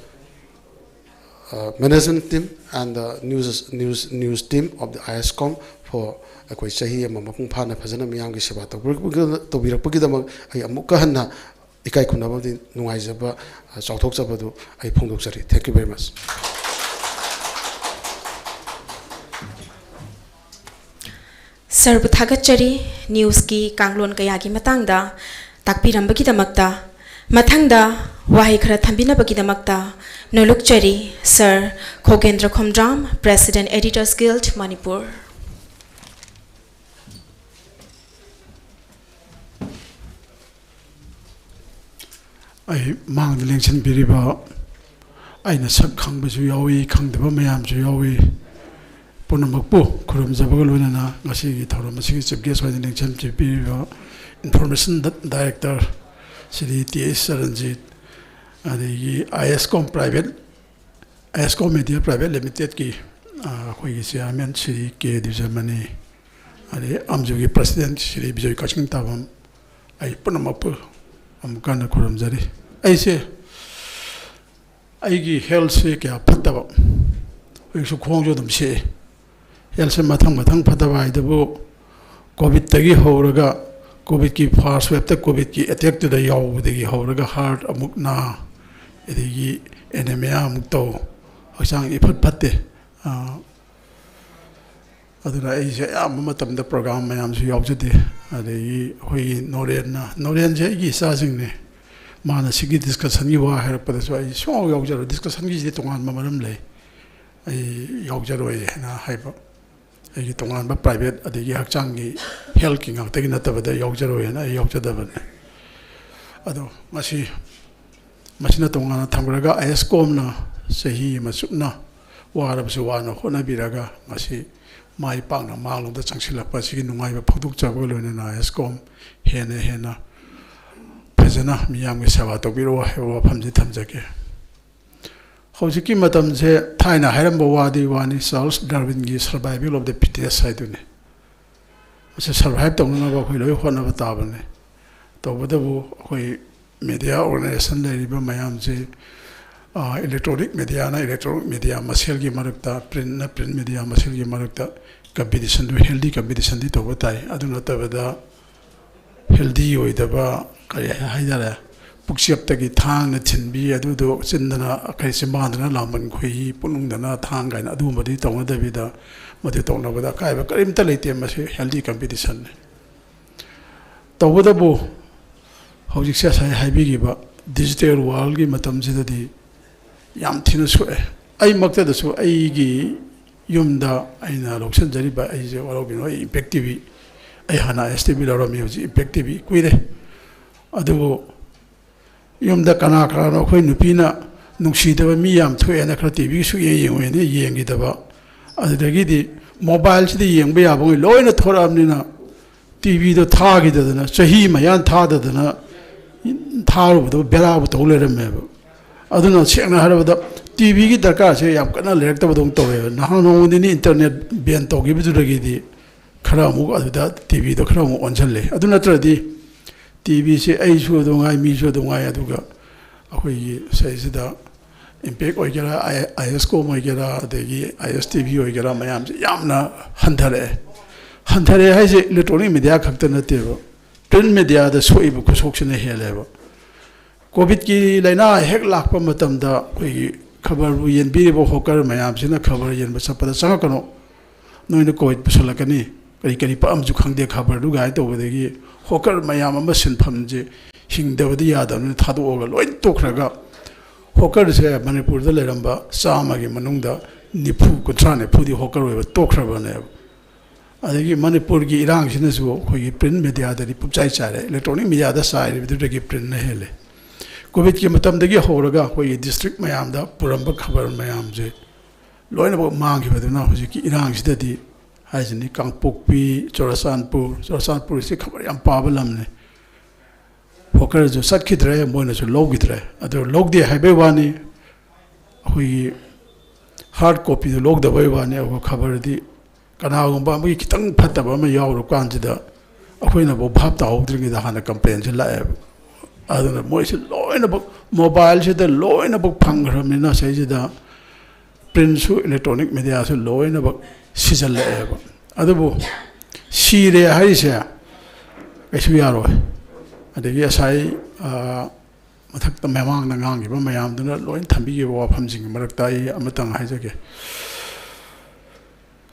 uh, management team and the news, news, news team of the ISCOM for ꯑꯩꯈꯣꯏ ꯆꯍꯤ ꯑꯃ ꯃꯄꯨꯡ ꯐꯥꯅ ꯐꯖꯅ ꯃꯤꯌꯥꯝꯒꯤ ꯁꯦꯕꯥ ꯇꯧꯕꯤꯔꯛꯄꯒꯤ-, ꯇꯧꯕꯤꯔꯛꯄꯒꯤꯗꯃꯛ ꯑꯩ ꯑꯃꯨꯛꯀ ꯍꯟꯅ ꯏꯀꯥꯏ ꯈꯨꯝꯅꯕ ꯑꯃꯗꯤ ꯅꯨꯡꯉꯥꯏꯖꯕ, ꯑ, ꯆꯥꯎꯊꯣꯛꯆꯕꯗꯨ ꯑꯩ ꯐꯣꯡꯗꯣꯛꯆꯔꯤ꯫ Thank you very much. ꯁꯔꯕꯨ ꯊꯥꯒꯠꯆꯔꯤ, ꯅ꯭ꯌꯨꯁꯀꯤ ꯀꯥꯡꯂꯣꯟ ꯀꯌꯥꯒꯤ ꯃꯇꯥꯡꯗ ꯇꯥꯛꯄꯤꯔꯝꯕꯒꯤꯗꯃꯛꯇ꯫ ꯃꯊꯪꯗ ꯋꯥꯍꯩ ꯈꯔ ꯊꯝꯕꯤꯅꯕꯒꯤꯗꯃꯛꯇ ꯅꯣꯂꯨꯛꯆꯔꯤ, sir Khogendra Khomdram, President Editors Guild, Manipur. ꯑꯩ ꯃꯥꯡꯗ ꯂꯦꯡꯁꯤꯟꯕꯤꯔꯤꯕ, ꯑꯩꯅ ꯁꯛ ꯈꯪꯕꯁꯨ ꯌꯥꯎꯏ, ꯈꯪꯗꯕ ꯃꯌꯥꯝꯁꯨ ꯌꯥꯎꯏ, ꯄꯨꯝꯅꯃꯛꯄꯨ ꯈꯨꯔꯨꯝꯖꯕꯒ ꯂꯣꯏꯅꯅ ꯉꯁꯤꯒꯤ ꯊꯧꯔꯝ ꯑꯁꯤꯒꯤ chief guest ꯑꯣꯏꯅ ꯂꯦꯡꯁꯤꯟꯕꯤꯔꯤꯕ Information Director ꯁ꯭ꯔꯤ ꯇꯤ ꯑꯦꯁ ꯆꯔꯟꯖꯤꯠ, ꯑꯗꯒꯤ ISCOM Private, ISCOM Media Private Limitedꯀꯤ, ꯑ, ꯑꯩꯈꯣꯏꯒꯤ chairman ꯁ꯭ꯔꯤ ꯀꯦ ꯗꯤꯖꯃꯅꯤ, ꯑꯗꯩ ꯑꯝꯖꯨꯒꯤ president ꯁ꯭ꯔꯤ ꯕꯤꯖꯣꯏ ꯀꯛꯆꯤꯡ ꯇꯥꯕꯝ, ꯑꯩ ꯄꯨꯝꯅꯃꯛꯄꯨ ꯑꯃꯨꯛ ꯍꯟꯅ ꯈꯨꯔꯨꯝꯖꯔꯤ꯫ ꯑꯩꯁꯦ, ꯑꯩꯒꯤ healthꯁꯦ ꯀꯌꯥ ꯐꯠꯇꯕ, ꯍꯧꯖꯤꯛꯁꯨ ꯈꯣꯡꯁꯨ ꯑꯗꯨꯝ ꯁꯦꯛꯑꯦ꯫ Healthꯁꯦ ꯃꯊꯪ ꯃꯊꯪ ꯐꯠꯇꯕ ꯍꯥꯏꯗꯕꯨ, COVIDꯇꯒꯤ ꯍꯧꯔꯒ, COVIDꯀꯤ first waveꯇ, COVIDꯀꯤ attackꯇꯨꯗ ꯌꯥꯎꯕꯗꯒꯤ ꯍꯧꯔꯒ heart ꯑꯃꯨꯛ ꯅꯥ, ꯑꯗꯒꯤ anemia ꯑꯃꯨꯛ ꯇꯧ, ꯍꯛꯆꯥꯡ ꯏꯐꯠ ꯐꯠꯇꯦ꯫ ꯑ, ꯑꯗꯨꯅ ꯑꯩꯁꯦ ꯑꯌꯥꯝꯕ ꯃꯇꯝꯗ program ꯃꯌꯥꯝꯁꯨ ꯌꯥꯎꯖꯗꯦ꯫ ꯑꯗꯒꯤ ꯑꯩꯈꯣꯏꯒꯤ ꯅꯣꯔꯦꯟꯅ, ꯅꯣꯔꯦꯟꯁꯦ ꯑꯩꯒꯤ ꯏꯆꯥꯁꯤꯡꯅꯦ꯫ ꯃꯥꯅ ꯁꯤꯒꯤ ꯗꯤꯁꯀꯁꯟꯒꯤ ꯋꯥ ꯍꯥꯏꯔꯛꯄꯗꯁꯨ ꯑꯩ ꯁꯨꯡꯌꯥꯎ ꯌꯥꯎꯖꯔꯣꯏ꯫ ꯗꯤꯁꯀꯁꯟꯒꯤꯁꯤꯗꯤ ꯇꯣꯉꯥꯟꯕ ꯃꯔꯝ ꯂꯩ, ꯑꯩ ꯌꯥꯎꯖꯔꯣꯏ ꯍꯥꯏꯅ ꯍꯥꯏꯕ꯫ ꯑꯩꯒꯤ ꯇꯣꯉꯥꯟꯕ ꯄ꯭ꯔꯥꯏꯚꯦꯠ ꯑꯗꯒꯤ ꯍꯛꯆꯥꯡꯒꯤ ꯍꯦꯜꯠꯀꯤ ꯉꯥꯛꯇꯒꯤ ꯅꯠꯇꯕꯗ ꯌꯥꯎꯖꯔꯣꯏ ꯍꯥꯏꯅ ꯑꯩ ꯌꯥꯎꯖꯗꯕꯅꯤ꯫ ꯑꯗꯣ ꯉꯁꯤ ꯃꯁꯤꯅ ꯇꯣꯉꯥꯟꯅ ꯊꯝꯈ꯭ꯔꯒ, ꯑꯥꯏ ꯑꯦꯁ ꯀꯣꯝꯅ ꯆꯍꯤ ꯑꯃ ꯆꯨꯞꯅ ꯋꯥꯔꯕꯁꯨ ꯋꯥꯅ ꯍꯣꯠꯅꯕꯤꯔꯒ ꯉꯁꯤ ꯃꯥꯏ ꯄꯥꯛꯅ ꯃꯥꯡꯂꯣꯝꯗ ꯆꯪꯁꯤꯜꯂꯛꯄ ꯑꯁꯤꯒꯤ ꯅꯨꯡꯉꯥꯏꯕ ꯐꯣꯡꯗꯣꯛꯆꯕꯒ ꯂꯣꯏꯅꯅ, ꯑꯥꯏ ꯑꯦꯁ ꯀꯣꯝ ꯍꯦꯟꯅ ꯍꯦꯟꯅ ꯐꯖꯅ ꯃꯤꯌꯥꯝꯒꯤ ꯁꯦꯕꯥ ꯇꯧꯕꯤꯔꯛꯑꯣ ꯍꯥꯏꯕ ꯋꯥꯐꯝꯁꯤ ꯊꯝꯖꯒꯦ꯫ ꯍꯧꯖꯤꯛꯀꯤ ꯃꯇꯝꯁꯦ ꯊꯥꯏꯅ ꯍꯥꯏꯔꯝꯕ ꯋꯥꯗꯤ ꯋꯥꯅꯤ, Charles ꯗꯥꯔꯋꯤꯟꯒꯤ survival of the fittest ꯍꯥꯏꯗꯨꯅꯤ꯫ ꯃꯁꯤ ꯁꯔꯚꯥꯏꯚ ꯇꯧꯅꯅꯕ ꯑꯩꯈꯣꯏ ꯂꯣꯏ ꯍꯣꯠꯅꯕ ꯇꯥꯕꯅꯤ꯫ ꯇꯧꯕꯇꯕꯨ ꯑꯩꯈꯣꯏ ꯃꯦꯗꯤꯌꯥ ꯑꯣꯔꯒꯅꯥꯏꯖꯦꯁꯟ ꯂꯩꯔꯤꯕ ꯃꯌꯥꯝꯁꯤ, ꯏꯂꯦꯛꯇ꯭ꯔꯣꯅꯤꯛ ꯃꯦꯗꯤꯌꯥꯅ ꯏꯂꯦꯛꯇ꯭ꯔꯣꯅꯤꯛ ꯃꯦꯗꯤꯌꯥ ꯃꯁꯦꯜꯒꯤ ꯃꯔꯛꯇ, ꯄ꯭ꯔꯤꯟꯠꯅ ꯄ꯭ꯔꯤꯟꯠ ꯃꯦꯗꯤꯌꯥ ꯃꯁꯦꯜꯒꯤ ꯃꯔꯛꯇ ꯀꯝꯄꯤꯇꯤꯁꯟꯗꯨ, ꯍꯦꯜꯗꯤ ꯀꯝꯄꯤꯇꯤꯁꯟꯗꯤ ꯇꯧꯕ ꯇꯥꯏ꯫ ꯑꯗꯨ ꯅꯠꯇꯕꯗ ꯍꯦꯜꯗꯤ ꯑꯣꯏꯗꯕ, ꯀꯔꯤ ꯍꯥꯏꯇꯥꯔꯦ, ꯄꯨꯛꯆꯦꯞꯇꯒꯤ ꯊꯥꯡꯅ ꯊꯤꯟꯕꯤ, ꯑꯗꯨꯗꯣ ꯆꯤꯟꯗꯅ, ꯀꯔꯤ, ꯆꯤꯟꯕꯥꯟꯗꯅ ꯂꯥꯡꯕꯟ ꯈꯨꯏ, ꯄꯨꯛꯅꯨꯡꯗꯅ ꯊꯥꯡ ꯀꯥꯏꯅ ꯑꯗꯨꯒꯨꯝꯕꯗꯤ ꯇꯧꯅꯗꯕꯤꯗ, ꯃꯗꯨ ꯇꯧꯅꯕꯗ ꯑꯀꯥꯏꯕ ꯀꯔꯤꯝꯇ ꯂꯩꯇꯦ꯫ ꯃꯁꯤ ꯍꯦꯜꯗꯤ ꯀꯝꯄꯤꯇꯤꯁꯟꯅꯤ꯫ ꯇꯧꯕꯇꯕꯨ ꯍꯧꯖꯤꯛꯁꯦ ꯉꯁꯥꯏ ꯍꯥꯏꯕꯤꯈꯤꯕ ꯗꯤꯖꯤꯇꯦꯜ ꯋꯥꯔꯜꯒꯤ ꯃꯇꯝꯁꯤꯗꯗꯤ ꯌꯥꯝ ꯊꯤꯅ ꯁꯣꯛꯑꯦ꯫ ꯑꯩꯃꯛꯇꯗꯁꯨ, ꯑꯩꯒꯤ ꯌꯨꯝꯗ ꯑꯩꯅ ꯂꯧꯁꯤꯟꯖꯔꯤꯕ, ꯑꯩꯁꯦ ꯋꯥꯔꯧꯕꯤꯅꯨ, ꯑꯩ ꯏꯝꯄꯦꯛ ꯇꯤ ꯚꯤ, ꯑꯩ ꯍꯥꯟꯅ ꯑꯥꯏ ꯑꯦꯁ ꯇꯤ ꯚꯤ ꯂꯧꯔꯝꯃꯤ, ꯍꯧꯖꯤꯛ ꯏꯝꯄꯦꯛ ꯇꯤ ꯚꯤ ꯀꯨꯏꯔꯦ꯫ ꯑꯗꯨꯕꯨ ꯌꯨꯝꯗ ꯀꯅꯥ ꯀꯅꯥꯅꯣ, ꯑꯩꯈꯣꯏ ꯅꯨꯄꯤꯅ ꯅꯨꯡꯁꯤꯗꯕ ꯃꯤ ꯌꯥꯝ ꯊꯣꯛꯑꯦꯅ ꯈꯔ ꯇꯤ ꯚꯤ ꯁꯨꯛꯌꯦꯡ ꯌꯦꯡꯉꯣꯏꯅ ꯌꯦꯡꯈꯤꯗꯕ, ꯑꯗꯨꯗꯒꯤꯗꯤ ꯃꯣꯕꯥꯏꯜꯁꯤꯗ ꯌꯦꯡꯕ ꯌꯥꯕ ꯉꯩ ꯂꯣꯏꯅ ꯊꯣꯔꯛꯑꯕꯅꯤꯅ, ꯇꯤ ꯚꯤꯗꯣ ꯊꯥꯈꯤꯗꯗꯅ, ꯆꯍꯤ ꯃꯌꯥ ꯊꯥꯗꯗꯅ ꯊꯥꯔꯨꯕꯗꯣ ꯕꯦꯔꯥꯕꯨ ꯇꯧ ꯂꯩꯔꯝꯃꯦꯕ꯫ ꯑꯗꯨꯅ ꯁꯦꯡꯅ ꯍꯥꯏꯔꯕꯗ, ꯇꯤ ꯚꯤꯒꯤ ꯗꯔꯀꯥꯔꯁꯦ ꯌꯥꯝ ꯀꯟꯅ ꯂꯩꯔꯛꯇꯕꯗꯧꯅ ꯇꯧꯋꯦꯕ꯫ ꯅꯍꯥꯟ ꯅꯣꯡꯃ ꯅꯤꯅꯤ ꯏꯟꯇꯔꯅꯦꯠ ꯕꯦꯟ ꯇꯧꯈꯤꯕꯗꯨꯗꯒꯤꯗꯤ ꯈꯔ ꯑꯃꯨꯛ ꯑꯗꯨꯗ ꯇꯤ ꯚꯤꯗꯣ ꯈꯔ ꯑꯃꯨꯛ ꯑꯣꯟꯁꯤꯜꯂꯦ꯫ ꯑꯗꯨ ꯅꯠꯇ꯭ꯔꯗꯤ ꯇꯤ ꯚꯤꯁꯦ ꯑꯩꯁꯨ ꯑꯗꯨꯝ ꯉꯥꯏ, ꯃꯤꯁꯨ ꯑꯗꯨꯝ ꯉꯥꯏ, ꯑꯗꯨꯒ ꯑꯩꯈꯣꯏꯒꯤ ꯁꯤꯗꯩꯁꯤꯗ ꯏꯝꯄꯦꯛ ꯑꯣꯏꯒꯦꯔꯥ, ꯑꯥꯏ ꯑꯦꯁ ꯀꯣꯝ ꯑꯣꯏꯒꯦꯔꯥ, ꯑꯗꯒꯤ ꯑꯥꯏ ꯑꯦꯁ ꯇꯤ ꯚꯤ ꯑꯣꯏꯒꯦꯔꯥ, ꯃꯌꯥꯝꯁꯦ ꯌꯥꯝꯅ ꯍꯟꯊꯔꯛꯑꯦ꯫ ꯍꯟꯊꯔꯛꯑꯦ ꯍꯥꯏꯁꯦ ꯏꯂꯦꯛꯇ꯭ꯔꯣꯅꯤꯛ ꯃꯦꯗꯤꯌꯥ ꯈꯛꯇ ꯅꯠꯇꯦꯕ, ꯄ꯭ꯔꯤꯟꯠ ꯃꯦꯗꯤꯌꯥꯗ ꯁꯣꯛꯏꯕ ꯈꯨꯁꯣꯛꯁꯤꯅ ꯍꯦꯜꯂꯦꯕ꯫ ꯀꯣꯚꯤꯗꯀꯤ ꯂꯥꯏꯅꯥ ꯍꯦꯛ ꯂꯥꯛꯄ ꯃꯇꯝꯗ ꯑꯩꯈꯣꯏꯒꯤ ꯈꯕꯔꯕꯨ ꯌꯦꯟꯕꯤꯔꯤꯕ ꯍꯣꯀꯔ ꯃꯌꯥꯝꯁꯤꯅ ꯈꯕꯔ ꯌꯦꯟꯕ ꯆꯠꯄꯗ, "ꯆꯪꯉꯛꯀꯅꯨ, ꯅꯣꯏꯅ ꯀꯣꯚꯤꯗ ꯄꯨꯁꯜꯂꯛꯀꯅꯤ, ꯀꯔꯤ ꯀꯔꯤ ꯄꯛꯑꯝꯁꯨ ꯈꯪꯗꯦ ꯈꯕꯔꯗꯨ" ꯀꯥꯏꯅ ꯇꯧꯕꯗꯒꯤ ꯍꯣꯀꯔ ꯃꯌꯥꯝ ꯑꯃ ꯁꯤꯟꯐꯝꯁꯦ ꯍꯤꯡꯗꯕꯗꯤ ꯌꯥꯗꯕꯅꯤꯅ ꯊꯥꯗꯣꯛꯑꯒ ꯂꯣꯏ ꯇꯣꯛꯈ꯭ꯔꯒ, ꯍꯣꯀꯔꯁꯦ ꯃꯅꯤꯄꯨꯔꯗ ꯂꯩꯔꯝꯕ ꯆꯥꯝꯃꯒꯤ ꯃꯅꯨꯡꯗ ꯅꯤꯐꯨ, ꯀꯨꯟꯊ꯭ꯔꯥ ꯅꯤꯐꯨꯗꯤ ꯍꯣꯀꯔ ꯑꯣꯏꯕ ꯇꯣꯛꯈ꯭ꯔꯕꯅꯦꯕ꯫ ꯑꯗꯒꯤ ꯃꯅꯤꯄꯨꯔꯒꯤ ꯏꯔꯥꯡꯁꯤꯅꯁꯨ ꯑꯩꯈꯣꯏꯒꯤ ꯄ꯭ꯔꯤꯟ ꯃꯦꯗꯤꯌꯥꯗꯗꯤ ꯄꯨꯞꯆꯥꯏ ꯆꯥꯏꯔꯦ, ꯏꯂꯦꯛꯇ꯭ꯔꯣꯅꯤꯛ ꯃꯦꯗꯤꯌꯥꯗ ꯆꯥꯏꯔꯤꯕꯗꯨꯗꯒꯤ ꯄ꯭ꯔꯤꯟꯅ ꯍꯦꯜꯂꯦ꯫ ꯀꯣꯚꯤꯗꯀꯤ ꯃꯇꯝꯗꯒꯤ ꯍꯧꯔꯒ ꯑꯩꯈꯣꯏꯒꯤ ꯗꯤꯁꯇ꯭ꯔꯤꯛ ꯃꯌꯥꯝꯗ ꯄꯨꯔꯝꯕ ꯈꯕꯔ ꯃꯌꯥꯝꯁꯦ ꯂꯣꯏꯅꯃꯛ ꯃꯥꯡꯈꯤꯕꯗꯨꯅ ꯍꯧꯖꯤꯛꯀꯤ ꯏꯔꯥꯡꯁꯤꯗꯗꯤ ꯍꯥꯏꯁꯤꯅꯤ, ꯀꯥꯡꯄꯣꯛꯄꯤ, ꯆꯨꯔꯆꯥꯟꯄꯨꯔ, ꯆꯨꯔꯆꯥꯟꯄꯨꯔꯁꯤ ꯈꯕꯔ ꯌꯥꯝ ꯄꯥꯕ ꯂꯝꯅꯤ꯫ ꯍꯣꯀꯔꯁꯨ ꯆꯠꯈꯤꯗ꯭ꯔꯦ, ꯃꯣꯏꯅꯁꯨ ꯂꯧꯈꯤꯗ꯭ꯔꯦ꯫ ꯑꯗꯨ ꯂꯧꯗꯦ ꯍꯥꯏꯕꯩ ꯋꯥꯅꯤ, ꯑꯩꯈꯣꯏꯒꯤ ꯍꯥꯔꯗ ꯀꯣꯄꯤꯗꯨ ꯂꯧꯗꯕꯩ ꯋꯥꯅꯤ꯫ ꯑꯩꯈꯣꯏ ꯈꯕꯔꯗꯤ ꯀꯅꯥꯒꯨꯝꯕ ꯑꯃꯒꯤ ꯈꯤꯇꯪ ꯐꯠꯇꯕ ꯑꯃ ꯌꯥꯎꯔꯨ ꯀꯥꯟꯁꯤꯗ ꯑꯩꯈꯣꯏꯅꯐꯥꯎ ꯚꯥꯞ ꯇꯥꯍꯧꯗ꯭ꯔꯤꯉꯩꯗ ꯍꯥꯟꯅ ꯀꯝꯄ꯭ꯂꯦꯟꯁꯦ ꯂꯥꯛꯑꯦꯕ꯫ ꯑꯗꯨꯅ ꯃꯣꯏꯁꯦ ꯂꯣꯏꯅꯃꯛ ꯃꯣꯕꯥꯏꯜꯁꯤꯗ ꯂꯣꯏꯅꯃꯛ ꯐꯪꯈ꯭ꯔꯕꯅꯤꯅ ꯁꯤꯁꯤꯗ ꯄ꯭ꯔꯤꯟꯁꯨ ꯏꯂꯦꯛꯇ꯭ꯔꯣꯅꯤꯛ ꯃꯦꯗꯤꯌꯥꯁꯨ ꯂꯣꯏꯅꯃꯛ ꯁꯤꯖꯤꯜꯂꯛꯑꯦꯕ꯫ ꯑꯗꯨꯕꯨ ꯁꯤꯔꯦ ꯍꯥꯏꯔꯤꯁꯦ ꯀꯩꯁꯨ ꯌꯥꯔꯣꯏ꯫ ꯑꯗꯒꯤ ꯉꯁꯥꯏ, ꯑ, ꯃꯊꯛꯇ ꯃꯃꯥꯡꯗ ꯉꯥꯡꯈꯤꯕ ꯃꯌꯥꯝꯗꯨꯅ ꯂꯣꯏ ꯊꯝꯕꯤꯈꯤꯕ ꯋꯥꯐꯝꯁꯤꯡꯒꯤ ꯃꯔꯛꯇ ꯑꯩ ꯑꯃꯇꯪ ꯍꯥꯏꯖꯒꯦ꯫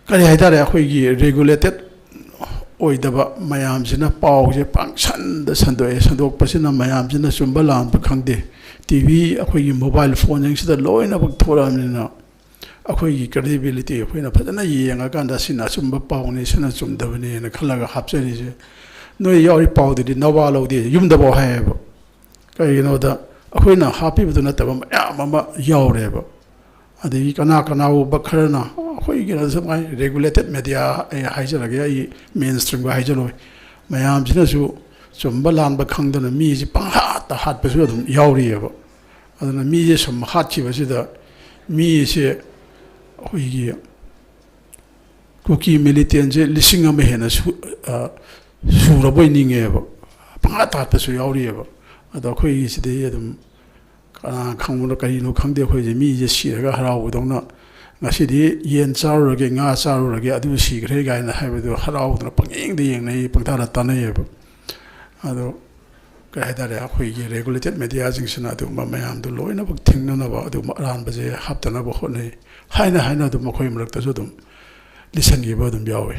ꯀꯔꯤ ꯍꯥꯏꯇꯥꯔꯦ, ꯑꯩꯈꯣꯏꯒꯤ ꯔꯦꯒꯨꯂꯦꯇꯦꯠ ꯑꯣꯏꯗꯕ ꯃꯌꯥꯝꯁꯤꯅ ꯄꯥꯎꯁꯦ ꯄꯥꯡꯁꯟꯗ ꯁꯟꯗꯣꯛꯑꯦ꯫ ꯁꯟꯗꯣꯛꯄꯁꯤꯅ ꯃꯌꯥꯝꯁꯤꯅ ꯆꯨꯝꯕ ꯂꯥꯟꯕ ꯈꯪꯗꯦ꯫ ꯇꯤ ꯚꯤ, ꯑꯩꯈꯣꯏꯒꯤ ꯃꯣꯕꯥꯏꯜ ꯐꯣꯟꯁꯤꯡꯁꯤꯗ ꯂꯣꯏꯅꯃꯛ ꯊꯣꯛꯂꯛꯑꯕꯅꯤꯅ ꯑꯩꯈꯣꯏꯒꯤ ꯀ꯭ꯔꯦꯗꯤꯕꯤꯂꯤꯇꯤ ꯑꯩꯈꯣꯏꯅ ꯐꯖꯅ ꯌꯦꯡꯉꯀꯥꯟꯗ ꯁꯤꯅ ꯑꯆꯨꯝꯕ ꯄꯥꯎꯅꯤ, ꯁꯤꯅ ꯆꯨꯝꯗꯕꯅꯤꯅ ꯈꯜꯂꯒ ꯍꯥꯞꯆꯔꯤꯁꯦ꯫ ꯅꯣꯏ ꯌꯥꯎꯔꯤ ꯄꯥꯎꯗꯨꯗꯤ ꯅꯋꯥ ꯂꯧꯗꯦ, ꯌꯨꯝꯗꯐꯥꯎ ꯍꯥꯏꯌꯦꯕ꯫ ꯀꯩꯒꯤꯅꯣꯗ ꯑꯩꯈꯣꯏꯅ ꯍꯥꯞꯄꯤꯕꯗꯨ ꯅꯠꯇꯕ ꯃꯌꯥꯝ ꯑꯃ ꯌꯥꯎꯔꯦꯕ꯫ ꯑꯗꯒꯤ ꯀꯅꯥ ꯀꯅꯥꯒꯨꯝꯕ ꯈꯔꯅ ꯑꯩꯈꯣꯏꯒꯤ ꯀꯩꯅꯣ ꯁꯨꯃꯥꯏꯅ ꯔꯦꯒꯨꯂꯦꯇꯦꯠ ꯃꯦꯗꯤꯌꯥ, ꯑꯩ ꯍꯥꯏꯖꯔꯒꯦ, ꯑꯩ ꯃꯦꯟ ꯁ꯭ꯇ꯭ꯔꯤꯝꯒ ꯍꯥꯏꯖꯔꯣꯏ, ꯃꯌꯥꯝꯁꯤꯅꯁꯨ ꯆꯨꯝꯕ ꯂꯥꯟꯕ ꯈꯪꯗꯅ ꯃꯤꯁꯦ ꯄꯪꯍꯥꯠꯇ ꯍꯥꯠꯄꯁꯨ ꯑꯗꯨꯝ ꯌꯥꯎꯔꯤꯑꯕ꯫ ꯑꯗꯨꯅ ꯃꯤꯁꯦ ꯁꯨꯝ ꯍꯥꯠꯈꯤꯕꯁꯤꯗ ꯃꯤꯁꯦ ꯑꯩꯈꯣꯏꯒꯤ ꯀꯨꯀꯤ ꯃꯤꯂꯤꯇꯦꯟꯁꯦ ꯂꯤꯁꯤꯡ ꯑꯃ ꯍꯦꯟꯅ ꯁꯨ-, ꯑ, ꯁꯨꯔꯕꯣꯏ ꯅꯤꯡꯉꯦꯕ꯫ ꯄꯪꯍꯥꯠ ꯍꯥꯠꯄꯁꯨ ꯌꯥꯎꯔꯤꯑꯕ꯫ ꯑꯗꯣ ꯑꯩꯈꯣꯏꯒꯤꯁꯤꯗꯤ ꯑꯗꯨꯝ ꯀꯅꯥ ꯈꯪꯕꯅꯣ ꯀꯔꯤꯅꯣ ꯈꯪꯗꯦ, ꯑꯩꯈꯣꯏꯁꯦ ꯃꯤꯁꯦ ꯁꯤꯔꯒ ꯍꯔꯥꯎꯕꯗꯧꯅ, "ꯉꯁꯤꯗꯤ ꯌꯦꯟ ꯆꯥꯔꯨꯔꯒꯦ, ꯉꯥ ꯆꯥꯔꯨꯔꯒꯦ, ꯑꯗꯨ ꯁꯤꯈ꯭ꯔꯦ" ꯀꯥꯏꯅ ꯍꯥꯏꯕꯗꯣ ꯍꯔꯥꯎꯗꯅ ꯄꯪꯌꯦꯡꯗ ꯌꯦꯡꯅꯩ, ꯄꯪꯇꯥꯗ ꯇꯥꯟꯅꯩꯌꯦꯕ꯫ ꯑꯗꯣ ꯀꯩ ꯍꯥꯏꯇꯥꯔꯦ, ꯑꯩꯈꯣꯏꯒꯤ ꯔꯦꯒꯨꯂꯦꯇꯦꯠ ꯃꯦꯗꯤꯌꯥꯁꯤꯡꯁꯤꯅ ꯑꯗꯨꯒꯨꯝꯕ ꯃꯌꯥꯝꯗꯨ ꯂꯣꯏꯅꯃꯛ ꯊꯤꯡꯅꯅꯕ, ꯑꯗꯨꯒꯨꯝꯕ ꯑꯔꯥꯟꯕꯁꯦ ꯍꯥꯞꯇꯅꯕ ꯍꯣꯠꯅꯩ꯫ ꯍꯥꯏꯅ ꯍꯥꯏꯅ ꯑꯗꯨꯝ ꯑꯩꯈꯣꯏ ꯃꯔꯛꯇꯁꯨ ꯑꯗꯨꯝ ꯂꯤꯁꯤꯟꯈꯤꯕ ꯑꯗꯨꯝ ꯌꯥꯎꯋꯤ꯫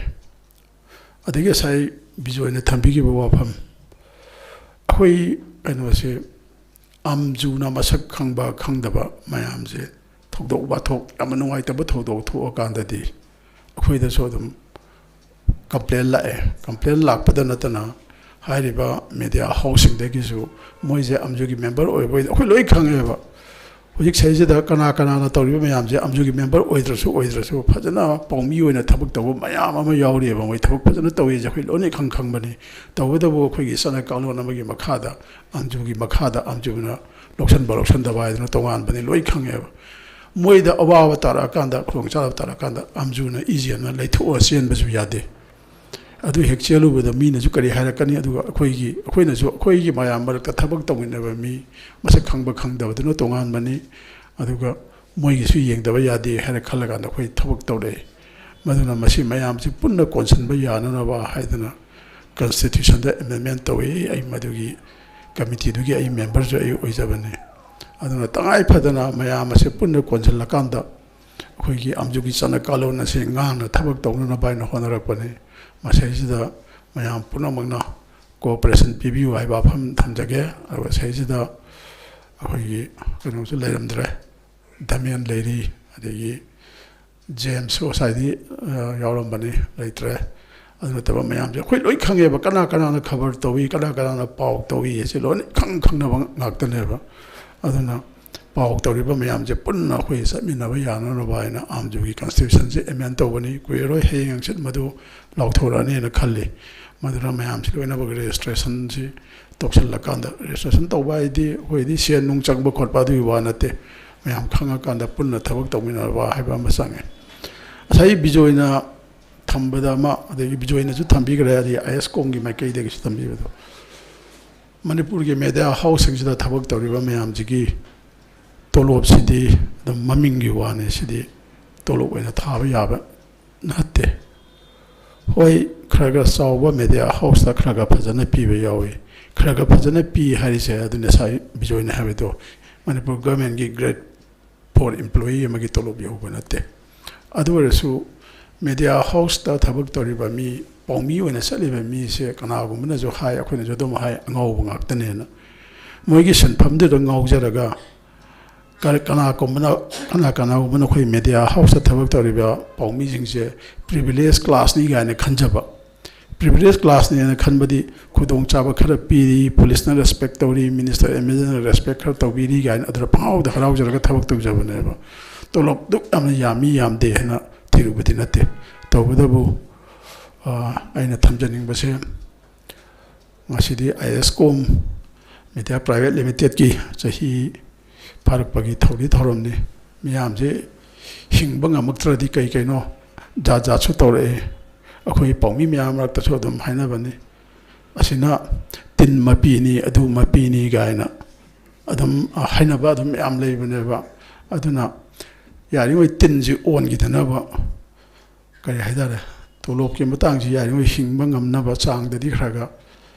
ꯑꯗꯒꯤ ꯉꯁꯥꯏ ꯕꯤꯖꯣꯏꯅ ꯊꯝꯕꯤꯈꯤꯕ ꯋꯥꯐꯝ, ꯑꯩꯈꯣꯏ ꯀꯩꯅꯣꯁꯦ, ꯑꯝꯖꯨꯅ ꯃꯁꯛ ꯈꯪꯕ ꯈꯪꯗꯕ ꯃꯌꯥꯝꯁꯦ, ꯊꯧꯗꯣꯛ ꯋꯥꯊꯣꯛ, ꯌꯥꯝꯅ ꯅꯨꯡꯉꯥꯏꯇꯕ ꯊꯧꯗꯣꯛ ꯊꯣꯛꯑꯀꯥꯟꯗꯗꯤ ꯑꯩꯈꯣꯏꯗꯁꯨ ꯑꯗꯨꯝ ꯀꯝꯄ꯭ꯂꯦꯟ ꯂꯥꯛꯑꯦ꯫ ꯀꯝꯄ꯭ꯂꯦꯟ ꯂꯥꯛꯄꯗ ꯅꯠꯇꯅ ꯍꯥꯏꯔꯤꯕ ꯃꯦꯗꯤꯌꯥ ꯍꯥꯎꯁꯁꯤꯡꯗꯒꯤꯁꯨ, ꯃꯣꯏꯁꯦ ꯑꯝꯖꯨꯒꯤ ꯃꯦꯝꯕꯔ ꯑꯣꯏꯕ ꯑꯣꯏꯗ ꯑꯩꯈꯣꯏ ꯂꯣꯏ ꯈꯪꯉꯦꯕ꯫ ꯍꯧꯖꯤꯛ ꯁꯤꯗꯩꯁꯤꯗ ꯀꯅꯥ ꯀꯅꯥꯅ ꯇꯧꯔꯤꯕ ꯃꯌꯥꯝꯁꯦ, ꯑꯝꯖꯨꯒꯤ ꯃꯦꯝꯕꯔ ꯑꯣꯏꯗ꯭ꯔꯁꯨ ꯑꯣꯏꯗ꯭ꯔꯁꯨ ꯐꯖꯅ ꯄꯥꯎꯃꯤ ꯑꯣꯏꯅ ꯊꯕꯛ ꯇꯧꯕ ꯃꯌꯥꯝ ꯑꯃ ꯌꯥꯎꯔꯤꯑꯕ꯫ ꯃꯣꯏ ꯊꯕꯛ ꯐꯖꯅ ꯇꯧꯏꯁꯦ ꯑꯩꯈꯣꯏ ꯂꯣꯏꯅ ꯏꯈꯪ ꯈꯪꯕꯅꯤ꯫ ꯇꯧꯕꯇꯕꯨ ꯑꯩꯈꯣꯏꯒꯤ ꯆꯠꯅ ꯀꯥꯡꯂꯣꯟ ꯑꯃꯒꯤ ꯃꯈꯥꯗ, ꯑꯝꯖꯨꯒꯤ ꯃꯈꯥꯗ, ꯑꯝꯖꯨꯅ ꯂꯧꯁꯟꯕ ꯂꯧꯁꯟꯗꯕ ꯍꯥꯏꯗꯅ ꯇꯣꯉꯥꯟꯕꯅꯤ, ꯂꯣꯏ ꯈꯪꯉꯦꯕ꯫ ꯃꯣꯏꯗ ꯑꯋꯥꯕ ꯇꯥꯔꯛꯑꯀꯥꯟꯗ, ꯈꯨꯗꯣꯡꯆꯥꯗꯕ ꯇꯥꯔꯛꯑꯀꯥꯟꯗ ꯑꯝꯖꯨꯅ ꯏꯖꯦꯜꯅ ꯂꯩꯊꯣꯛꯑ ꯆꯦꯟꯕꯁꯨ ꯌꯥꯗꯦ꯫ ꯑꯗꯨ ꯍꯦꯛ ꯆꯦꯜꯂꯨꯕꯗ ꯃꯤꯅꯁꯨ ꯀꯔꯤ ꯍꯥꯏꯔꯛꯀꯅꯤ? ꯑꯗꯨꯒ ꯑꯩꯈꯣꯏꯒꯤ, ꯑꯩꯈꯣꯏꯅꯁꯨ ꯑꯩꯈꯣꯏꯒꯤ ꯃꯌꯥꯝ ꯃꯔꯛꯇ ꯊꯕꯛ ꯇꯧꯃꯤꯟꯅꯕ ꯃꯤ ꯃꯁꯛ ꯈꯪꯕ ꯈꯪꯗꯕꯗꯨꯅ ꯇꯣꯉꯥꯟꯕꯅꯤ꯫ ꯑꯗꯨꯒ ꯃꯣꯏꯒꯤꯁꯨ ꯌꯦꯡꯗꯕ ꯌꯥꯗꯦ ꯍꯥꯏꯅ ꯈꯜꯂꯀꯥꯟꯗ ꯑꯩꯈꯣꯏ ꯊꯕꯛ ꯇꯧꯔꯛꯑꯦ꯫ ꯃꯗꯨꯅ ꯃꯁꯤ ꯃꯌꯥꯝꯁꯤ ꯄꯨꯟꯅ ꯀꯣꯟꯁꯤꯟꯕ ꯌꯥꯅꯅꯕ ꯍꯥꯏꯗꯅ ꯀꯟꯁꯇꯤꯇ꯭ꯌꯨꯁꯟꯗ ꯑꯦꯃꯦꯟꯃꯦꯟ ꯇꯧꯏ꯫ ꯑꯩ ꯃꯗꯨꯒꯤ ꯀꯃꯤꯇꯤꯗꯨꯒꯤ ꯑꯩ ꯃꯦꯝꯕꯔꯁꯨ ꯑꯩ ꯑꯣꯏꯖꯕꯅꯤ꯫ ꯑꯗꯨꯅ ꯇꯉꯥꯏ ꯐꯗꯅ ꯃꯌꯥꯝ ꯑꯁꯦ ꯄꯨꯟꯅ ꯀꯣꯟꯁꯤꯜꯂꯀꯥꯟꯗ ꯑꯩꯈꯣꯏꯒꯤ ꯑꯝꯖꯨꯒꯤ ꯆꯠꯅ ꯀꯥꯡꯂꯣꯟ ꯑꯁꯤ ꯉꯥꯛꯅ ꯊꯕꯛ ꯇꯧꯅꯅꯕ ꯍꯥꯏꯅ ꯍꯣꯠꯅꯔꯛꯄꯅꯤ꯫ ꯃꯁꯤꯁꯤꯗ ꯃꯌꯥꯝ ꯄꯨꯝꯅꯃꯛꯅ ꯀꯣꯑꯣꯄꯔꯦꯁꯟ ꯄꯤꯕꯤꯌꯨ ꯍꯥꯏꯕ ꯋꯥꯐꯝ ꯊꯝꯖꯒꯦ꯫ ꯑꯗꯨꯒ ꯁꯤꯗꯩꯁꯤꯗ ꯑꯩꯈꯣꯏꯒꯤ ꯀꯩꯅꯣꯁꯨ ꯂꯩꯔꯝꯗ꯭ꯔꯦ, ꯗꯃꯦꯟ ꯂꯩꯔꯤ, ꯑꯗꯒꯤ ꯖꯦꯝꯁꯁꯨ ꯉꯁꯥꯏꯗꯤ, ꯑ, ꯌꯥꯎꯔꯝꯕꯅꯤ, ꯂꯩꯇ꯭ꯔꯦ꯫ ꯑꯗꯨ ꯅꯠꯇꯕ ꯃꯌꯥꯝꯁꯦ ꯑꯩꯈꯣꯏ ꯂꯣꯏ ꯈꯪꯉꯦꯕ, ꯀꯅꯥ ꯀꯅꯥꯅ ꯈꯕꯔ ꯇꯧꯏ, ꯀꯅꯥ ꯀꯅꯥꯅ ꯄꯥꯎ ꯇꯧꯏ, ꯑꯁꯤ ꯂꯣꯏꯅ ꯏꯈꯪ ꯈꯪꯅꯕ ꯉꯥꯛꯇꯅꯦꯕ꯫ ꯑꯗꯨꯅ ꯄꯥꯎ ꯇꯧꯔꯤꯕ ꯃꯌꯥꯝꯁꯦ ꯄꯨꯟꯅ ꯑꯩꯈꯣꯏ ꯆꯠꯃꯤꯟꯅꯕ ꯌꯥꯅꯅꯕ ꯍꯥꯏꯅ ꯑꯝꯖꯨꯒꯤ ꯀꯟꯁꯇꯤꯇ꯭ꯌꯨꯁꯟꯁꯦ ꯑꯦꯃꯦꯟ ꯇꯧꯕꯅꯤ꯫ ꯀꯨꯏꯔꯔꯣꯏ, ꯍꯌꯦꯡ ꯍꯪꯆꯤꯠ ꯃꯗꯨ ꯂꯥꯎꯊꯣꯔꯛꯑꯅꯤꯅ ꯈꯜꯂꯤ꯫ ꯃꯗꯨꯅ ꯃꯌꯥꯝꯁꯤ ꯂꯣꯏꯅꯃꯛ ꯔꯦꯖꯤꯁꯇ꯭ꯔꯦꯁꯟꯁꯤ ꯇꯧꯁꯤꯜꯂꯀꯥꯟꯗ, ꯔꯦꯖꯤꯁꯇ꯭ꯔꯦꯁꯟ ꯇꯧꯕ ꯍꯥꯏꯗꯤ ꯑꯩꯈꯣꯏꯗꯤ ꯁꯦꯟ ꯅꯨꯡ ꯆꯪꯕ ꯈꯣꯠꯄ ꯑꯗꯨꯒꯤ ꯋꯥ ꯅꯠꯇꯦ, ꯃꯌꯥꯝ ꯈꯪꯉꯀꯥꯟꯗ ꯄꯨꯟꯅ ꯊꯕꯛ ꯇꯧꯃꯤꯟꯅꯕ ꯍꯥꯏꯕ ꯑꯃ ꯆꯪꯉꯦ꯫ ꯉꯁꯥꯏ ꯕꯤꯖꯣꯏꯅ ꯊꯝꯕꯗ ꯑꯃ, ꯑꯗꯒꯤ ꯕꯤꯖꯣꯏꯅꯁꯨ ꯊꯝꯕꯤꯈ꯭ꯔꯦ, ꯑꯗꯒꯤ ꯑꯥꯏ ꯑꯦꯁ ꯀꯣꯝꯒꯤ ꯃꯥꯏꯀꯩꯗꯒꯤꯁꯨ ꯊꯝꯕꯤꯕꯗꯣ, ꯃꯅꯤꯄꯨꯔꯒꯤ ꯃꯦꯗꯤꯌꯥ ꯍꯥꯎꯁꯁꯤꯡꯁꯤꯗ ꯊꯕꯛ ꯇꯧꯔꯤꯕ ꯃꯌꯥꯝꯁꯤꯒꯤ ꯇꯣꯂꯣꯞꯁꯤꯗꯤ ꯑꯗꯨꯝ ꯃꯃꯤꯡꯒꯤ ꯋꯥꯅꯤ, ꯁꯤꯗꯤ ꯇꯣꯂꯣꯞ ꯑꯣꯏꯅ ꯊꯥꯕ ꯌꯥꯕ ꯅꯠꯇꯦ꯫ ꯍꯣꯏ, ꯈꯔ ꯈꯔ ꯆꯥꯎꯕ ꯃꯦꯗꯤꯌꯥ ꯍꯥꯎꯁꯇ ꯈꯔ ꯈꯔ ꯐꯖꯅ ꯄꯤꯕ ꯌꯥꯎꯏ꯫ ꯈꯔ ꯈꯔ ꯐꯖꯅ ꯄꯤ ꯍꯥꯏꯔꯤꯁꯦ ꯑꯗꯨ ꯉꯁꯥꯏ ꯕꯤꯖꯣꯏꯅ ꯍꯥꯏꯕꯗꯣ, ꯃꯅꯤꯄꯨꯔ ꯒꯚꯔꯟꯃꯦꯟꯠꯀꯤ ꯒ꯭ꯔꯦꯗ ꯐꯣꯔ ꯏꯝꯄ꯭ꯂꯣꯌꯤ ꯑꯃꯒꯤ ꯇꯣꯂꯣꯞ ꯌꯧꯕ ꯅꯠꯇꯦ꯫ ꯑꯗꯨ ꯑꯣꯏꯔꯁꯨ ꯃꯦꯗꯤꯌꯥ ꯍꯥꯎꯁꯇ ꯊꯕꯛ ꯇꯧꯔꯤꯕ ꯃꯤ ꯄꯥꯎꯃꯤ ꯑꯣꯏꯅ ꯆꯠꯂꯤꯕ ꯃꯤꯁꯦ ꯀꯅꯥꯒꯨꯝꯕꯅꯁꯨ ꯍꯥꯏ, ꯑꯩꯈꯣꯏꯅꯁꯨ ꯑꯗꯨꯝ ꯍꯥꯏ, ꯑꯉꯥꯎꯕ ꯉꯥꯛꯇꯅꯦꯅ꯫ ꯃꯣꯏꯒꯤ ꯁꯤꯟꯐꯝꯗꯨꯗ ꯉꯥꯎꯖꯔꯒ ꯀꯔ-, ꯀꯅꯥꯒꯨꯝꯕꯅ, ꯀꯅꯥ ꯀꯅꯥꯒꯨꯝꯕꯅ ꯑꯩꯈꯣꯏ ꯃꯦꯗꯤꯌꯥ ꯍꯥꯎꯁꯇ ꯊꯕꯛ ꯇꯧꯔꯤꯕ ꯄꯥꯎꯃꯤꯁꯤꯡꯁꯦ ꯄ꯭ꯔꯤꯚꯤꯂꯦꯖ ꯀ꯭ꯂꯥꯁꯅꯤ ꯀꯥꯏꯅ ꯈꯟꯖꯕ꯫ ꯄ꯭ꯔꯤꯚꯤꯂꯦꯖ ꯀ꯭ꯂꯥꯁꯅꯦꯅ ꯈꯟꯕꯗꯤ ꯈꯨꯗꯣꯡꯆꯥꯕ ꯈꯔ ꯄꯤꯔꯤ, ꯄꯨꯂꯤꯁꯅ ꯔꯦꯁꯄꯦꯛ ꯇꯧꯔꯤ, ꯃꯤꯅꯤꯁꯇꯔ ꯑꯦꯝ ꯑꯦꯜ ꯑꯦꯅ ꯔꯦꯁꯄꯦꯛ ꯈꯔ ꯇꯧꯕꯤꯔꯤ ꯀꯥꯏꯅ ꯑꯗꯨꯗ ꯄꯪꯍꯥꯎꯗ ꯍꯔꯥꯎꯖꯔꯒ ꯊꯕꯛ ꯇꯧꯖꯕꯅꯦꯕ꯫ ꯇꯣꯂꯣꯞ ꯗꯨꯛ ꯌꯥꯝꯅ ꯌꯥꯝꯃꯤ ꯌꯥꯝꯗꯦ ꯍꯥꯏꯅ ꯊꯤꯔꯨꯕꯗꯤ ꯅꯠꯇꯦ꯫ ꯇꯧꯕꯇꯕꯨ, ꯑ, ꯑꯩꯅ ꯊꯝꯖꯅꯤꯡꯕꯁꯦ, ꯉꯁꯤꯗꯤ ꯑꯥꯏ ꯑꯦꯁ ꯀꯣꯝ ꯃꯦꯗꯤꯌꯥ ꯄ꯭ꯔꯥꯏꯚꯦꯠ ꯂꯤꯃꯤꯇꯦꯠꯀꯤ ꯆꯍꯤ ꯐꯥꯔꯛꯄꯒꯤ ꯊꯧꯔꯤ ꯊꯧꯔꯝꯅꯤ꯫ ꯃꯤꯌꯥꯝꯁꯦ ꯍꯤꯡꯕ ꯉꯝꯃꯛꯇ꯭ꯔꯗꯤ ꯀꯩ ꯀꯩꯅꯣ ꯖꯥꯠ ꯖꯥꯠꯁꯨ ꯇꯧꯔꯛꯑꯦ꯫ ꯑꯩꯈꯣꯏ ꯄꯥꯎꯃꯤ ꯃꯌꯥꯝ ꯃꯔꯛꯇꯁꯨ ꯑꯗꯨꯝ ꯍꯥꯏꯅꯕꯅꯤ, "ꯑꯁꯤꯅ ꯇꯤꯟ ꯃꯄꯤꯅꯤ, ꯑꯗꯨ ꯃꯄꯤꯅꯤ" ꯀꯥꯏꯅ ꯑꯗꯨꯝ ꯍꯥꯏꯅꯕ ꯑꯗꯨꯝ ꯃꯌꯥꯝ ꯂꯩꯕꯅꯦꯕ꯫ ꯑꯗꯨꯅ ꯌꯥꯔꯤꯉꯩ ꯇꯤꯟꯁꯤ ꯑꯣꯟꯈꯤꯗꯅꯕ, ꯀꯔꯤ ꯍꯥꯏꯇꯥꯔꯦ, ꯇꯣꯂꯣꯞꯀꯤ ꯃꯇꯥꯡꯁꯤ ꯌꯥꯔꯤꯉꯩ ꯍꯤꯡꯕ ꯉꯝꯅꯕ ꯆꯥꯡꯗꯗꯤ ꯈꯔ ꯈꯔ,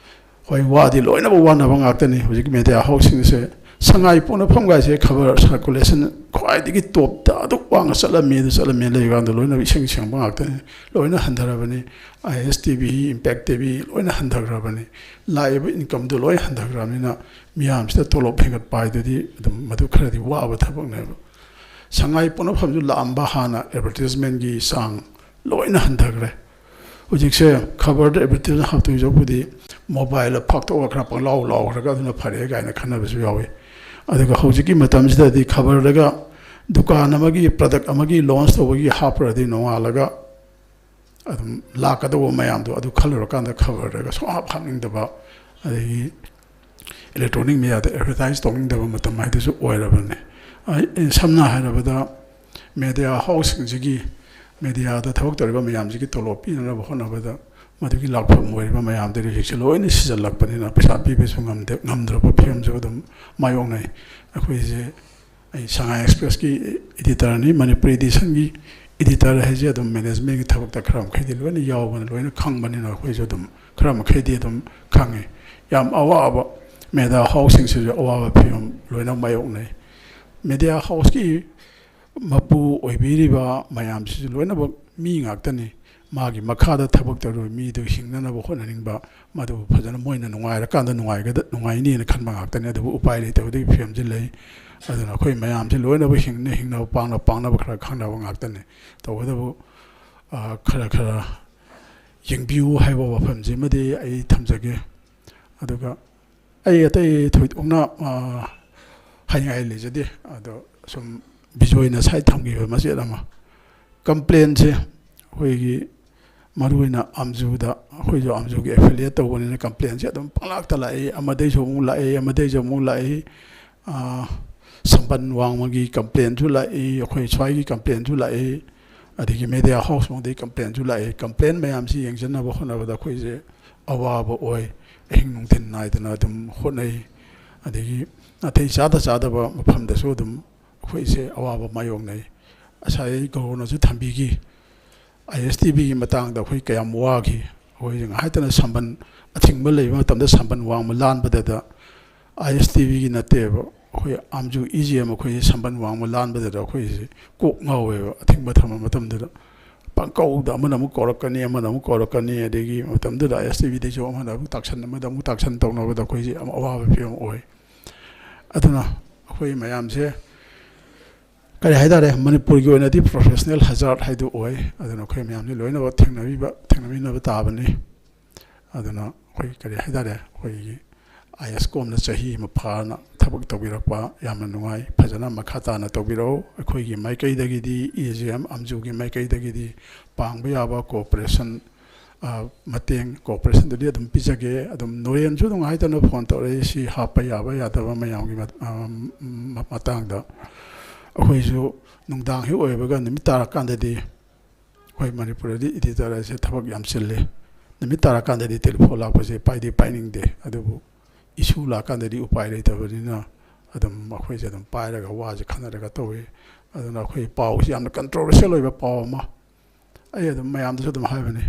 ꯍꯣꯏ, ꯋꯥꯗꯤ ꯂꯣꯏꯅꯃꯛ ꯋꯥꯅꯕ ꯉꯥꯛꯇꯅꯤ꯫ ꯍꯧꯖꯤꯛꯀꯤ ꯃꯦꯗꯤꯌꯥ ꯍꯥꯎꯁꯁꯤꯡꯁꯦ ꯁꯉꯥꯏ ꯄꯣꯛꯅꯐꯝꯒꯥꯏꯁꯦ ꯈꯕꯔ ꯁꯔꯀꯨꯂꯦꯁꯟ ꯈ꯭ꯋꯥꯏꯗꯒꯤ ꯇꯣꯞꯇ ꯑꯗꯨꯛ ꯋꯥꯡꯅ ꯆꯠꯂꯝꯃꯤ, ꯑꯗꯨ ꯆꯠꯂꯝꯃꯤ ꯂꯩꯕ ꯀꯥꯟꯗ ꯂꯣꯏꯅ ꯏꯁꯤꯡ ꯁꯦꯡꯕ ꯉꯥꯛꯇꯅꯤ꯫ ꯂꯣꯏꯅ ꯍꯟꯊꯔꯕꯅꯤ꯫ I S T V, impact T V ꯂꯣꯏꯅ ꯍꯟꯊꯈ꯭ꯔꯕꯅꯤ꯫ ꯂꯥꯛꯏꯕ ꯏꯟꯀꯝꯗꯨ ꯂꯣꯏ ꯍꯟꯊꯈ꯭ꯔꯕꯅꯤꯅ ꯃꯤꯌꯥꯝꯁꯤꯗ ꯇꯣꯂꯣꯞ ꯍꯦꯟꯒꯠꯄ ꯍꯥꯏꯗꯨꯗꯤ ꯑꯗꯨꯝ ꯃꯗꯨ ꯈꯔꯗꯤ ꯋꯥꯕ ꯊꯕꯛꯅꯦꯕ꯫ ꯁꯉꯥꯏ ꯄꯣꯛꯅꯐꯝꯁꯨ ꯂꯥꯛꯑꯝꯕ ꯍꯥꯟꯅ ꯑꯦꯗꯚꯔꯇꯤꯁꯃꯦꯟꯒꯤ ꯆꯥꯡ ꯂꯣꯏꯅ ꯍꯟꯊꯈ꯭ꯔꯦ꯫ ꯍꯧꯖꯤꯛꯁꯦ ꯈꯕꯔꯗ ꯑꯦꯗꯚꯔꯇꯤꯁꯃꯦꯟ ꯍꯥꯞꯇꯣꯏ ꯁꯔꯨꯛꯄꯨꯗꯤ ꯃꯣꯕꯥꯏꯜꯗ ꯐꯥꯛꯇꯣꯛꯑꯒ ꯈꯔ ꯄꯪꯂꯥꯎ ꯂꯥꯎꯈ꯭ꯔꯒ ꯑꯗꯨꯅ ꯐꯔꯦ ꯀꯥꯏꯅ ꯈꯟꯅꯕꯁꯨ ꯌꯥꯎꯏ꯫ ꯑꯗꯨꯒ ꯍꯧꯖꯤꯛꯀꯤ ꯃꯇꯝꯁꯤꯗꯗꯤ ꯈꯕꯔꯗꯒ ꯗꯨꯀꯥꯟ ꯑꯃꯒꯤ, ꯄ꯭ꯔꯗꯛ ꯑꯃꯒꯤ ꯂꯣꯟꯁ ꯇꯧꯕꯒꯤ ꯍꯥꯞꯄ꯭ꯔꯗꯤ ꯅꯣꯡꯉꯥꯜꯂꯒ ꯑꯗꯨꯝ ꯂꯥꯛꯀꯗꯧꯕ ꯃꯌꯥꯝꯗꯣ ꯑꯗꯨ ꯈꯜꯂꯨꯔꯀꯥꯟꯗ ꯈꯕꯔꯗꯒ ꯁꯨꯡꯍꯥꯞ ꯍꯥꯞꯅꯤꯡꯗꯕ, ꯑꯗꯒꯤ ꯏꯂꯦꯛꯇ꯭ꯔꯣꯅꯤꯛ ꯃꯦꯗꯤꯌꯥꯗ ꯑꯦꯗꯚꯔꯇꯥꯏꯁ ꯇꯧꯅꯤꯡꯗꯕ ꯃꯇꯝ ꯍꯥꯏꯗꯨꯁꯨ ꯑꯣꯏꯔꯕꯅꯤ꯫ ꯑꯩ, ꯁꯝꯅ ꯍꯥꯏꯔꯕꯗ, ꯃꯦꯗꯤꯌꯥ ꯍꯥꯎꯁꯁꯤꯡꯁꯤꯒꯤ, ꯃꯦꯗꯤꯌꯥꯗ ꯊꯕꯛ ꯇꯧꯔꯤꯕ ꯃꯌꯥꯝꯁꯤꯒꯤ ꯇꯣꯂꯣꯞ ꯄꯤꯅꯅꯕ ꯍꯣꯠꯅꯕꯗ ꯃꯗꯨꯒꯤ ꯂꯥꯛꯐꯝ ꯑꯣꯏꯔꯤꯕ ꯃꯌꯥꯝꯗꯨ ꯍꯧꯖꯤꯛꯁꯦ ꯂꯣꯏꯅ ꯁꯤꯖꯜꯂꯛꯄꯅꯤꯅ ꯄꯩꯁꯥ ꯄꯤꯕꯁꯨ ꯉꯝꯗꯦ, ꯉꯝꯗ꯭ꯔꯕ ꯐꯤꯕꯝꯁꯨ ꯑꯗꯨꯝ ꯃꯥꯌꯣꯛꯅꯩ꯫ ꯑꯩꯈꯣꯏꯁꯦ, ꯑꯩ ꯁꯉꯥꯏ ꯑꯦꯛꯁꯄ꯭ꯔꯦꯁꯀꯤ ꯏꯗꯤꯇꯔꯅꯤ, ꯃꯅꯤꯄꯨꯔꯤ ꯏꯗꯤꯁꯟꯒꯤ ꯏꯗꯤꯇꯔ ꯍꯥꯏꯁꯦ ꯑꯗꯨꯝ ꯃꯦꯅꯦꯖꯃꯦꯟꯒꯤ ꯊꯕꯛꯇ ꯈꯔ ꯃꯈꯩꯗꯤ ꯂꯣꯏꯅ ꯌꯥꯎꯕꯅ ꯂꯣꯏꯅ ꯈꯪꯕꯅꯤꯅ ꯑꯩꯈꯣꯏꯁꯨ ꯑꯗꯨꯝ ꯈꯔ ꯃꯈꯩꯗꯤ ꯑꯗꯨꯝ ꯈꯪꯉꯤ꯫ ꯌꯥꯝ ꯑꯋꯥꯕ ꯃꯦꯗꯤꯌꯥ ꯍꯥꯎꯁꯁꯤꯡꯁꯤꯁꯨ ꯑꯋꯥꯕ ꯐꯤꯕꯝ ꯂꯣꯏꯅ ꯃꯥꯌꯣꯛꯅꯩ꯫ ꯃꯦꯗꯤꯌꯥ ꯍꯥꯎꯁꯀꯤ ꯃꯄꯨ ꯑꯣꯏꯕꯤꯔꯤꯕ ꯃꯌꯥꯝꯁꯤꯁꯨ ꯂꯣꯏꯅꯃꯛ ꯃꯤ ꯉꯥꯛꯇꯅꯤ꯫ ꯃꯥꯒꯤ ꯃꯈꯥꯗ ꯊꯕꯛ ꯇꯧꯔꯤꯕ ꯃꯤꯗꯨ ꯍꯤꯡꯅꯅꯕ ꯍꯣꯠꯅꯅꯤꯡꯕ, ꯃꯗꯨꯕꯨ ꯐꯖꯅ ꯃꯣꯏꯅ ꯅꯨꯡꯉꯥꯏꯔꯀꯥꯟꯗ ꯅꯨꯡꯉꯥꯏꯒꯗ-, ꯅꯨꯡꯉꯥꯏꯅꯤꯅ ꯈꯟꯕ ꯉꯥꯛꯇꯅꯤ꯫ ꯑꯗꯨꯕꯨ ꯎꯄꯥꯏ ꯂꯩꯇꯕꯗꯒꯤ ꯐꯤꯕꯝꯁꯤ ꯂꯩ꯫ ꯑꯗꯨꯅ ꯑꯩꯈꯣꯏ ꯃꯌꯥꯝꯁꯤ ꯂꯣꯏꯅꯕ ꯍꯤꯡꯅ ꯍꯤꯡꯅꯕ, ꯄꯥꯡꯅ ꯄꯥꯡꯅꯕ ꯈꯔ ꯈꯪꯅꯕ ꯉꯥꯛꯇꯅꯤ꯫ ꯇꯧꯕꯇꯕꯨ, ꯑ, ꯈꯔ ꯈꯔ ꯌꯦꯡꯕꯤꯌꯨ ꯍꯥꯏꯕ ꯋꯥꯐꯝꯁꯤꯃꯗꯤ ꯑꯩ ꯊꯝꯖꯒꯦ꯫ ꯑꯗꯨꯒ ꯑꯩ ꯑꯇꯩ ꯊꯣꯏꯗꯣꯛꯅ, ꯑ, ꯍꯥꯏꯅꯤꯡꯉꯥꯏ ꯂꯩꯖꯗꯦ꯫ ꯑꯗꯣ ꯁꯨꯝ ꯕꯤꯖꯣꯏꯅ ꯁꯥꯏ ꯊꯝꯈꯤꯕ ꯃꯆꯦꯠ ꯑꯃ, ꯀꯝꯄ꯭ꯂꯦꯟꯁꯦ ꯑꯩꯈꯣꯏꯒꯤ ꯃꯔꯨꯑꯣꯏꯅ ꯑꯝꯖꯨꯗ, ꯑꯩꯈꯣꯏꯁꯨ ꯑꯝꯖꯨꯒꯤ ꯑꯦꯐꯤꯂꯤꯌꯦꯠ ꯇꯧꯕꯅꯤꯅ ꯀꯝꯄ꯭ꯂꯦꯟꯁꯦ ꯑꯗꯨꯝ ꯄꯪꯂꯥꯛꯇ ꯂꯥꯛꯏ, ꯑꯃꯗꯩꯁꯨ ꯑꯃꯨꯛ ꯂꯥꯛꯏ, ꯑꯃꯗꯩꯁꯨ ꯑꯃꯨꯛ ꯂꯥꯛꯏ꯫ ꯑ, ꯁꯝꯕꯟ ꯋꯥꯡꯃꯒꯤ ꯀꯝꯄ꯭ꯂꯦꯟꯁꯨ ꯂꯥꯛꯏ, ꯑꯩꯈꯣꯏ ꯁ꯭ꯋꯥꯏꯒꯤ ꯀꯝꯄ꯭ꯂꯦꯟꯁꯨ ꯂꯥꯛꯏ, ꯑꯗꯒꯤ ꯃꯦꯗꯤꯌꯥ ꯍꯥꯎꯁ ꯃꯈꯩꯗꯒꯤ ꯀꯝꯄ꯭ꯂꯦꯟꯁꯨ ꯂꯥꯛꯏ꯫ ꯀꯝꯄ꯭ꯂꯦꯟ ꯃꯌꯥꯝꯁꯤ ꯌꯦꯡꯁꯤꯟꯅꯕ ꯍꯣꯠꯅꯕꯗ ꯑꯩꯈꯣꯏꯁꯦ ꯑꯋꯥꯕ ꯑꯣꯏ꯫ ꯑꯍꯤꯡ ꯅꯨꯡꯊꯤꯜ ꯅꯥꯏꯗꯅ ꯑꯗꯨꯝ ꯍꯣꯠꯅꯩ꯫ ꯑꯗꯒꯤ ꯅꯥꯇꯩ ꯆꯥꯗ ꯆꯥꯗꯕ ꯃꯐꯝꯗꯁꯨ ꯑꯗꯨꯝ ꯑꯩꯈꯣꯏꯁꯦ ꯑꯋꯥꯕ ꯃꯥꯌꯣꯛꯅꯩ꯫ ꯉꯁꯥꯏ ꯒꯧꯔꯣꯅꯁꯨ ꯊꯝꯕꯤꯈꯤ, ꯑꯥꯏ ꯑꯦꯁ ꯇꯤ ꯚꯤꯒꯤ ꯃꯇꯥꯡꯗ ꯑꯩꯈꯣꯏ ꯀꯌꯥꯝ ꯋꯥꯈꯤ꯫ ꯑꯩꯈꯣꯏꯁꯦ ꯉꯥꯏꯍꯥꯛꯇꯅ ꯁꯝꯕꯟ ꯑꯊꯤꯡꯕ ꯂꯩꯕ ꯃꯇꯝꯗ ꯁꯝꯕꯟ ꯋꯥꯡꯃ ꯂꯥꯟꯕꯗꯗ ꯑꯥꯏ ꯑꯦꯁ ꯇꯤ ꯚꯤꯒꯤ ꯅꯠꯇꯦꯕ, ꯑꯩꯈꯣꯏ ꯑꯥꯝꯖꯨ ꯏ ꯖꯤ ꯑꯦꯝ ꯑꯩꯈꯣꯏꯁꯦ ꯁꯝꯕꯟ ꯋꯥꯡꯃ ꯂꯥꯟꯕꯗꯗ ꯑꯩꯈꯣꯏꯁꯦ ꯀꯣꯛ ꯉꯥꯎꯋꯦꯕ꯫ ꯑꯊꯤꯡꯕ ꯊꯝꯕ ꯃꯇꯝꯗꯨꯗ ꯄꯪꯀꯧꯗ ꯑꯃꯅ ꯑꯃꯨꯛ ꯀꯧꯔꯛꯀꯅꯤ, ꯑꯃꯅ ꯑꯃꯨꯛ ꯀꯧꯔꯛꯀꯅꯤ, ꯑꯗꯒꯤ ꯃꯇꯝꯗꯨꯗ ꯑꯥꯏ ꯑꯦꯁ ꯇꯤ ꯚꯤꯗꯩꯁꯨ ꯑꯃꯅ ꯑꯃꯨꯛ ꯇꯥꯛꯁꯟ, ꯑꯃꯗ ꯑꯃꯨꯛ ꯇꯥꯛꯁꯟ ꯇꯧꯅꯕꯗ ꯑꯩꯈꯣꯏꯁꯦ ꯌꯥꯝ ꯑꯋꯥꯕ ꯐꯤꯕꯝ ꯑꯣꯏ꯫ ꯑꯗꯨꯅ ꯑꯩꯈꯣꯏ ꯃꯌꯥꯝꯁꯦ ꯀꯔꯤ ꯍꯥꯏꯇꯥꯔꯦ, ꯃꯅꯤꯄꯨꯔꯒꯤ ꯑꯣꯏꯅꯗꯤ ꯄ꯭ꯔꯣꯐꯦꯁꯅꯦꯜ ꯍꯖꯥꯔꯠ ꯍꯥꯏꯗꯨ ꯑꯣꯏ꯫ ꯑꯗꯨꯅ ꯑꯩꯈꯣꯏ ꯃꯌꯥꯝꯁꯦ ꯂꯣꯏꯅꯃꯛ ꯊꯦꯡꯅꯕꯤꯕ, ꯊꯦꯡꯅꯃꯤꯟꯅꯕ ꯇꯥꯕꯅꯤ꯫ ꯑꯗꯨꯅ ꯑꯩꯈꯣꯏ ꯀꯔꯤ ꯍꯥꯏꯇꯥꯔꯦ, ꯑꯩꯈꯣꯏꯒꯤ ꯑꯥꯏ ꯑꯦꯁ ꯀꯣꯝꯅ ꯆꯍꯤ ꯑꯃ ꯐꯥꯅ ꯊꯕꯛ ꯇꯧꯕꯤꯔꯛꯄ ꯌꯥꯝꯅ ꯅꯨꯡꯉꯥꯏ꯫ ꯐꯖꯅ ꯃꯈꯥ ꯇꯥꯅ ꯇꯧꯕꯤꯔꯛꯎ꯫ ꯑꯩꯈꯣꯏꯒꯤ ꯃꯥꯏꯀꯩꯗꯒꯤꯗꯤ, ꯏ ꯖꯤ ꯑꯦꯝ ꯑꯝꯖꯨꯒꯤ ꯃꯥꯏꯀꯩꯗꯒꯤꯗꯤ ꯄꯥꯡꯕ ꯌꯥꯕ ꯀꯣꯑꯣꯄꯔꯦꯁꯟ, ꯑ, ꯃꯇꯦꯡ, ꯀꯣꯑꯣꯄꯔꯦꯁꯟꯗꯨꯗꯤ ꯑꯗꯨꯝ ꯄꯤꯖꯒꯦ꯫ ꯑꯗꯨꯝ ꯅꯣꯔꯦꯟꯁꯨ ꯑꯗꯨꯝ ꯍꯥꯏꯗꯅ ꯐꯣꯟ ꯇꯧꯔꯛꯏ, ꯁꯤ ꯍꯥꯞꯄ ꯌꯥꯕ ꯌꯥꯗꯕ ꯃꯌꯥꯝꯒꯤ ꯃꯠ-, ꯑ, ꯃ-, ꯃꯇꯥꯡꯗ꯫ ꯑꯩꯈꯣꯏꯁꯨ ꯅꯨꯡꯗꯥꯡ ꯍꯦꯛ ꯑꯣꯏꯕꯒ ꯅꯨꯃꯤꯠ ꯇꯥꯔꯀꯥꯟꯗꯗꯤ ꯑꯩꯈꯣꯏ ꯃꯅꯤꯄꯨꯔꯗꯗꯤ ꯏꯗꯤꯇꯔ ꯍꯥꯏꯁꯦ ꯊꯕꯛ ꯌꯥꯝ ꯆꯤꯜꯂꯤ꯫ ꯅꯨꯃꯤꯠ ꯇꯥꯔꯀꯥꯟꯗꯗꯤ ꯇꯦꯂꯤꯐꯣꯟ ꯂꯥꯛꯄꯁꯦ ꯄꯥꯏꯗꯤ ꯄꯥꯏꯅꯤꯡꯗꯦ, ꯑꯗꯨꯕꯨ ꯏꯁꯨ ꯂꯥꯛꯀꯥꯟꯗꯗꯤ ꯎꯄꯥꯏ ꯂꯩꯇꯕꯅꯤꯅ ꯑꯗꯨꯝ ꯑꯩꯈꯣꯏꯁꯦ ꯑꯗꯨꯝ ꯄꯥꯏꯔꯒ ꯋꯥꯁꯦ ꯈꯟꯅꯔꯒ ꯇꯧꯏ꯫ ꯑꯗꯨꯅ ꯑꯩꯈꯣꯏ ꯄꯥꯎꯁꯤ ꯌꯥꯝꯅ ꯀꯟꯇ꯭ꯔꯣꯚꯔꯁꯤꯌꯦꯜ ꯑꯣꯏꯕ ꯄꯥꯎ ꯑꯃ, ꯑꯩ ꯑꯗꯨꯝ ꯃꯌꯥꯝꯗꯁꯨ ꯑꯗꯨꯝ ꯍꯥꯏꯕꯅꯤ,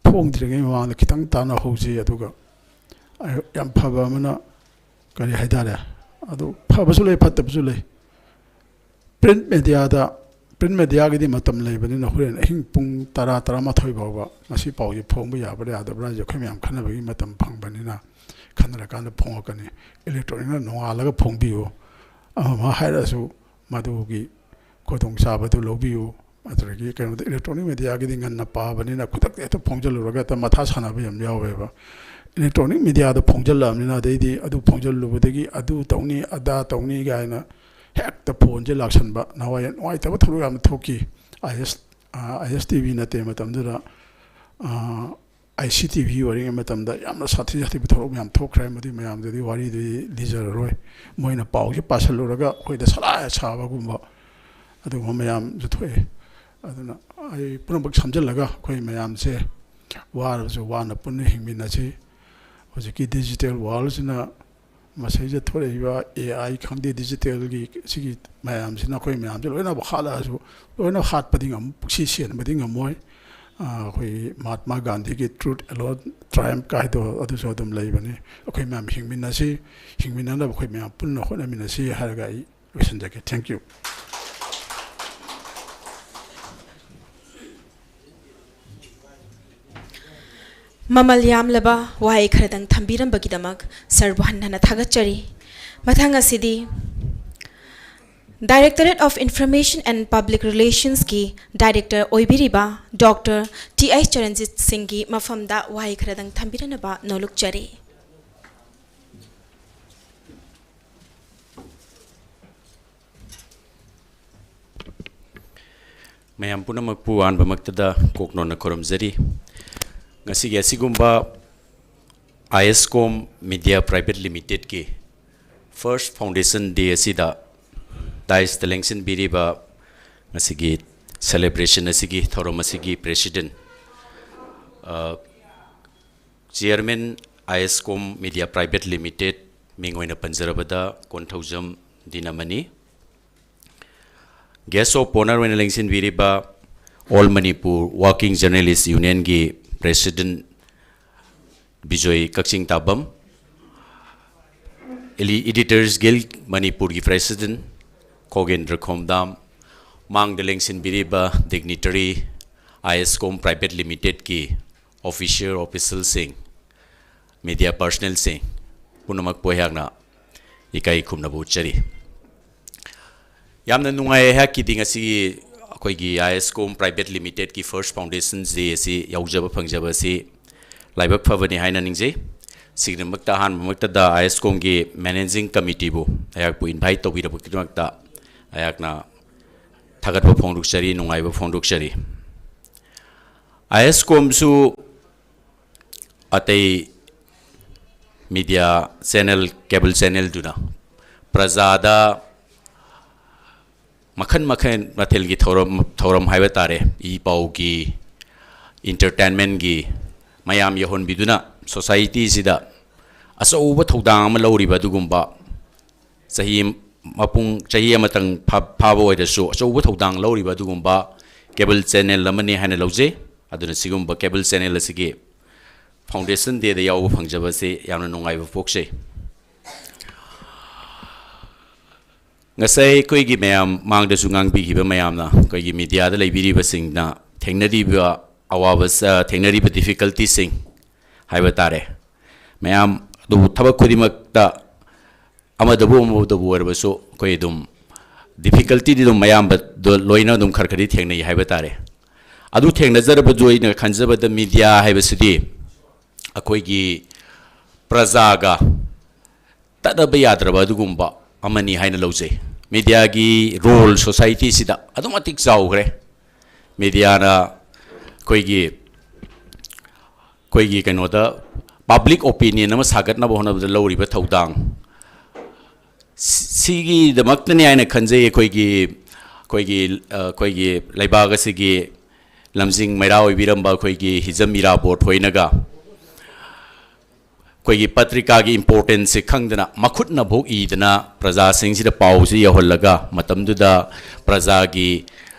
ꯐꯣꯡꯗ꯭ꯔꯤꯉꯩ ꯃꯃꯥꯡꯗ ꯈꯤꯇꯪ ꯇꯥꯟꯅꯍꯧꯁꯤ꯫ ꯑꯗꯨꯒ ꯑꯩ ꯌꯥꯝ ꯐꯕ ꯑꯃꯅ, ꯀꯔꯤ ꯍꯥꯏꯇꯥꯔꯦ, ꯑꯗꯨ ꯐꯕꯁꯨ ꯂꯩ, ꯐꯠꯇꯕꯁꯨ ꯂꯩ꯫ ꯄ꯭ꯔꯤꯟꯠ ꯃꯦꯗꯤꯌꯥꯗ ꯄ꯭ꯔꯤꯟ ꯃꯦꯗꯤꯌꯥꯒꯤꯗꯤ ꯃꯇꯝ ꯂꯩꯕꯅꯤꯅ ꯍꯣꯔꯦꯟ ꯑꯍꯤꯡ ꯄꯨꯡ ꯇꯔꯥ, ꯇꯔꯥꯃꯥꯊꯣꯏ ꯐꯥꯎꯕ ꯉꯁꯤ ꯄꯥꯎꯁꯦ ꯐꯣꯡꯕ ꯌꯥꯕ꯭ꯔꯥ ꯌꯥꯗꯕ꯭ꯔꯥ ꯍꯥꯏꯁꯦ ꯑꯩꯈꯣꯏ ꯃꯌꯥꯝ ꯈꯟꯅꯕꯒꯤ ꯃꯇꯝ ꯐꯪꯕꯅꯤꯅ, ꯈꯟꯅꯔꯀꯥꯟꯗ ꯐꯣꯡꯉꯛꯀꯅꯤ꯫ ꯏꯂꯦꯛꯇ꯭ꯔꯣꯅꯤꯛꯅ ꯅꯣꯡꯉꯥꯜꯂꯒ ꯐꯣꯡꯕꯤꯌꯨ, ꯑꯃ ꯑꯃ ꯍꯥꯏꯔꯛꯑꯁꯨ ꯃꯗꯨꯒꯤ ꯈꯨꯗꯣꯡꯆꯥꯕꯗꯨ ꯂꯧꯕꯤꯌꯨ꯫ ꯑꯗꯨꯗꯒꯤ ꯀꯩꯅꯣꯗ ꯏꯂꯦꯛꯇ꯭ꯔꯣꯅꯤꯛ ꯃꯦꯗꯤꯌꯥꯒꯤꯗꯤ ꯉꯟꯅ ꯄꯥꯕꯅꯤꯅ ꯈꯨꯗꯛꯇ ꯍꯦꯛꯇ ꯐꯣꯡꯖꯤꯜꯂꯨꯔꯒ ꯍꯦꯛꯇ ꯃꯊꯥ ꯁꯥꯟꯅꯕ ꯌꯥꯝ ꯌꯥꯎꯋꯦꯕ꯫ ꯏꯂꯦꯛꯇ꯭ꯔꯣꯅꯤꯛ ꯃꯦꯗꯤꯌꯥꯗ ꯐꯣꯡꯖꯤꯜꯂꯛꯑꯕꯅꯤꯅ ꯑꯗꯩꯗꯤ ꯑꯗꯨ ꯐꯣꯡꯖꯤꯜꯂꯨꯕꯗꯒꯤ ꯑꯗꯨ ꯇꯧꯅꯤ ꯑꯗꯥ ꯇꯧꯅꯤ ꯀꯥꯏꯅ ꯍꯦꯛꯇ ꯐꯣꯟꯁꯦ ꯂꯥꯛꯁꯟꯕ, ꯅꯍꯥꯟꯋꯥꯏ ꯅꯨꯡꯉꯥꯏꯇꯕ ꯊꯧꯗꯣꯛ ꯌꯥꯝꯅ ꯊꯣꯛꯈꯤ꯫ ꯑꯥꯏ ꯑꯦꯁ, ꯑꯥꯏ ꯑꯦꯁ ꯇꯤ ꯚꯤ ꯅꯠꯇꯦ ꯃꯇꯝꯗꯨꯗ, ꯑꯥꯏ ꯁꯤ ꯇꯤ ꯚꯤ ꯑꯣꯏꯔꯤꯉꯩ ꯃꯇꯝꯗ ꯌꯥꯝꯅ ꯁꯥꯊꯤ ꯁꯥꯊꯤꯕ ꯊꯧꯗꯣꯛ ꯃꯌꯥꯝ ꯊꯣꯛꯈ꯭ꯔꯦ꯫ ꯃꯗꯨꯒꯤ ꯃꯌꯥꯝꯗꯨꯗꯤ ꯋꯥꯔꯤꯗꯨꯗꯤ ꯂꯤꯖꯔꯔꯣꯏ꯫ ꯃꯣꯏꯅ ꯄꯥꯎꯁꯦ ꯄꯥꯁꯜꯂꯨꯔꯒ ꯑꯩꯈꯣꯏꯗ ꯁꯂꯥꯏ ꯁꯥꯕꯒꯨꯝꯕ ꯑꯗꯨꯒꯨꯝꯕ ꯃꯌꯥꯝꯁꯨ ꯊꯣꯛꯑꯦ꯫ ꯑꯗꯨꯅ ꯑꯩ ꯄꯨꯝꯅꯃꯛ ꯁꯝꯖꯤꯜꯂꯒ ꯑꯩꯈꯣꯏ ꯃꯌꯥꯝꯁꯦ ꯋꯥꯔꯕꯁꯨ ꯋꯥꯅ ꯄꯨꯟꯅ ꯍꯤꯡꯃꯤꯟꯅꯁꯤ꯫ ꯍꯧꯖꯤꯛꯀꯤ ꯗꯤꯖꯤꯇꯦꯜ ꯋꯥꯔꯜꯁꯤꯅ ꯃꯁꯤꯗ ꯊꯣꯛꯂꯛꯏꯕ ꯑꯦ ꯑꯥꯏ ꯈꯪꯗꯦ, ꯗꯤꯖꯤꯇꯦꯜꯒꯤ ꯁꯤꯒꯤ ꯃꯌꯥꯝꯁꯤꯅ ꯑꯩꯈꯣꯏ ꯃꯌꯥꯝꯁꯦ ꯂꯣꯏꯅꯃꯛ ꯍꯥꯠꯂꯛꯑꯁꯨ ꯂꯣꯏꯅ ꯍꯥꯠꯄꯗꯤ ꯉꯝ-, ꯄꯨꯛꯁꯤ ꯁꯦꯟꯕꯗꯤ ꯉꯝꯃꯣꯏ꯫ ꯑꯥ, ꯑꯩꯈꯣꯏ ꯃꯍꯥꯠꯃꯥ ꯒꯥꯟꯙꯤꯒꯤ "Truth alone triumph" ꯀꯥꯏꯗꯣ ꯑꯗꯨꯁꯨ ꯑꯗꯨꯝ ꯂꯩꯕꯅꯤ꯫ ꯑꯩꯈꯣꯏ ꯃꯌꯥꯝ ꯍꯤꯡꯃꯤꯟꯅꯁꯤ, ꯍꯤꯡꯃꯤꯟꯅꯅꯕ ꯑꯩꯈꯣꯏ ꯃꯌꯥꯝ ꯄꯨꯟꯅ ꯍꯣꯠꯅꯃꯤꯟꯅꯁꯤ ꯍꯥꯏꯔꯒ ꯑꯩ ꯂꯣꯏꯁꯤꯟꯖꯒꯦ꯫ Thank you꯫ ꯃꯃꯜ ꯌꯥꯝꯂꯕ ꯋꯥꯍꯩ ꯈꯔꯗꯪ ꯊꯝꯕꯤꯔꯝꯕꯒꯤꯗꯃꯛ ꯁꯥꯔꯕꯨ ꯍꯟꯅ ꯍꯟꯅ ꯊꯥꯒꯠꯆꯔꯤ꯫ ꯃꯊꯪ ꯑꯁꯤꯗꯤ Directorate of Information and Public Relationsꯀꯤ Director ꯑꯣꯏꯕꯤꯔꯤꯕ ꯗꯣꯛꯇꯔ ꯇꯤ ꯑꯩꯆ ꯆꯔꯟꯖꯤꯠ ꯁꯤꯡꯒꯤ ꯃꯐꯝꯗ ꯋꯥꯍꯩ ꯈꯔꯗꯪ ꯊꯝꯕꯤꯔꯅꯕ ꯅꯣꯂꯨꯛꯆꯔꯤ꯫ ꯃꯌꯥꯝ ꯄꯨꯝꯅꯃꯛꯄꯨ ꯑꯍꯥꯟꯕꯃꯛꯇꯗ ꯀꯣꯛꯅꯣꯟꯅ ꯈꯨꯔꯨꯝꯖꯔꯤ꯫ ꯉꯁꯤꯒꯤ ꯑꯁꯤꯒꯨꯝꯕ I S com media private ꯂꯤꯃꯤꯇꯦꯠꯀꯤ first foundation day ꯑꯁꯤꯗ ꯗꯥꯏꯁꯇ ꯂꯦꯡꯁꯤꯟꯕꯤꯔꯤꯕ ꯉꯁꯤꯒꯤ celebration ꯑꯁꯤꯒꯤ ꯊꯧꯔꯝ ꯑꯁꯤꯒꯤ president, ꯑ, chairman, I S com media private limited, ꯃꯤꯡ ꯑꯣꯏꯅ ꯄꯟꯖꯔꯕꯗ ꯀꯣꯟꯊꯧꯖꯝ ꯗꯤꯅꯃꯅꯤ꯫ Guest of honour ꯑꯣꯏꯅ ꯂꯦꯡꯁꯤꯟꯕꯤꯔꯤꯕ All Manipur Working Journalist Unionꯒꯤ president Bijoy Kakching ꯇꯥꯕꯝ, Eli-, Editors Guild ꯃꯅꯤꯄꯨꯔꯒꯤ president ꯈꯣꯒꯦꯟꯗ꯭ꯔ ꯈꯣꯝꯗꯥꯝ, ꯃꯥꯡꯗ ꯂꯦꯡꯁꯤꯟꯕꯤꯔꯤꯕ dignitary, ꯑꯥꯏ ꯑꯦꯁ ꯀꯣꯝ Private Limited ꯀꯤ official official ꯁꯤꯡ, media personnel ꯁꯤꯡ ꯄꯨꯝꯅꯃꯛꯄꯨ ꯑꯩꯍꯥꯛꯅ ꯏꯀꯥꯏ ꯈꯨꯝꯅꯕ ꯎꯠꯆꯔꯤ꯫ ꯌꯥꯝꯅ ꯅꯨꯡꯉꯥꯏ ꯑꯩꯍꯥꯛꯀꯤꯗꯤ ꯉꯁꯤꯒꯤ ꯑꯩꯈꯣꯏꯒꯤ ꯑꯥꯏ ꯑꯦꯁ ꯀꯣꯝ Private Limited ꯀꯤ first Foundation Day ꯑꯁꯤ ꯌꯥꯎꯖꯕ ꯐꯪꯖꯕ ꯑꯁꯤ ꯂꯥꯏꯕꯛ ꯐꯕꯅꯤ ꯍꯥꯏꯅ ꯅꯤꯡꯖꯩ꯫ ꯁꯤꯒꯤꯗꯃꯛꯇ ꯑꯍꯥꯟꯕꯃꯛꯇꯗ ꯑꯥꯏ ꯑꯦꯁ ꯀꯣꯝꯒꯤ Managing Committee ꯕꯨ ꯑꯩꯍꯥꯛꯄꯨ invite ꯇꯧꯕꯤꯔꯛꯄꯒꯤꯗꯃꯛꯇ ꯑꯩꯍꯥꯛꯅ ꯊꯥꯒꯠꯄ ꯐꯣꯡꯗꯣꯛꯆꯔꯤ, ꯅꯨꯡꯉꯥꯏꯕ ꯐꯣꯡꯗꯣꯛꯆꯔꯤ꯫ ꯑꯥꯏ ꯑꯦꯁ ꯀꯣꯝꯁꯨ ꯑꯇꯩ media channel, cable channel ꯗꯨꯅ ꯄ꯭ꯔꯖꯥꯗ ꯃꯈꯜ ꯃꯈꯜ ꯃꯊꯦꯜꯒꯤ ꯊꯧꯔꯝ, ꯊꯧꯔꯝ ꯍꯥꯏꯕ ꯇꯥꯔꯦ, ꯏ ꯄꯥꯎꯒꯤ, entertainment ꯒꯤ ꯃꯌꯥꯝ ꯌꯧꯍꯟꯕꯤꯗꯨꯅ society ꯁꯤꯗ ꯑꯆꯧꯕ ꯊꯧꯗꯥꯡ ꯑꯃ ꯂꯧꯔꯤꯕ ꯑꯗꯨꯒꯨꯝꯕ, ꯆꯍꯤ ꯃꯄꯨꯡ, ꯆꯍꯤ ꯑꯃꯇꯪ ꯐꯥ-, ꯐꯥꯕ ꯑꯣꯏꯔꯁꯨ ꯑꯆꯧꯕ ꯊꯧꯗꯥꯡ ꯂꯧꯔꯤꯕ ꯑꯗꯨꯒꯨꯝꯕ cable channel ꯑꯃꯅꯤ ꯍꯥꯏꯅ ꯂꯧꯖꯩ꯫ ꯑꯗꯨꯅ ꯁꯤꯒꯨꯝꯕ cable channel ꯑꯁꯤꯒꯤ Foundation Day ꯗ ꯌꯥꯎꯕ ꯐꯪꯖꯕꯁꯤ ꯌꯥꯝꯅ ꯅꯨꯡꯉꯥꯏꯕ ꯄꯣꯛꯆꯩ꯫ ꯉꯁꯥꯏ ꯑꯩꯈꯣꯏꯒꯤ ꯃꯌꯥꯝ ꯃꯥꯡꯗꯁꯨ ꯉꯥꯡꯕꯤꯈꯤꯕ ꯃꯌꯥꯝꯅ, ꯑꯩꯈꯣꯏꯒꯤ media ꯗ ꯂꯩꯕꯤꯔꯤꯕꯁꯤꯡꯅ ꯊꯦꯡꯅꯔꯤꯕ ꯑꯋꯥꯕ, ꯑ, ꯊꯦꯡꯅꯔꯤꯕ difficulty ꯁꯤꯡ ꯍꯥꯏꯕ ꯇꯥꯔꯦ꯫ ꯃꯌꯥꯝ ꯑꯗꯨꯕꯨ ꯊꯕꯛ ꯈꯨꯗꯤꯡꯃꯛꯇ ꯑꯃꯗꯕꯨ ꯑꯃꯗꯕꯨ ꯑꯣꯏꯔꯕꯁꯨ ꯑꯩꯈꯣꯏ ꯑꯗꯨꯝ difficulty ꯗꯤ ꯑꯗꯨꯝ ꯑꯌꯥꯝꯕ ꯂꯣꯏꯅ ꯑꯗꯨꯝ ꯈꯔ ꯈꯔꯗꯤ ꯊꯦꯡꯅꯩ ꯍꯥꯏꯕ ꯇꯥꯔꯦ꯫ ꯑꯗꯨ ꯊꯦꯡꯅꯖꯔꯕꯗꯨ ꯑꯩꯅ ꯈꯟꯖꯕꯗ media ꯍꯥꯏꯕꯁꯤꯗꯤ ꯑꯩꯈꯣꯏꯒꯤ ꯄ꯭ꯔꯖꯥꯒ ꯇꯠꯅꯕ ꯌꯥꯗ꯭ꯔꯕ ꯑꯗꯨꯒꯨꯝꯕ ꯑꯃꯅꯤ ꯍꯥꯏꯅ ꯂꯧꯖꯩ꯫ Media ꯒꯤ role society ꯁꯤꯗ ꯑꯗꯨꯛ ꯃꯇꯤꯛ ꯆꯥꯎꯈ꯭ꯔꯦ꯫ Media ꯅ ꯑꯩꯈꯣꯏꯒꯤ, ꯑꯩꯈꯣꯏꯒꯤ ꯀꯩꯅꯣꯗ public opinion ꯑꯃ ꯁꯥꯒꯠꯅꯕ ꯍꯣꯠꯅꯕꯗ ꯂꯧꯔꯤꯕ ꯊꯧꯗꯥꯡ, ꯁꯤ-, ꯁꯤꯒꯤꯗꯃꯛꯇꯅꯤ ꯍꯥꯏꯅ ꯈꯟꯖꯩ꯫ ꯑꯩꯈꯣꯏꯒꯤ, ꯑꯩꯈꯣꯏꯒꯤ, ꯑ, ꯑꯩꯈꯣꯏꯒꯤ ꯂꯩꯕꯥꯛ ꯑꯁꯤꯒꯤ ꯂꯝꯖꯤꯡ ꯃꯩꯔꯥ ꯑꯣꯏꯕꯤꯔꯝꯕ ꯑꯩꯈꯣꯏꯒꯤ ꯍꯤꯖꯝ ꯏꯔꯥꯕꯣꯠ ꯍꯣꯏꯅꯒ ꯑꯩꯈꯣꯏꯒꯤ ꯄꯇ꯭ꯔꯤꯀꯥꯒꯤ importance ꯁꯦ ꯈꯪꯗꯅ ꯃꯈꯨꯠꯅ ꯐꯥꯎ ꯏꯗꯅ ꯄ꯭ꯔꯖꯥꯁꯤꯡꯁꯤꯗ ꯄꯥꯎꯁꯤ ꯌꯧꯍꯜꯂꯒ ꯃꯇꯝꯗꯨꯗ ꯄ꯭ꯔꯖꯥꯒꯤ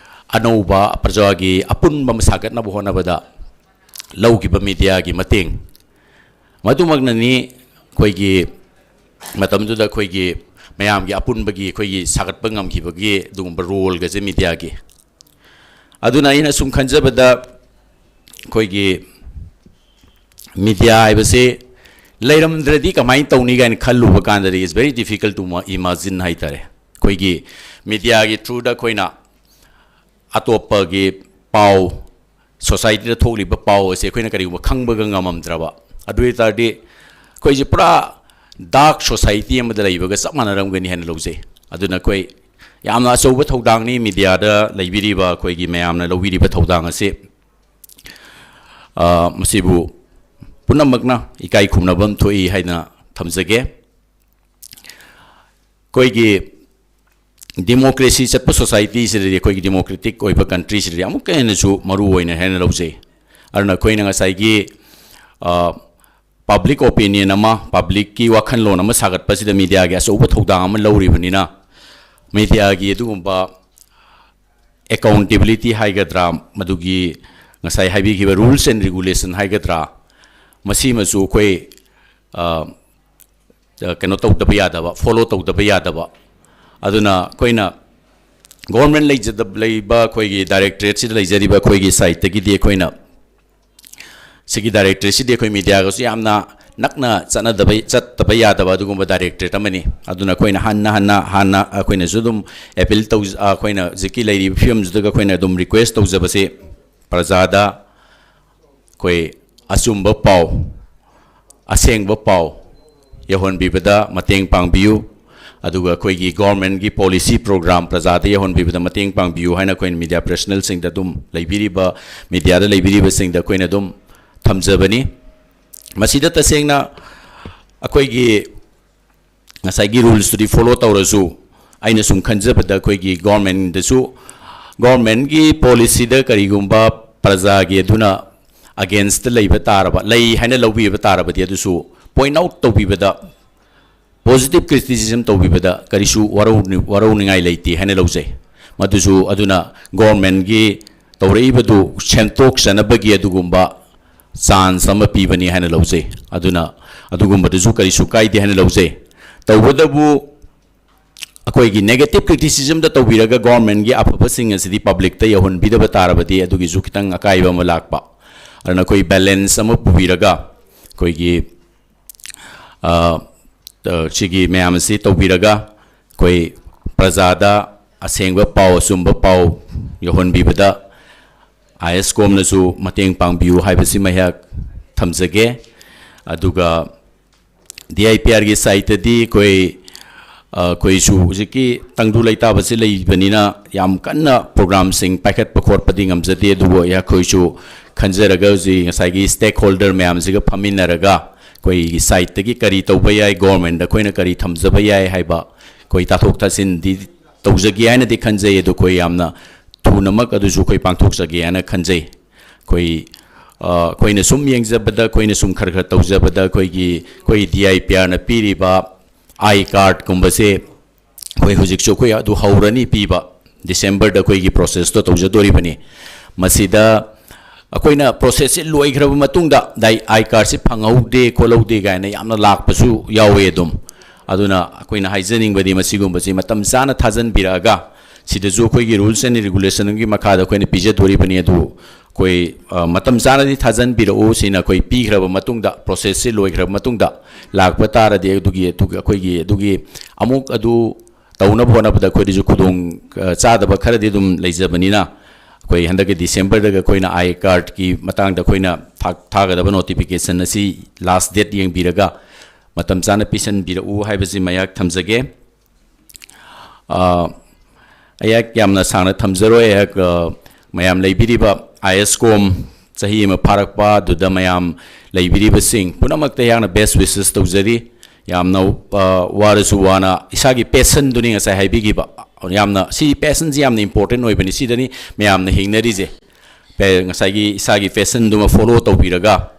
ꯑꯅꯧꯕ, ꯄ꯭ꯔꯖꯥꯒꯤ ꯑꯄꯨꯟꯕ ꯑꯃ ꯁꯥꯒꯠꯅꯕ ꯍꯣꯠꯅꯕꯗ ꯂꯧꯈꯤꯕ media ꯒꯤ ꯃꯇꯦꯡ꯫ ꯃꯗꯨꯃꯛꯅꯅꯤ ꯑꯩꯈꯣꯏꯒꯤ ꯃꯇꯝꯗꯨꯗ ꯑꯩꯈꯣꯏꯒꯤ ꯃꯌꯥꯝꯒꯤ ꯑꯄꯨꯟꯕꯒꯤ ꯑꯩꯈꯣꯏꯒꯤ ꯁꯥꯒꯠꯄ ꯉꯝꯈꯤꯕꯒꯤ ꯑꯗꯨꯒꯨꯝꯕ ꯔꯣꯜꯒꯁꯦ ꯃꯤꯗꯤꯌꯥꯒꯤ꯫ ꯑꯗꯨꯅ ꯑꯩꯅ ꯁꯨꯝ ꯈꯟꯖꯕꯗ ꯑꯩꯈꯣꯏꯒꯤ ꯃꯤꯗꯤꯌꯥ ꯍꯥꯏꯕꯁꯦ ꯂꯩꯔꯝꯗ꯭ꯔꯗꯤ ꯀꯃꯥꯏꯅ ꯇꯧꯅꯤ ꯀꯥꯏꯅ ꯈꯜꯂꯨꯕ ꯀꯥꯟꯗꯗꯤ it's very difficult to imagine ꯍꯥꯏꯇꯥꯔꯦ꯫ ꯑꯩꯈꯣꯏꯒꯤ ꯃꯤꯗꯤꯌꯥꯒꯤ ꯊ꯭ꯔꯨꯗ ꯑꯩꯈꯣꯏꯅ ꯑꯇꯣꯞꯄꯒꯤ ꯄꯥꯎ, ꯁꯣꯁꯥꯏꯇꯤꯗ ꯊꯣꯛꯂꯤꯕ ꯄꯥꯎ ꯑꯁꯦ ꯑꯩꯈꯣꯏꯅ ꯀꯔꯤꯒꯨꯝꯕ ꯈꯪꯕꯒ ꯉꯝꯃꯝꯗ꯭ꯔꯕ, ꯑꯗꯨ ꯑꯣꯏ ꯇꯥꯔꯗꯤ ꯑꯩꯈꯣꯏꯁꯦ ꯄꯨꯔꯥ ꯗꯥꯔꯛ ꯁꯣꯁꯥꯏꯇꯤ ꯑꯃꯗ ꯂꯩꯕꯒ ꯆꯞ ꯃꯥꯟꯅꯔꯝꯒꯅꯤ ꯍꯥꯏꯅ ꯂꯧꯖꯩ꯫ ꯑꯗꯨꯅ ꯑꯩꯈꯣꯏ ꯌꯥꯝꯅ ꯑꯆꯧꯕ ꯊꯧꯗꯥꯡꯅꯤ ꯃꯤꯗꯤꯌꯥꯗ ꯂꯩꯕꯤꯔꯤꯕ ꯑꯩꯈꯣꯏꯒꯤ ꯃꯌꯥꯝꯅ ꯂꯧꯕꯤꯔꯤꯕ ꯊꯧꯗꯥꯡ ꯑꯁꯤ꯫ ꯑ, ꯃꯁꯤꯕꯨ ꯄꯨꯝꯅꯃꯛꯅ ꯏꯀꯥꯏ ꯈꯨꯝꯅꯕ ꯑꯃ ꯊꯣꯛꯏ ꯍꯥꯏꯅ ꯊꯝꯖꯒꯦ꯫ ꯑꯩꯈꯣꯏꯒꯤ ꯗꯤꯃꯣꯀ꯭ꯔꯦꯁꯤ ꯆꯠꯄ ꯁꯣꯁꯥꯏꯇꯤꯁꯤꯗꯗꯤ, ꯑꯩꯈꯣꯏꯒꯤ ꯗꯤꯃꯣꯀ꯭ꯔꯦꯇꯤꯛ ꯑꯣꯏꯕ ꯀꯟꯇ꯭ꯔꯤꯁꯤꯗꯗꯤ ꯑꯃꯨꯛꯀ ꯍꯦꯟꯅꯁꯨ ꯃꯔꯨ ꯑꯣꯏꯅ ꯍꯥꯏꯅ ꯂꯧꯖꯩ꯫ ꯑꯗꯨꯅ ꯑꯩꯈꯣꯏꯅ ꯉꯁꯥꯏꯒꯤ, ꯑ, ꯄꯕ꯭ꯂꯤꯛ ꯑꯣꯄꯤꯅꯤꯌꯟ ꯑꯃ, ꯄꯕ꯭ꯂꯤꯛꯀꯤ ꯋꯥꯈꯜꯂꯣꯟ ꯑꯃ ꯁꯥꯒꯠꯄꯁꯤꯗ ꯃꯤꯗꯤꯌꯥꯒꯤ ꯑꯆꯧꯕ ꯊꯧꯗꯥꯡ ꯑꯃ ꯂꯧꯔꯤꯕꯅꯤꯅ, ꯃꯤꯗꯤꯌꯥꯒꯤ ꯑꯗꯨꯒꯨꯝꯕ ꯑꯦꯀꯥꯎꯟꯇꯦꯕꯤꯂꯤꯇꯤ ꯍꯥꯏꯒꯗ꯭ꯔꯥ, ꯃꯗꯨꯒꯤ ꯉꯁꯥꯏ ꯍꯥꯏꯕꯤꯈꯤꯕ rules and regulation ꯍꯥꯏꯒꯗ꯭ꯔꯥ, ꯃꯁꯤꯃꯁꯨ ꯑꯩꯈꯣꯏ, ꯑ, ꯀꯩꯅꯣ ꯇꯧꯗꯕ ꯌꯥꯗꯕ, ꯐꯣꯂꯣ ꯇꯧꯗꯕ ꯌꯥꯗꯕ꯫ ꯑꯗꯨꯅ ꯑꯩꯈꯣꯏꯅ ꯒꯣꯔꯃꯦꯟ ꯂꯩꯖꯗꯕ, ꯂꯩꯕ ꯑꯩꯈꯣꯏꯒꯤ ꯗꯥꯏꯔꯦꯛꯇꯣꯔꯦꯠꯁꯤꯗ ꯂꯩꯖꯔꯤꯕ ꯑꯩꯈꯣꯏꯒꯤ ꯁꯥꯏꯠꯇꯒꯤꯗꯤ ꯑꯩꯈꯣꯏꯅ ꯁꯤꯒꯤ ꯗꯥꯏꯔꯦꯛꯇꯣꯔꯦꯠꯁꯤꯗꯤ ꯑꯩꯈꯣꯏ ꯃꯤꯗꯤꯌꯥꯒꯁꯨ ꯌꯥꯝꯅ ꯅꯛꯅ ꯆꯠꯅꯗꯕ, ꯆꯠꯇꯕ ꯌꯥꯗꯕ ꯑꯗꯨꯒꯨꯝꯕ ꯗꯥꯏꯔꯦꯛꯇꯣꯔꯦꯠ ꯑꯃꯅꯤ꯫ ꯑꯗꯨꯅ ꯑꯩꯈꯣꯏꯅ ꯍꯟꯅ, ꯍꯟꯅ, ꯍꯥꯟꯅ ꯑꯩꯈꯣꯏꯅꯁꯨ ꯑꯗꯨꯝ ꯑꯦꯄꯤꯜ ꯇꯧ-, ꯑꯩꯈꯣꯏꯅ ꯍꯧꯖꯤꯛꯀꯤ ꯂꯩꯔꯤꯕ ꯐꯤꯕꯝꯁꯤꯗꯒ ꯑꯩꯈꯣꯏꯅ ꯑꯗꯨꯝ ꯔꯤꯀ꯭ꯋꯦꯁ ꯇꯧꯖꯕꯁꯦ, ꯄ꯭ꯔꯖꯥꯗ ꯑꯩꯈꯣꯏ ꯑꯆꯨꯝꯕ ꯄꯥꯎ, ꯑꯁꯦꯡꯕ ꯄꯥꯎ ꯌꯧꯍꯟꯕꯤꯕꯗ ꯃꯇꯦꯡ ꯄꯥꯡꯕꯤꯌꯨ꯫ ꯑꯗꯨꯒ ꯑꯩꯈꯣꯏꯒꯤ ꯒꯣꯔꯃꯦꯟꯒꯤ ꯄꯣꯂꯤꯁꯤ ꯄ꯭ꯔꯣꯒ꯭ꯔꯥꯝ ꯄ꯭ꯔꯖꯥꯗ ꯌꯧꯍꯟꯕꯤꯕꯗ ꯃꯇꯦꯡ ꯄꯥꯡꯕꯤꯌꯨ ꯍꯥꯏꯅ ꯑꯩꯈꯣꯏꯅ ꯃꯤꯗꯤꯌꯥ ꯄ꯭ꯔꯣꯐꯦꯁꯅꯦꯜꯁꯤꯡꯗ ꯑꯗꯨꯝ, ꯂꯩꯕꯤꯔꯤꯕ, ꯃꯤꯗꯤꯌꯥꯗ ꯂꯩꯕꯤꯔꯤꯕꯁꯤꯡꯗ ꯑꯩꯈꯣꯏꯅ ꯑꯗꯨꯝ ꯊꯝꯖꯕꯅꯤ꯫ ꯃꯁꯤꯗ ꯇꯁꯦꯡꯅ ꯑꯩꯈꯣꯏꯒꯤ ꯉꯁꯥꯏꯒꯤ ꯔꯨꯜꯁꯇꯨꯗꯤ ꯐꯣꯂꯣ ꯇꯧꯔꯁꯨ, ꯑꯩꯅ ꯁꯨꯝ ꯈꯟꯖꯕꯗ ꯑꯩꯈꯣꯏꯒꯤ ꯒꯣꯔꯃꯦꯟꯗꯁꯨ, ꯒꯣꯔꯃꯦꯟꯒꯤ ꯄꯣꯂꯤꯁꯤꯗ ꯀꯔꯤꯒꯨꯝꯕ ꯄ꯭ꯔꯖꯥꯒꯤ ꯑꯗꯨꯅ ꯑꯒꯦꯟꯁꯇ ꯂꯩꯕ ꯇꯥꯔꯕ, ꯂꯩ ꯍꯥꯏꯅ ꯂꯧꯕꯤꯕ ꯇꯥꯔꯕꯗꯤ ꯑꯗꯨꯁꯨ ꯄꯣꯏꯟꯠ ꯑꯥꯎꯠ ꯇꯧꯕꯤꯕꯗ, ꯄꯣꯖꯤꯇꯤꯚ ꯀ꯭ꯔꯤꯇꯤꯁꯤꯖꯝ ꯇꯧꯕꯤꯕꯗ ꯀꯔꯤꯁꯨ ꯋꯥꯔꯧ-, ꯋꯥꯔꯧꯅꯤꯡꯉꯥꯏ ꯂꯩꯇꯦ ꯍꯥꯏꯅ ꯂꯧꯖꯩ꯫ ꯃꯗꯨꯁꯨ ꯑꯗꯨꯅ ꯒꯣꯔꯃꯦꯟꯒꯤ ꯇꯧꯔꯛꯏꯕꯗꯨ ꯁꯦꯝꯗꯣꯛꯆꯅꯕꯒꯤ ꯑꯗꯨꯒꯨꯝꯕ ꯆꯥꯟꯁ ꯑꯃ ꯄꯤꯕꯅꯤ ꯍꯥꯏꯅ ꯂꯧꯖꯩ꯫ ꯑꯗꯨꯅ ꯑꯗꯨꯒꯨꯝꯕꯗꯨꯁꯨ ꯀꯔꯤꯁꯨ ꯀꯥꯏꯗꯦ ꯍꯥꯏꯅ ꯂꯧꯖꯩ꯫ ꯇꯧꯕꯇꯕꯨ ꯑꯩꯈꯣꯏꯒꯤ negative criticismꯗ ꯇꯧꯕꯤꯔꯒ governmentꯀꯤ ꯑꯐꯕꯁꯤꯡ ꯑꯁꯤꯗꯤ publicꯇ ꯌꯧꯍꯟꯕꯤꯗꯕ ꯇꯥꯔꯕꯗꯤ ꯑꯗꯨꯒꯤꯁꯨ ꯈꯤꯇꯪ ꯑꯀꯥꯏꯕ ꯑꯃ ꯂꯥꯛꯄ꯫ ꯑꯗꯨꯅ ꯑꯩꯈꯣꯏ balance ꯑꯃ ꯄꯨꯕꯤꯔꯒ ꯑꯩꯈꯣꯏꯒꯤ, ꯑ, ꯑ, ꯁꯤꯒꯤ ꯃꯌꯥꯝ ꯑꯁꯤ ꯇꯧꯕꯤꯔꯒ ꯑꯩꯈꯣꯏ ꯄ꯭ꯔꯖꯥꯗ ꯑꯁꯦꯡꯕ ꯄꯥꯎ, ꯑꯆꯨꯝꯕ ꯄꯥꯎ ꯌꯧꯍꯟꯕꯤꯕꯗ IAS COMꯅꯁꯨ ꯃꯇꯦꯡ ꯄꯥꯡꯕꯤꯌꯨ ꯍꯥꯏꯕꯁꯤꯃ ꯑꯩꯍꯥꯛ ꯊꯝꯖꯒꯦ꯫ ꯑꯗꯨꯒ DIPRꯒꯤ sideꯇꯗꯤ ꯑꯩꯈꯣꯏ, ꯑ, ꯑꯩꯈꯣꯏꯁꯨ ꯍꯧꯖꯤꯛꯀꯤ ꯇꯪꯗꯨ ꯂꯩꯇꯥꯕꯁꯤ ꯂꯩꯕꯅꯤꯅ ꯌꯥꯝ ꯀꯟꯅ programꯁꯤꯡ ꯄꯥꯏꯈꯠꯄ ꯈꯣꯠꯄꯗꯤ ꯉꯝꯖꯗꯦ, ꯑꯗꯨꯕꯨ ꯑꯩꯈꯣꯏꯁꯨ ꯈꯟꯖꯔꯒ ꯍꯧꯖꯤꯛ ꯉꯁꯥꯏꯒꯤ stakeholder ꯃꯌꯥꯝꯁꯤꯒ ꯐꯝꯃꯤꯟꯅꯔꯒ ꯑꯩꯈꯣꯏꯒꯤ sideꯇꯒꯤ ꯀꯔꯤ ꯇꯧꯕ ꯌꯥꯏ, governmentꯗ ꯑꯩꯈꯣꯏꯅ ꯀꯔꯤ ꯊꯝꯖꯕ ꯌꯥꯏ ꯍꯥꯏꯕ ꯑꯩꯈꯣꯏ ꯇꯥꯊꯣꯛ ꯇꯥꯁꯤꯟꯗꯤ ꯇꯧꯖꯒꯦ ꯍꯥꯏꯅꯗꯤ ꯈꯟꯖꯩ꯫ ꯑꯗꯨ ꯑꯩꯈꯣꯏ ꯌꯥꯝꯅ ꯊꯨꯅꯃꯛ ꯑꯗꯨꯁꯨ ꯑꯩꯈꯣꯏ ꯄꯥꯡꯊꯣꯛꯆꯒꯦ ꯍꯥꯏꯅ ꯈꯟꯖꯩ꯫ ꯑꯩꯈꯣꯏ, ꯑ, ꯑꯩꯈꯣꯏꯅ ꯁꯨꯝ ꯌꯦꯡꯖꯕꯗ, ꯑꯩꯈꯣꯏꯅ ꯁꯨꯝ ꯈꯔ ꯈꯔ ꯇꯧꯖꯕꯗ, ꯑꯩꯈꯣꯏꯒꯤ, ꯑꯩꯈꯣꯏ DIPRꯅ ꯄꯤꯔꯤꯕ I cardꯀꯨꯝꯕꯁꯦ ꯑꯩꯈꯣꯏ ꯍꯧꯖꯤꯛꯁꯨ ꯑꯩꯈꯣꯏ ꯑꯗꯨ ꯍꯧꯔꯅꯤ ꯄꯤꯕ, Decemberꯗ ꯑꯩꯈꯣꯏꯒꯤ processꯇꯣ ꯇꯧꯖꯗꯣꯔꯤꯕꯅꯤ꯫ ꯃꯁꯤꯗ ꯑꯩꯈꯣꯏꯅ processꯁꯦ ꯂꯣꯏꯈ꯭ꯔꯕ ꯃꯇꯨꯡꯗ, ꯗꯥꯏ-, I cardꯁꯦ ꯐꯪꯍꯧꯗꯦ ꯈꯣꯠꯍꯧꯗꯦ ꯀꯥꯏꯅ ꯌꯥꯝꯅ ꯂꯥꯛꯄꯁꯨ ꯌꯥꯎꯋꯦ ꯑꯗꯨꯝ꯫ ꯑꯗꯨꯅ ꯑꯩꯈꯣꯏꯅ ꯍꯥꯏꯖꯅꯤꯡꯕꯗꯤ ꯃꯁꯤꯒꯨꯝꯕꯁꯤ ꯃꯇꯝ ꯆꯥꯅ ꯊꯥꯖꯟꯕꯤꯔꯛꯑꯒ, ꯁꯤꯗꯁꯨ ꯑꯩꯈꯣꯏꯒꯤ rules and regulationꯒꯤ ꯃꯈꯥꯗ ꯑꯩꯈꯣꯏꯅ ꯄꯤꯖꯗꯣꯔꯤꯕꯅꯤ꯫ ꯑꯗꯨ ꯑꯩꯈꯣꯏ, ꯑ, ꯃꯇꯝ ꯆꯥꯅꯗꯤ ꯊꯥꯖꯟꯕꯤꯔꯛꯎ꯫ ꯁꯤꯅ ꯑꯩꯈꯣꯏ ꯄꯤꯈ꯭ꯔꯕ ꯃꯇꯨꯡꯗ, processꯁꯤ ꯂꯣꯏꯈ꯭ꯔꯕ ꯃꯇꯨꯡꯗ ꯂꯥꯛꯄ ꯇꯥꯔꯗꯤ ꯑꯗꯨꯒꯤ, ꯑꯗꯨꯒꯤ ꯑꯩꯈꯣꯏꯒꯤ, ꯑꯗꯨꯒꯤ ꯑꯃꯨꯛ ꯑꯗꯨ ꯇꯧꯅꯕ ꯍꯣꯠꯅꯕꯗ ꯑꯩꯈꯣꯏꯗꯁꯨ ꯈꯨꯗꯣꯡ, ꯑ, ꯆꯥꯗꯕ ꯈꯔꯗꯤ ꯑꯗꯨꯝ ꯂꯩꯖꯕꯅꯤꯅ, ꯑꯩꯈꯣꯏ ꯍꯟꯗꯛꯀꯤ Decemberꯗꯒ ꯑꯩꯈꯣꯏꯅ I cardꯀꯤ ꯃꯇꯥꯡꯗ ꯑꯩꯈꯣꯏꯅ ꯊꯥ-, ꯊꯥꯒꯗꯕ notification ꯑꯁꯤ last date ꯌꯦꯡꯕꯤꯔꯒ ꯃꯇꯝ ꯆꯥꯅ ꯄꯤꯁꯟꯕꯤꯔꯛꯎ ꯍꯥꯏꯕꯁꯤ ꯃꯌꯥꯛ ꯊꯝꯖꯒꯦ꯫ ꯑ, ꯑꯩꯍꯥꯛ ꯌꯥꯝꯅ ꯁꯥꯡꯅ ꯊꯝꯖꯔꯣꯏ꯫ ꯑꯩꯍꯥꯛ, ꯑ, ꯃꯌꯥꯝ ꯂꯩꯕꯤꯔꯤꯕ IAS COM ꯆꯍꯤ ꯑꯃ ꯐꯥꯔꯛꯄ ꯑꯗꯨꯗ ꯃꯌꯥꯝ ꯂꯩꯕꯤꯔꯤꯕꯁꯤꯡ ꯄꯨꯝꯅꯃꯛꯇ ꯑꯩꯍꯥꯛꯅ best wishes ꯇꯧꯖꯔꯤ꯫ ꯌꯥꯝꯅ, ꯑ, ꯋꯥꯔꯁꯨ ꯋꯥꯅ ꯏꯁꯥꯒꯤ passionꯗꯨꯅꯤ ꯉꯁꯥꯏ ꯍꯥꯏꯕꯤꯈꯤꯕ꯫ ꯌꯥꯝꯅ, ꯁꯤ passionꯁꯤ ꯌꯥꯝꯅ important ꯑꯣꯏꯕꯅꯤ꯫ ꯁꯤꯗꯅꯤ ꯃꯌꯥꯝꯅ ꯍꯤꯡꯅꯔꯤꯁꯦ꯫ ꯄꯦ-, ꯉꯁꯥꯏꯒꯤ ꯏꯁꯥꯒꯤ passionꯗꯨꯃ follow ꯇꯧꯕꯤꯔꯒ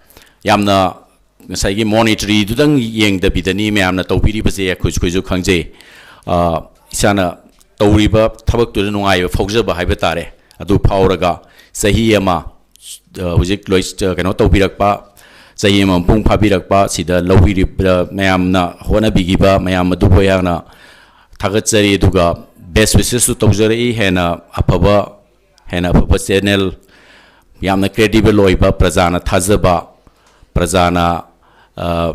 ꯌꯥꯝꯅ ꯉꯁꯥꯏꯒꯤ monetary ꯗꯨꯗꯪ ꯌꯦꯡꯗꯕꯤꯗꯅꯤ ꯃꯌꯥꯝꯅ ꯇꯧꯕꯤꯔꯤꯕꯁꯦ ꯑꯩꯈꯣꯏꯁꯨ, ꯑꯩꯈꯣꯏꯁꯨ ꯈꯪꯖꯩ꯫ ꯑ, ꯏꯁꯥꯅ ꯇꯧꯔꯤꯕ ꯊꯕꯛꯇꯨꯗ ꯅꯨꯡꯉꯥꯏꯕ ꯐꯥꯎꯖꯕ ꯍꯥꯏꯕ ꯇꯥꯔꯦ꯫ ꯑꯗꯨ ꯐꯥꯎꯔꯒ ꯆꯍꯤ ꯑꯃ, ꯑ, ꯍꯧꯖꯤꯛ ꯂꯣꯏ-, ꯑ, ꯀꯩꯅꯣ ꯇꯧꯕꯤꯔꯛꯄ, ꯆꯍꯤ ꯑꯃ ꯃꯄꯨꯡ ꯐꯥꯕꯤꯔꯛꯄ ꯁꯤꯗ ꯂꯧꯕꯤꯔꯤꯕ ꯃꯌꯥꯝꯅ ꯍꯣꯠꯅꯕꯤꯈꯤꯕ ꯃꯌꯥꯝ ꯑꯗꯨꯕꯨ ꯑꯩꯍꯥꯛꯅ ꯊꯥꯒꯠꯆꯔꯤ꯫ ꯑꯗꯨꯒ best wishes ꯁꯨ ꯇꯧꯖꯔꯛꯏ꯫ ꯍꯦꯟꯅ ꯑꯐꯕ, ꯍꯦꯟꯅ ꯑꯐꯕ channel, ꯌꯥꯝꯅ credible ꯑꯣꯏꯕ, ꯄ꯭ꯔꯖꯥꯅ ꯊꯥꯖꯕ, ꯄ꯭ꯔꯖꯥꯅ, ꯑ,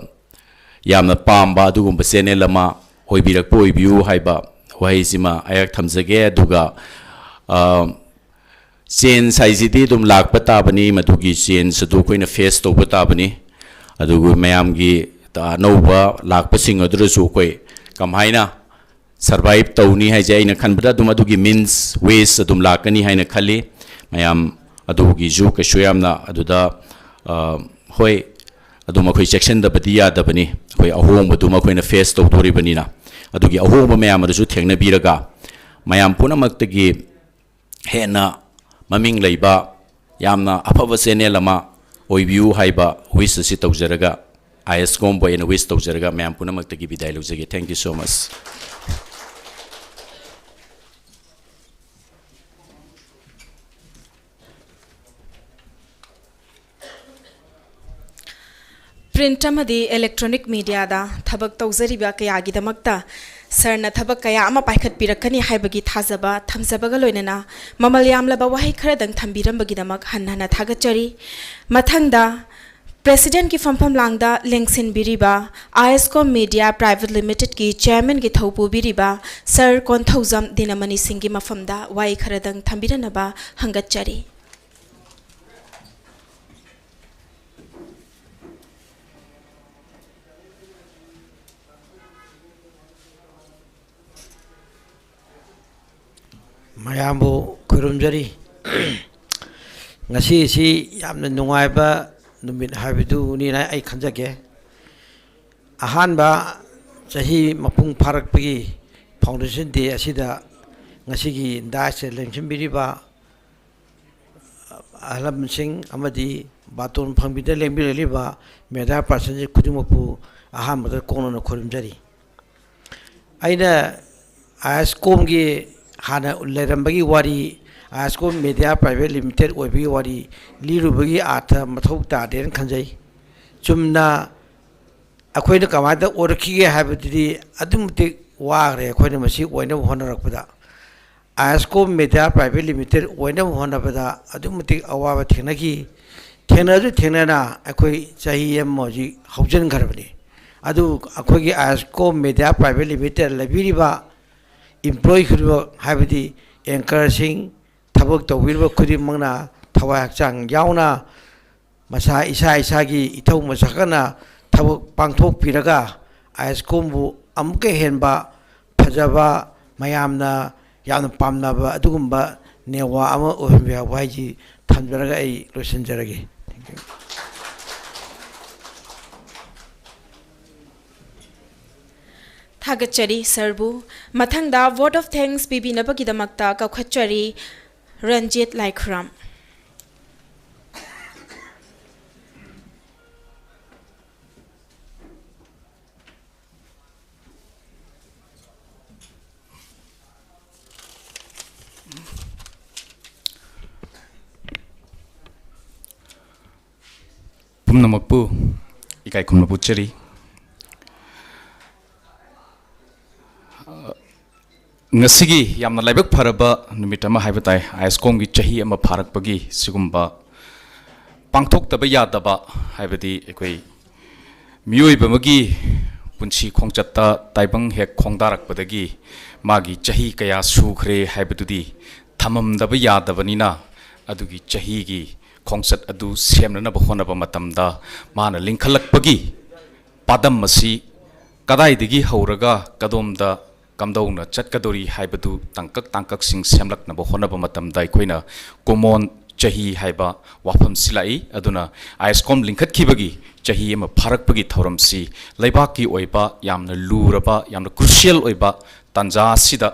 ꯌꯥꯝꯅ ꯄꯥꯝꯕ ꯑꯗꯨꯒꯨꯝꯕ channel ꯑꯃ ꯑꯣꯏꯕꯤꯔꯛꯄ ꯑꯣꯏꯕꯤꯌꯨ ꯍꯥꯏꯕ ꯋꯥꯍꯩꯁꯤꯃ ꯑꯩꯍꯥꯛ ꯊꯝꯖꯒꯦ꯫ ꯑꯗꯨꯒ, ꯑ, change ꯍꯥꯏꯁꯤꯗꯤ ꯑꯗꯨꯝ ꯂꯥꯛꯄ ꯇꯥꯕꯅꯤ, ꯃꯗꯨꯒꯤ change ꯑꯗꯨ ꯑꯩꯈꯣꯏꯅ face ꯇꯧꯕ ꯇꯥꯕꯅꯤ꯫ ꯑꯗꯨꯒ ꯃꯌꯥꯝꯒꯤ ꯑꯅꯧꯕ ꯂꯥꯛꯄꯁꯤꯡ ꯑꯗꯨꯗꯁꯨ ꯑꯩꯈꯣꯏ ꯀꯃꯥꯏꯅ survive ꯇꯧꯅꯤ ꯍꯥꯏꯁꯦ, ꯑꯩꯅ ꯈꯟꯕꯗ ꯑꯗꯨꯝ ꯑꯗꯨꯒꯤ means, ways ꯑꯗꯨꯝ ꯂꯥꯛꯀꯅꯤ ꯍꯥꯏꯅ ꯈꯜꯂꯤ꯫ ꯃꯌꯥꯝ ꯑꯗꯨꯒꯤꯁꯨ ꯀꯩꯁꯨ ꯌꯥꯝꯅ ꯑꯗꯨꯗ, ꯑ, ꯍꯣꯏ, ꯑꯗꯨꯝ ꯑꯩꯈꯣꯏ ꯆꯦꯛꯁꯤꯟꯗꯕꯗꯤ ꯌꯥꯗꯕꯅꯤ꯫ ꯑꯩꯈꯣꯏ ꯑꯍꯣꯡꯕꯗꯨꯃ ꯑꯩꯈꯣꯏꯅ face ꯇꯧꯗꯣꯔꯤꯕꯅꯤꯅ, ꯑꯗꯨꯒꯤ ꯑꯍꯣꯡꯕ ꯃꯌꯥꯝ ꯑꯗꯨꯁꯨ ꯊꯦꯡꯅꯕꯤꯔꯒ, ꯃꯌꯥꯝ ꯄꯨꯝꯅꯃꯛꯇꯒꯤ ꯍꯦꯟꯅ ꯃꯃꯤꯡ ꯂꯩꯕ, ꯌꯥꯝꯅ ꯑꯐꯕ channel ꯑꯃ ꯑꯣꯏꯕꯤꯌꯨ ꯍꯥꯏꯕ wish ꯑꯁꯤ ꯇꯧꯖꯔꯒ, ISCOM ꯕꯨ ꯑꯩꯅ wish ꯇꯧꯖꯔꯒ, ꯃꯌꯥꯝ ꯄꯨꯝꯅꯃꯛꯇꯒꯤ ꯕꯤꯗꯥꯏ ꯂꯧꯖꯒꯦ꯫ Thank you so much꯫ Print ꯑꯃꯗꯤ electronic media ꯗ ꯊꯕꯛ ꯇꯧꯖꯔꯤꯕ ꯀꯌꯥꯒꯤꯗꯃꯛꯇ sir ꯅ ꯊꯕꯛ ꯀꯌꯥ ꯑꯃ ꯄꯥꯏꯈꯠꯄꯤꯔꯛꯀꯅꯤ ꯍꯥꯏꯕꯒꯤ ꯊꯥꯖꯕ ꯊꯝꯖꯕꯒ ꯂꯣꯏꯅꯅ, ꯃꯃꯜ ꯌꯥꯝꯂꯕ ꯋꯥꯍꯩ ꯈꯔꯗꯪ ꯊꯝꯕꯤꯔꯝꯕꯒꯤꯗꯃꯛ ꯍꯟꯅ ꯍꯟꯅ ꯊꯥꯒꯠꯆꯔꯤ꯫ ꯃꯊꯪꯗ, President ꯀꯤ ꯐꯝꯐꯝ ꯂꯥꯡꯗ ꯂꯦꯡꯁꯤꯟꯕꯤꯔꯤꯕ ISCOM Media Private Limited ꯀꯤ Chairman ꯒꯤ ꯊꯧ ꯄꯨꯕꯤꯔꯤꯕ Sir ꯀꯣꯟꯊꯧꯖꯝ ꯗꯤꯅꯃꯅꯤ ꯁꯤꯡꯒꯤ ꯃꯐꯝꯗ ꯋꯥꯍꯩ ꯈꯔꯗꯪ ꯊꯝꯕꯤꯔꯅꯕ ꯍꯪꯒꯠꯆꯔꯤ꯫ ꯃꯌꯥꯝꯕꯨ ꯈꯨꯔꯨꯝꯖꯔꯤ꯫ ꯉꯁꯤꯁꯤ ꯌꯥꯝꯅ ꯅꯨꯡꯉꯥꯏꯕ ꯅꯨꯃꯤꯠ ꯍꯥꯏꯕꯗꯨꯅꯤꯅ ꯑꯩ ꯈꯟꯖꯒꯦ꯫ ꯑꯍꯥꯟꯕ ꯆꯍꯤ ꯃꯄꯨꯡ ꯐꯥꯔꯛꯄꯒꯤ foundation day ꯑꯁꯤꯗ ꯉꯁꯤꯒꯤ dais ꯇ ꯂꯦꯡꯁꯤꯟꯕꯤꯔꯤꯕ ꯑꯍꯜ ꯂꯃꯟꯁꯤꯡ ꯑꯃꯗꯤ ꯕꯥꯇꯣꯟ ꯐꯪꯕꯤꯗ ꯂꯦꯡꯕꯤꯔꯛꯂꯤꯕ media person ꯁꯤꯡ ꯈꯨꯗꯤꯡꯃꯛꯄꯨ ꯑꯍꯥꯟꯕꯗ ꯀꯣꯡꯅꯅ ꯈꯨꯔꯨꯝꯖꯔꯤ꯫ ꯑꯩꯅ ISCOM ꯒꯤ ꯍꯥꯟꯅ ꯂꯩꯔꯝꯕꯒꯤ ꯋꯥꯔꯤ, ISCOM Media Private Limited ꯑꯣꯏꯕꯒꯤ ꯋꯥꯔꯤ ꯂꯤꯔꯨꯕꯒꯤ ꯑꯥꯔꯊ ꯃꯊꯧ ꯇꯥꯗꯦꯅ ꯈꯟꯖꯩ꯫ ꯆꯨꯝꯅ ꯑꯩꯈꯣꯏꯅ ꯀꯃꯥꯏꯅ ꯑꯣꯏꯔꯛꯈꯤꯒꯦ ꯍꯥꯏꯕꯗꯨꯗꯤ ꯑꯗꯨꯛꯀꯤ ꯃꯇꯤꯛ ꯋꯥꯈ꯭ꯔꯦ꯫ ꯑꯩꯈꯣꯏꯅ ꯃꯁꯤ ꯑꯣꯏꯅꯕ ꯍꯣꯠꯅꯔꯛꯄꯗ, ꯑꯥꯏꯁꯀꯣꯝ ꯃꯦꯗꯤꯌꯥ ꯄ꯭ꯔꯥꯏꯚꯦꯠ ꯂꯤꯃꯤꯇꯦꯠ ꯑꯣꯏꯅꯕ ꯍꯣꯠꯅꯕꯗ ꯑꯗꯨꯛꯀꯤ ꯃꯇꯤꯛ ꯑꯋꯥꯕ ꯊꯦꯡꯅꯈꯤ꯫ ꯊꯦꯡꯅꯁꯨ ꯊꯦꯡꯅꯅ ꯑꯩꯈꯣꯏ ꯆꯍꯤ ꯑꯃ ꯍꯧꯖꯤꯛ ꯍꯧꯖꯤꯟꯈ꯭ꯔꯕꯅꯤ꯫ ꯑꯗꯨꯕꯨ ꯑꯩꯈꯣꯏꯒꯤ ꯑꯥꯏꯁꯀꯣꯝ ꯃꯦꯗꯤꯌꯥ ꯄ꯭ꯔꯥꯏꯚꯦꯠ ꯂꯤꯃꯤꯇꯦꯠ ꯂꯩꯕꯤꯔꯤꯕ employee ꯈꯨꯗꯤꯡꯃꯛ, ꯍꯥꯏꯕꯗꯤ anchorꯁꯤꯡ, ꯊꯕꯛ ꯇꯧꯕꯤꯔꯤꯕ ꯈꯨꯗꯤꯡꯃꯛꯅ ꯊꯋꯥꯏ ꯍꯛꯆꯥꯡ ꯌꯥꯎꯅ ꯃꯁꯥ ꯏꯁꯥ ꯏꯁꯥꯒꯤ ꯏꯊꯧ ꯃꯁꯛ ꯈꯪꯅ ꯊꯕꯛ ꯄꯥꯡꯊꯣꯛꯄꯤꯔꯒ ꯑꯥꯏꯁꯀꯣꯝꯕꯨ ꯑꯃꯨꯛꯀ ꯍꯦꯟꯕ ꯐꯖꯕ, ꯃꯌꯥꯝꯅ ꯌꯥꯝꯅ ꯄꯥꯝꯅꯕ ꯑꯗꯨꯒꯨꯝꯕ ꯅꯦꯋꯥ ꯑꯃ ꯑꯣꯏꯍꯟꯕ ꯌꯥꯎꯕ ꯍꯥꯏꯁꯤ ꯊꯝꯖꯔꯒ ꯑꯩ ꯂꯣꯏꯁꯤꯟꯖꯔꯒꯦ꯫ Thank you꯫ ꯊꯥꯒꯠꯆꯔꯤ ꯁꯔꯕꯨ꯫ ꯃꯊꯪꯗ vote of thanks ꯄꯤꯕꯤꯅꯕꯒꯤꯗꯃꯛꯇ ꯀꯧꯈꯠꯆꯔꯤ ꯔꯟꯖꯤꯠ ꯂꯥꯏꯈꯨꯔꯝ꯫ ꯄꯨꯝꯅꯃꯛꯄꯨ ꯏꯀꯥꯏ ꯈꯨꯝꯅꯕ ꯎꯠꯆꯔꯤ꯫ ꯉꯁꯤꯒꯤ ꯌꯥꯝꯅ ꯂꯥꯏꯕꯛ ꯐꯔꯕ ꯅꯨꯃꯤꯠ ꯑꯃ ꯍꯥꯏꯕ ꯇꯥꯏ꯫ ꯑꯥꯏꯁꯀꯣꯝꯒꯤ ꯆꯍꯤ ꯑꯃ ꯐꯥꯔꯛꯄꯒꯤ ꯁꯤꯒꯨꯝꯕ ꯄꯥꯡꯊꯣꯛꯇꯕ ꯌꯥꯗꯕ, ꯍꯥꯏꯕꯗꯤ ꯑꯩꯈꯣꯏ ꯃꯤꯑꯣꯏꯕ ꯑꯃꯒꯤ ꯄꯨꯟꯁꯤ ꯈꯣꯡꯆꯠꯇ ꯇꯥꯏꯕꯪ ꯍꯦꯛ ꯈꯣꯡꯗꯥꯔꯛꯄꯗꯒꯤ ꯃꯥꯒꯤ ꯆꯍꯤ ꯀꯌꯥ ꯁꯨꯈ꯭ꯔꯦ ꯍꯥꯏꯕꯗꯨꯗꯤ ꯊꯝꯃꯝꯗꯕ ꯌꯥꯗꯕꯅꯤꯅ, ꯑꯗꯨꯒꯤ ꯆꯍꯤꯒꯤ ꯈꯣꯡꯆꯠ ꯑꯗꯨ ꯁꯦꯝꯅꯅꯕ ꯍꯣꯠꯅꯕ ꯃꯇꯝꯗ ꯃꯥꯅ ꯂꯤꯡꯈꯠꯂꯛꯄꯒꯤ ꯄꯥꯗꯝ ꯑꯁꯤ ꯀꯗꯥꯏꯗꯒꯤ ꯍꯧꯔꯒ ꯀꯗꯣꯝꯗ ꯀꯝꯗꯧꯅ ꯆꯠꯀꯗꯧꯔꯤ ꯍꯥꯏꯕꯗꯨ ꯇꯥꯡꯀꯛ ꯇꯥꯡꯀꯛꯁꯤꯡ ꯁꯦꯝꯂꯛꯅꯕ ꯍꯣꯠꯅꯕ ꯃꯇꯝꯗ ꯑꯩꯈꯣꯏꯅ ꯀꯨꯃꯣꯟ ꯆꯍꯤ ꯍꯥꯏꯕ ꯋꯥꯐꯝꯁꯤ ꯂꯥꯛꯏ꯫ ꯑꯗꯨꯅ ꯑꯥꯏꯁꯀꯣꯝ ꯂꯤꯡꯈꯠꯈꯤꯕꯒꯤ ꯆꯍꯤ ꯑꯃ ꯐꯥꯔꯛꯄꯒꯤ ꯊꯧꯔꯝꯁꯤ ꯂꯩꯕꯥꯛꯀꯤ ꯑꯣꯏꯕ ꯌꯥꯝꯅ ꯂꯨꯔꯕ, ꯌꯥꯝꯅ crucial ꯑꯣꯏꯕ ꯇꯥꯟꯖꯥ ꯑꯁꯤꯗ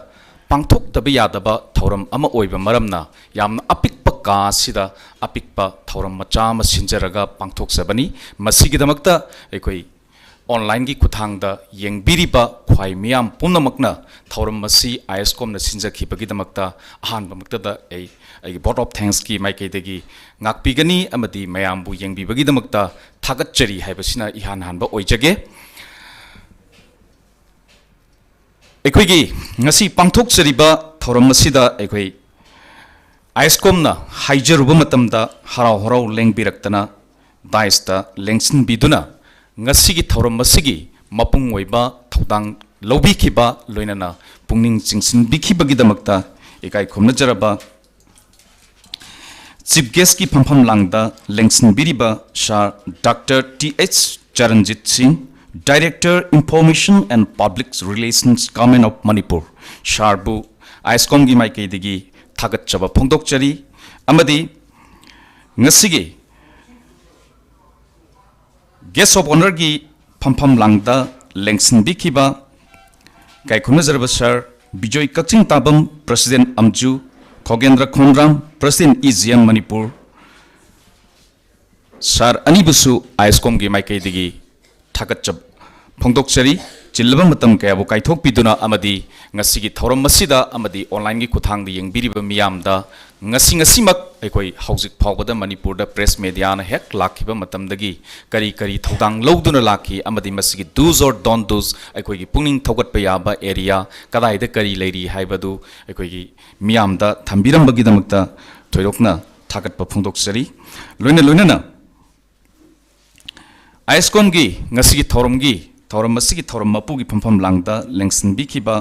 ꯄꯥꯡꯊꯣꯛꯇꯕ ꯌꯥꯗꯕ ꯊꯧꯔꯝ ꯑꯃ ꯑꯣꯏꯕ ꯃꯔꯝꯅ ꯌꯥꯝꯅ ꯑꯄꯤꯛꯄ ꯀꯥ ꯑꯁꯤꯗ ꯑꯄꯤꯛꯄ ꯊꯧꯔꯝ ꯃꯆꯥ ꯑꯃ ꯁꯤꯟꯖꯔꯒ ꯄꯥꯡꯊꯣꯛꯆꯕꯅꯤ꯫ ꯃꯁꯤꯒꯤꯗꯃꯛꯇ ꯑꯩꯈꯣꯏ online ꯒꯤ ꯈꯨꯠꯊꯥꯡꯗ ꯌꯦꯡꯕꯤꯔꯤꯕ ꯈ꯭ꯋꯥꯏ ꯃꯤꯌꯥꯝ ꯄꯨꯝꯅꯃꯛꯅ ꯊꯧꯔꯝ ꯑꯁꯤ ꯑꯥꯏꯁꯀꯣꯝꯅ ꯁꯤꯟꯖꯈꯤꯕꯒꯤꯗꯃꯛꯇ ꯑꯍꯥꯟꯕꯃꯛꯇꯗ ꯑꯩ ꯑꯩꯒꯤ vote of thanks ꯀꯤ ꯃꯥꯏꯀꯩꯗꯒꯤ ꯉꯥꯛꯄꯤꯒꯅꯤ ꯑꯃꯗꯤ ꯃꯌꯥꯝꯕꯨ ꯌꯦꯡꯕꯤꯕꯒꯤꯗꯃꯛꯇ ꯊꯥꯒꯠꯆꯔꯤ ꯍꯥꯏꯕꯁꯤꯅ ꯏꯍꯥꯟ ꯍꯥꯟꯕ ꯑꯣꯏꯖꯒꯦ꯫ ꯑꯩꯈꯣꯏꯒꯤ ꯉꯁꯤ ꯄꯥꯡꯊꯣꯛꯆꯔꯤꯕ ꯊꯧꯔꯝ ꯑꯁꯤꯗ ꯑꯩꯈꯣꯏ ꯑꯥꯏꯁꯀꯣꯝꯅ ꯍꯥꯏꯖꯔꯨꯕ ꯃꯇꯝꯗ ꯍꯔꯥꯎ ꯍꯔꯥꯎ ꯂꯦꯡꯕꯤꯔꯛꯇꯅ ꯗꯥꯏꯁꯇ ꯂꯦꯡꯁꯤꯟꯕꯤꯗꯨꯅ ꯉꯁꯤꯒꯤ ꯊꯧꯔꯝ ꯑꯁꯤꯒꯤ ꯃꯄꯨꯡ ꯑꯣꯏꯕ ꯊꯧꯗꯥꯡ ꯂꯧꯕꯤꯈꯤꯕ, ꯂꯣꯏꯅꯅ ꯄꯨꯛꯅꯤꯡ ꯆꯤꯡꯁꯤꯟꯕꯤꯈꯤꯕꯒꯤꯗꯃꯛꯇ ꯏꯀꯥꯏ ꯈꯨꯝꯅꯖꯔꯕ ꯆꯤꯐ ꯒꯦꯁꯀꯤ ꯐꯝꯐꯝ ꯂꯥꯡꯗ ꯂꯦꯡꯁꯤꯟꯕꯤꯔꯤꯕ ꯁꯥꯔ ꯗꯥꯛꯇꯔ ꯇꯤ ꯑꯩꯆ ꯆꯔꯟꯖꯤꯠ ꯁꯤꯡ, Director Information and Public Relations, Government of Manipur, ꯁꯥꯔꯕꯨ ꯑꯥꯏꯁꯀꯣꯝꯒꯤ ꯃꯥꯏꯀꯩꯗꯒꯤ ꯊꯥꯒꯠꯆꯕ ꯐꯣꯡꯗꯣꯛꯆꯔꯤ꯫ ꯑꯃꯗꯤ ꯉꯁꯤꯒꯤ ꯒꯦꯁ ꯑꯣꯐ ꯑꯣꯅꯔꯒꯤ ꯐꯝꯐꯝ ꯂꯥꯡꯗ ꯂꯦꯡꯁꯤꯟꯕꯤꯈꯤꯕ ꯏꯀꯥꯏ ꯈꯨꯝꯅꯖꯔꯕ sir Bijoy Kakching Tabam, president AMJU, Khogendra Khondram, president E G M Manipur, sir ꯑꯅꯤꯕꯨꯁꯨ ꯑꯥꯏꯁꯀꯣꯝꯒꯤ ꯃꯥꯏꯀꯩꯗꯒꯤ ꯊꯥꯒꯠꯆꯕ ꯐꯣꯡꯗꯣꯛꯆꯔꯤ꯫ ꯆꯤꯜꯂꯕ ꯃꯇꯝ ꯀꯌꯥꯕꯨ ꯀꯥꯏꯊꯣꯛꯄꯤꯗꯨꯅ ꯑꯃꯗꯤ ꯉꯁꯤꯒꯤ ꯊꯧꯔꯝ ꯑꯁꯤꯗ ꯑꯃꯗꯤ ꯑꯣꯟꯂꯥꯏꯟꯒꯤ ꯈꯨꯠꯊꯥꯡꯗ ꯌꯦꯡꯕꯤꯔꯤꯕ ꯃꯤꯌꯥꯝꯗ ꯉꯁꯤ, ꯉꯁꯤꯃꯛ ꯑꯩꯈꯣꯏ ꯍꯧꯖꯤꯛ ꯐꯥꯎꯕꯗ ꯃꯅꯤꯄꯨꯔꯗ ꯄ꯭ꯔꯦꯁ ꯃꯦꯗꯤꯌꯥꯅ ꯍꯦꯛ ꯂꯥꯛꯈꯤꯕ ꯃꯇꯝꯗꯒꯤ ꯀꯔꯤ ꯀꯔꯤ ꯊꯧꯗꯥꯡ ꯂꯧꯗꯨꯅ ꯂꯥꯛꯈꯤ ꯑꯃꯗꯤ ꯃꯁꯤꯒꯤ do's or don't do's, ꯑꯩꯈꯣꯏꯒꯤ ꯄꯨꯛꯅꯤꯡ ꯊꯧꯒꯠꯄ ꯌꯥꯕ ꯑꯦꯔꯤꯌꯥ ꯀꯗꯥꯏꯗ ꯀꯔꯤ ꯂꯩꯔꯤ ꯍꯥꯏꯕꯗꯨ ꯑꯩꯈꯣꯏꯒꯤ ꯃꯤꯌꯥꯝꯗ ꯊꯝꯕꯤꯔꯝꯕꯒꯤꯗꯃꯛꯇ ꯊꯣꯏꯗꯣꯛꯅ ꯊꯥꯒꯠꯄ ꯐꯣꯡꯗꯣꯛꯆꯔꯤ꯫ ꯂꯣꯏꯅ ꯂꯣꯏꯅꯅ ꯑꯥꯏꯁꯀꯣꯝꯒꯤ ꯉꯁꯤꯒꯤ ꯊꯧꯔꯝꯒꯤ, ꯊꯧꯔꯝ ꯑꯁꯤꯒꯤ ꯊꯧꯔꯝ ꯃꯄꯨꯒꯤ ꯐꯝꯐꯝ ꯂꯥꯡꯗ ꯂꯦꯡꯁꯤꯟꯕꯤꯈꯤꯕ,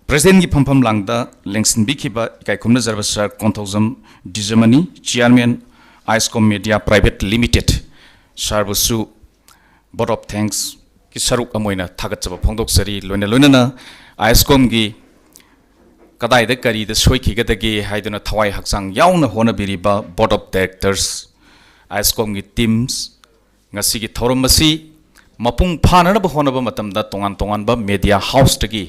ꯄ꯭ꯔꯁꯤꯗꯦꯟꯒꯤ ꯐꯝꯐꯝ ꯂꯥꯡꯗ ꯂꯦꯡꯁꯤꯟꯕꯤꯈꯤꯕ ꯏꯀꯥꯏ ꯈꯨꯝꯅꯖꯔꯕ sir Konthoujam Dinamani, chairman, ISCOM media private limited, ꯁꯥꯔꯕꯨꯁꯨ vote of thanksꯀꯤ ꯁꯔꯨꯛ ꯑꯃ ꯑꯣꯏꯅ ꯊꯥꯒꯠꯆꯕ ꯐꯣꯡꯗꯣꯛꯆꯔꯤ꯫ ꯂꯣꯏꯅ ꯂꯣꯏꯅꯅ ꯑꯥꯏꯁꯀꯣꯝꯒꯤ ꯀꯗꯥꯏꯗ ꯀꯔꯤꯗ ꯁꯣꯏꯈꯤꯒꯗꯒꯦ ꯍꯥꯏꯗꯨꯅ ꯊꯋꯥꯏ ꯍꯛꯆꯥꯡ ꯌꯥꯎꯅ ꯍꯣꯠꯅꯕꯤꯔꯤꯕ board of directors, ꯑꯥꯏꯁꯀꯣꯝꯒꯤ teams, ꯉꯁꯤꯒꯤ ꯊꯧꯔꯝ ꯑꯁꯤ ꯃꯄꯨꯡ ꯐꯥꯅꯅꯕ ꯍꯣꯠꯅꯕ ꯃꯇꯝꯗ ꯇꯣꯉꯥꯟ ꯇꯣꯉꯥꯟꯕ ꯃꯦꯗꯤꯌꯥ ꯍꯥꯎꯁꯇꯒꯤ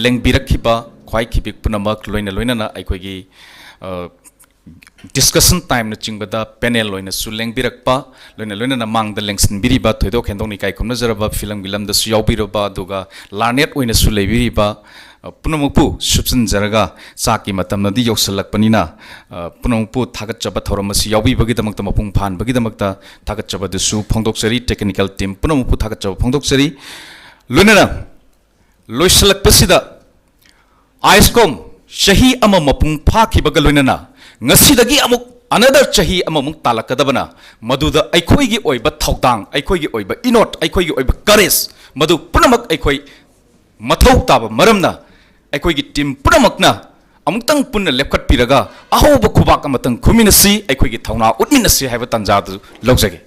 ꯂꯦꯡꯕꯤꯔꯛꯈꯤꯕ ꯈ꯭ꯋꯥꯏ ꯈꯤꯕꯤꯛ ꯄꯨꯝꯅꯃꯛ, ꯂꯣꯏꯅ ꯂꯣꯏꯅꯅ ꯑꯩꯈꯣꯏꯒꯤ, ꯑ, ꯗꯤꯁꯀꯁꯟ ꯇꯥꯏꯝꯅꯆꯤꯡꯕꯗ ꯄꯦꯅꯦꯜ ꯑꯣꯏꯅꯁꯨ ꯂꯦꯡꯕꯤꯔꯛꯄ, ꯂꯣꯏꯅ ꯂꯣꯏꯅꯅ ꯃꯥꯡꯗ ꯂꯦꯡꯁꯤꯟꯕꯤꯔꯤꯕ, ꯊꯣꯏꯗꯣꯛ ꯍꯦꯟꯗꯣꯛꯅ ꯏꯀꯥꯏ ꯈꯨꯝꯅꯖꯔꯕ ꯐꯤꯂꯝꯒꯤ ꯂꯝꯗꯁꯨ ꯌꯥꯎꯕꯤꯔꯕ, ꯑꯗꯨꯒ ꯂꯥꯔꯅꯦꯠ ꯑꯣꯏꯅꯁꯨ ꯂꯩꯕꯤꯔꯤꯕ, ꯑ, ꯄꯨꯝꯅꯃꯛꯄꯨ ꯁꯨꯞꯆꯤꯟꯖꯔꯒ, ꯆꯥꯛꯀꯤ ꯃꯇꯝꯅꯗꯤ ꯌꯧꯁꯤꯜꯂꯛꯄꯅꯤꯅ, ꯑ, ꯄꯨꯝꯅꯃꯛꯄꯨ ꯊꯥꯒꯠꯆꯕ, ꯊꯧꯔꯝ ꯑꯁꯤ ꯌꯥꯎꯕꯤꯕꯒꯤꯗꯃꯛꯇ, ꯃꯄꯨꯡ ꯐꯥꯍꯟꯕꯒꯤꯗꯃꯛꯇ ꯊꯥꯒꯠꯆꯕꯗꯨꯁꯨ ꯐꯣꯡꯗꯣꯛꯆꯔꯤ꯫ ꯇꯦꯛꯅꯤꯀꯦꯜ ꯇꯤꯝ ꯄꯨꯝꯅꯃꯛꯄꯨ ꯊꯥꯒꯠꯆꯕ ꯐꯣꯡꯗꯣꯛꯆꯔꯤ꯫ ꯂꯣꯏꯅꯅ ꯂꯣꯏꯁꯤꯜꯂꯛꯄꯁꯤꯗ, ꯑꯥꯏꯁꯀꯣꯝ ꯆꯍꯤ ꯑꯃ ꯃꯄꯨꯡ ꯐꯥꯈꯤꯕꯒ ꯂꯣꯏꯅꯅ ꯉꯁꯤꯗꯒꯤ ꯑꯃꯨꯛ another ꯆꯍꯤ ꯑꯃꯃꯨꯛ ꯇꯥꯜꯂꯛꯀꯗꯕꯅ, ꯃꯗꯨꯗ ꯑꯩꯈꯣꯏꯒꯤ ꯑꯣꯏꯕ ꯊꯧꯗꯥꯡ, ꯑꯩꯈꯣꯏꯒꯤ ꯑꯣꯏꯕ ꯏꯅꯣꯠ, ꯑꯩꯈꯣꯏꯒꯤ ꯑꯣꯏꯕ courage, ꯃꯗꯨ ꯄꯨꯝꯅꯃꯛ ꯑꯩꯈꯣꯏ ꯃꯊꯧ ꯇꯥꯕ ꯃꯔꯝꯅ, ꯑꯩꯈꯣꯏꯒꯤ team ꯄꯨꯝꯅꯃꯛꯅ ꯑꯃꯨꯛꯇꯪ ꯄꯨꯟꯅ ꯂꯦꯞꯈꯠꯄꯤꯔꯒ ꯑꯍꯧꯕ ꯈꯨꯕꯥꯛ ꯑꯃꯇꯪ ꯈꯨꯃꯤꯟꯅꯁꯤ, ꯑꯩꯈꯣꯏꯒꯤ ꯊꯧꯅꯥ ꯎꯠꯃꯤꯟꯅꯁꯤ ꯍꯥꯏꯕ ꯇꯥꯟꯖꯥꯗꯨ ꯂꯧꯖꯒꯦ꯫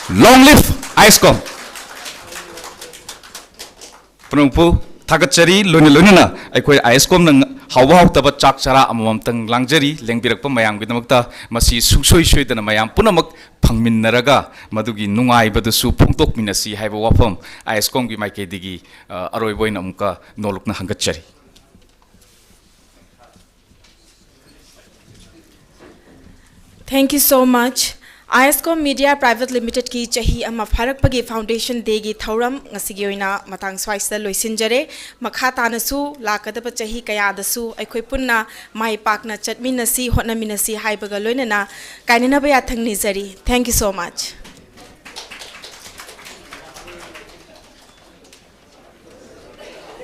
Long live ꯑꯥꯏꯁꯀꯣꯝ! ꯄꯨꯝꯅꯃꯛꯄꯨ ꯊꯥꯒꯠꯆꯔꯤ꯫ ꯂꯣꯏꯅ ꯂꯣꯏꯅꯅ ꯑꯩꯈꯣꯏ ꯑꯥꯏꯁꯀꯣꯝꯅ ꯍꯥꯎꯕ ꯍꯥꯎꯇꯕ ꯆꯥꯛ ꯆꯔꯥ ꯑꯃꯃꯝꯇꯪ ꯂꯥꯡꯖꯔꯤ꯫ ꯂꯦꯡꯕꯤꯔꯛꯄ ꯃꯌꯥꯝꯒꯤꯗꯃꯛꯇ ꯃꯁꯤ ꯁꯨꯡꯁꯣꯏ ꯁꯣꯏꯗꯅ ꯃꯌꯥꯝ ꯄꯨꯝꯅꯃꯛ ꯐꯪꯃꯤꯟꯅꯔꯒ ꯃꯗꯨꯒꯤ ꯅꯨꯡꯉꯥꯏꯕꯗꯨꯁꯨ ꯐꯣꯡꯗꯣꯛꯃꯤꯟꯅꯁꯤ ꯍꯥꯏꯕ ꯋꯥꯐꯝ ꯑꯥꯏꯁꯀꯣꯝꯒꯤ ꯃꯥꯏꯀꯩꯗꯒꯤ, ꯑ, ꯑꯔꯣꯏꯕ ꯑꯣꯏꯅ ꯑꯃꯨꯛꯀ ꯅꯣꯜꯂꯨꯛꯅ ꯍꯪꯒꯠꯆꯔꯤ꯫ Thank you so much. ISCOM media private ꯂꯤꯃꯤꯇꯦꯗꯀꯤ ꯆꯍꯤ ꯑꯃ ꯐꯥꯔꯛꯄꯒꯤ ꯐꯥꯎꯟꯗꯦꯁꯟ ꯗꯦꯒꯤ ꯊꯧꯔꯝ ꯉꯁꯤꯒꯤ ꯑꯣꯏꯅ ꯃꯇꯥꯡ ꯁ꯭ꯋꯥꯏꯁꯤꯗ ꯂꯣꯏꯁꯤꯟꯖꯔꯦ꯫ ꯃꯈꯥ ꯇꯥꯅꯁꯨ ꯂꯥꯛꯀꯗꯕ ꯆꯍꯤ ꯀꯌꯥꯗꯁꯨ ꯑꯩꯈꯣꯏ ꯄꯨꯟꯅ ꯃꯥꯏ ꯄꯥꯛꯅ ꯆꯠꯃꯤꯟꯅꯁꯤ, ꯍꯣꯠꯅꯃꯤꯟꯅꯁꯤ ꯍꯥꯏꯕꯒ ꯂꯣꯏꯅꯅ ꯀꯥꯏꯅꯅꯕ ꯌꯥꯊꯪ ꯅꯤꯖꯔꯤ꯫ Thank you so much.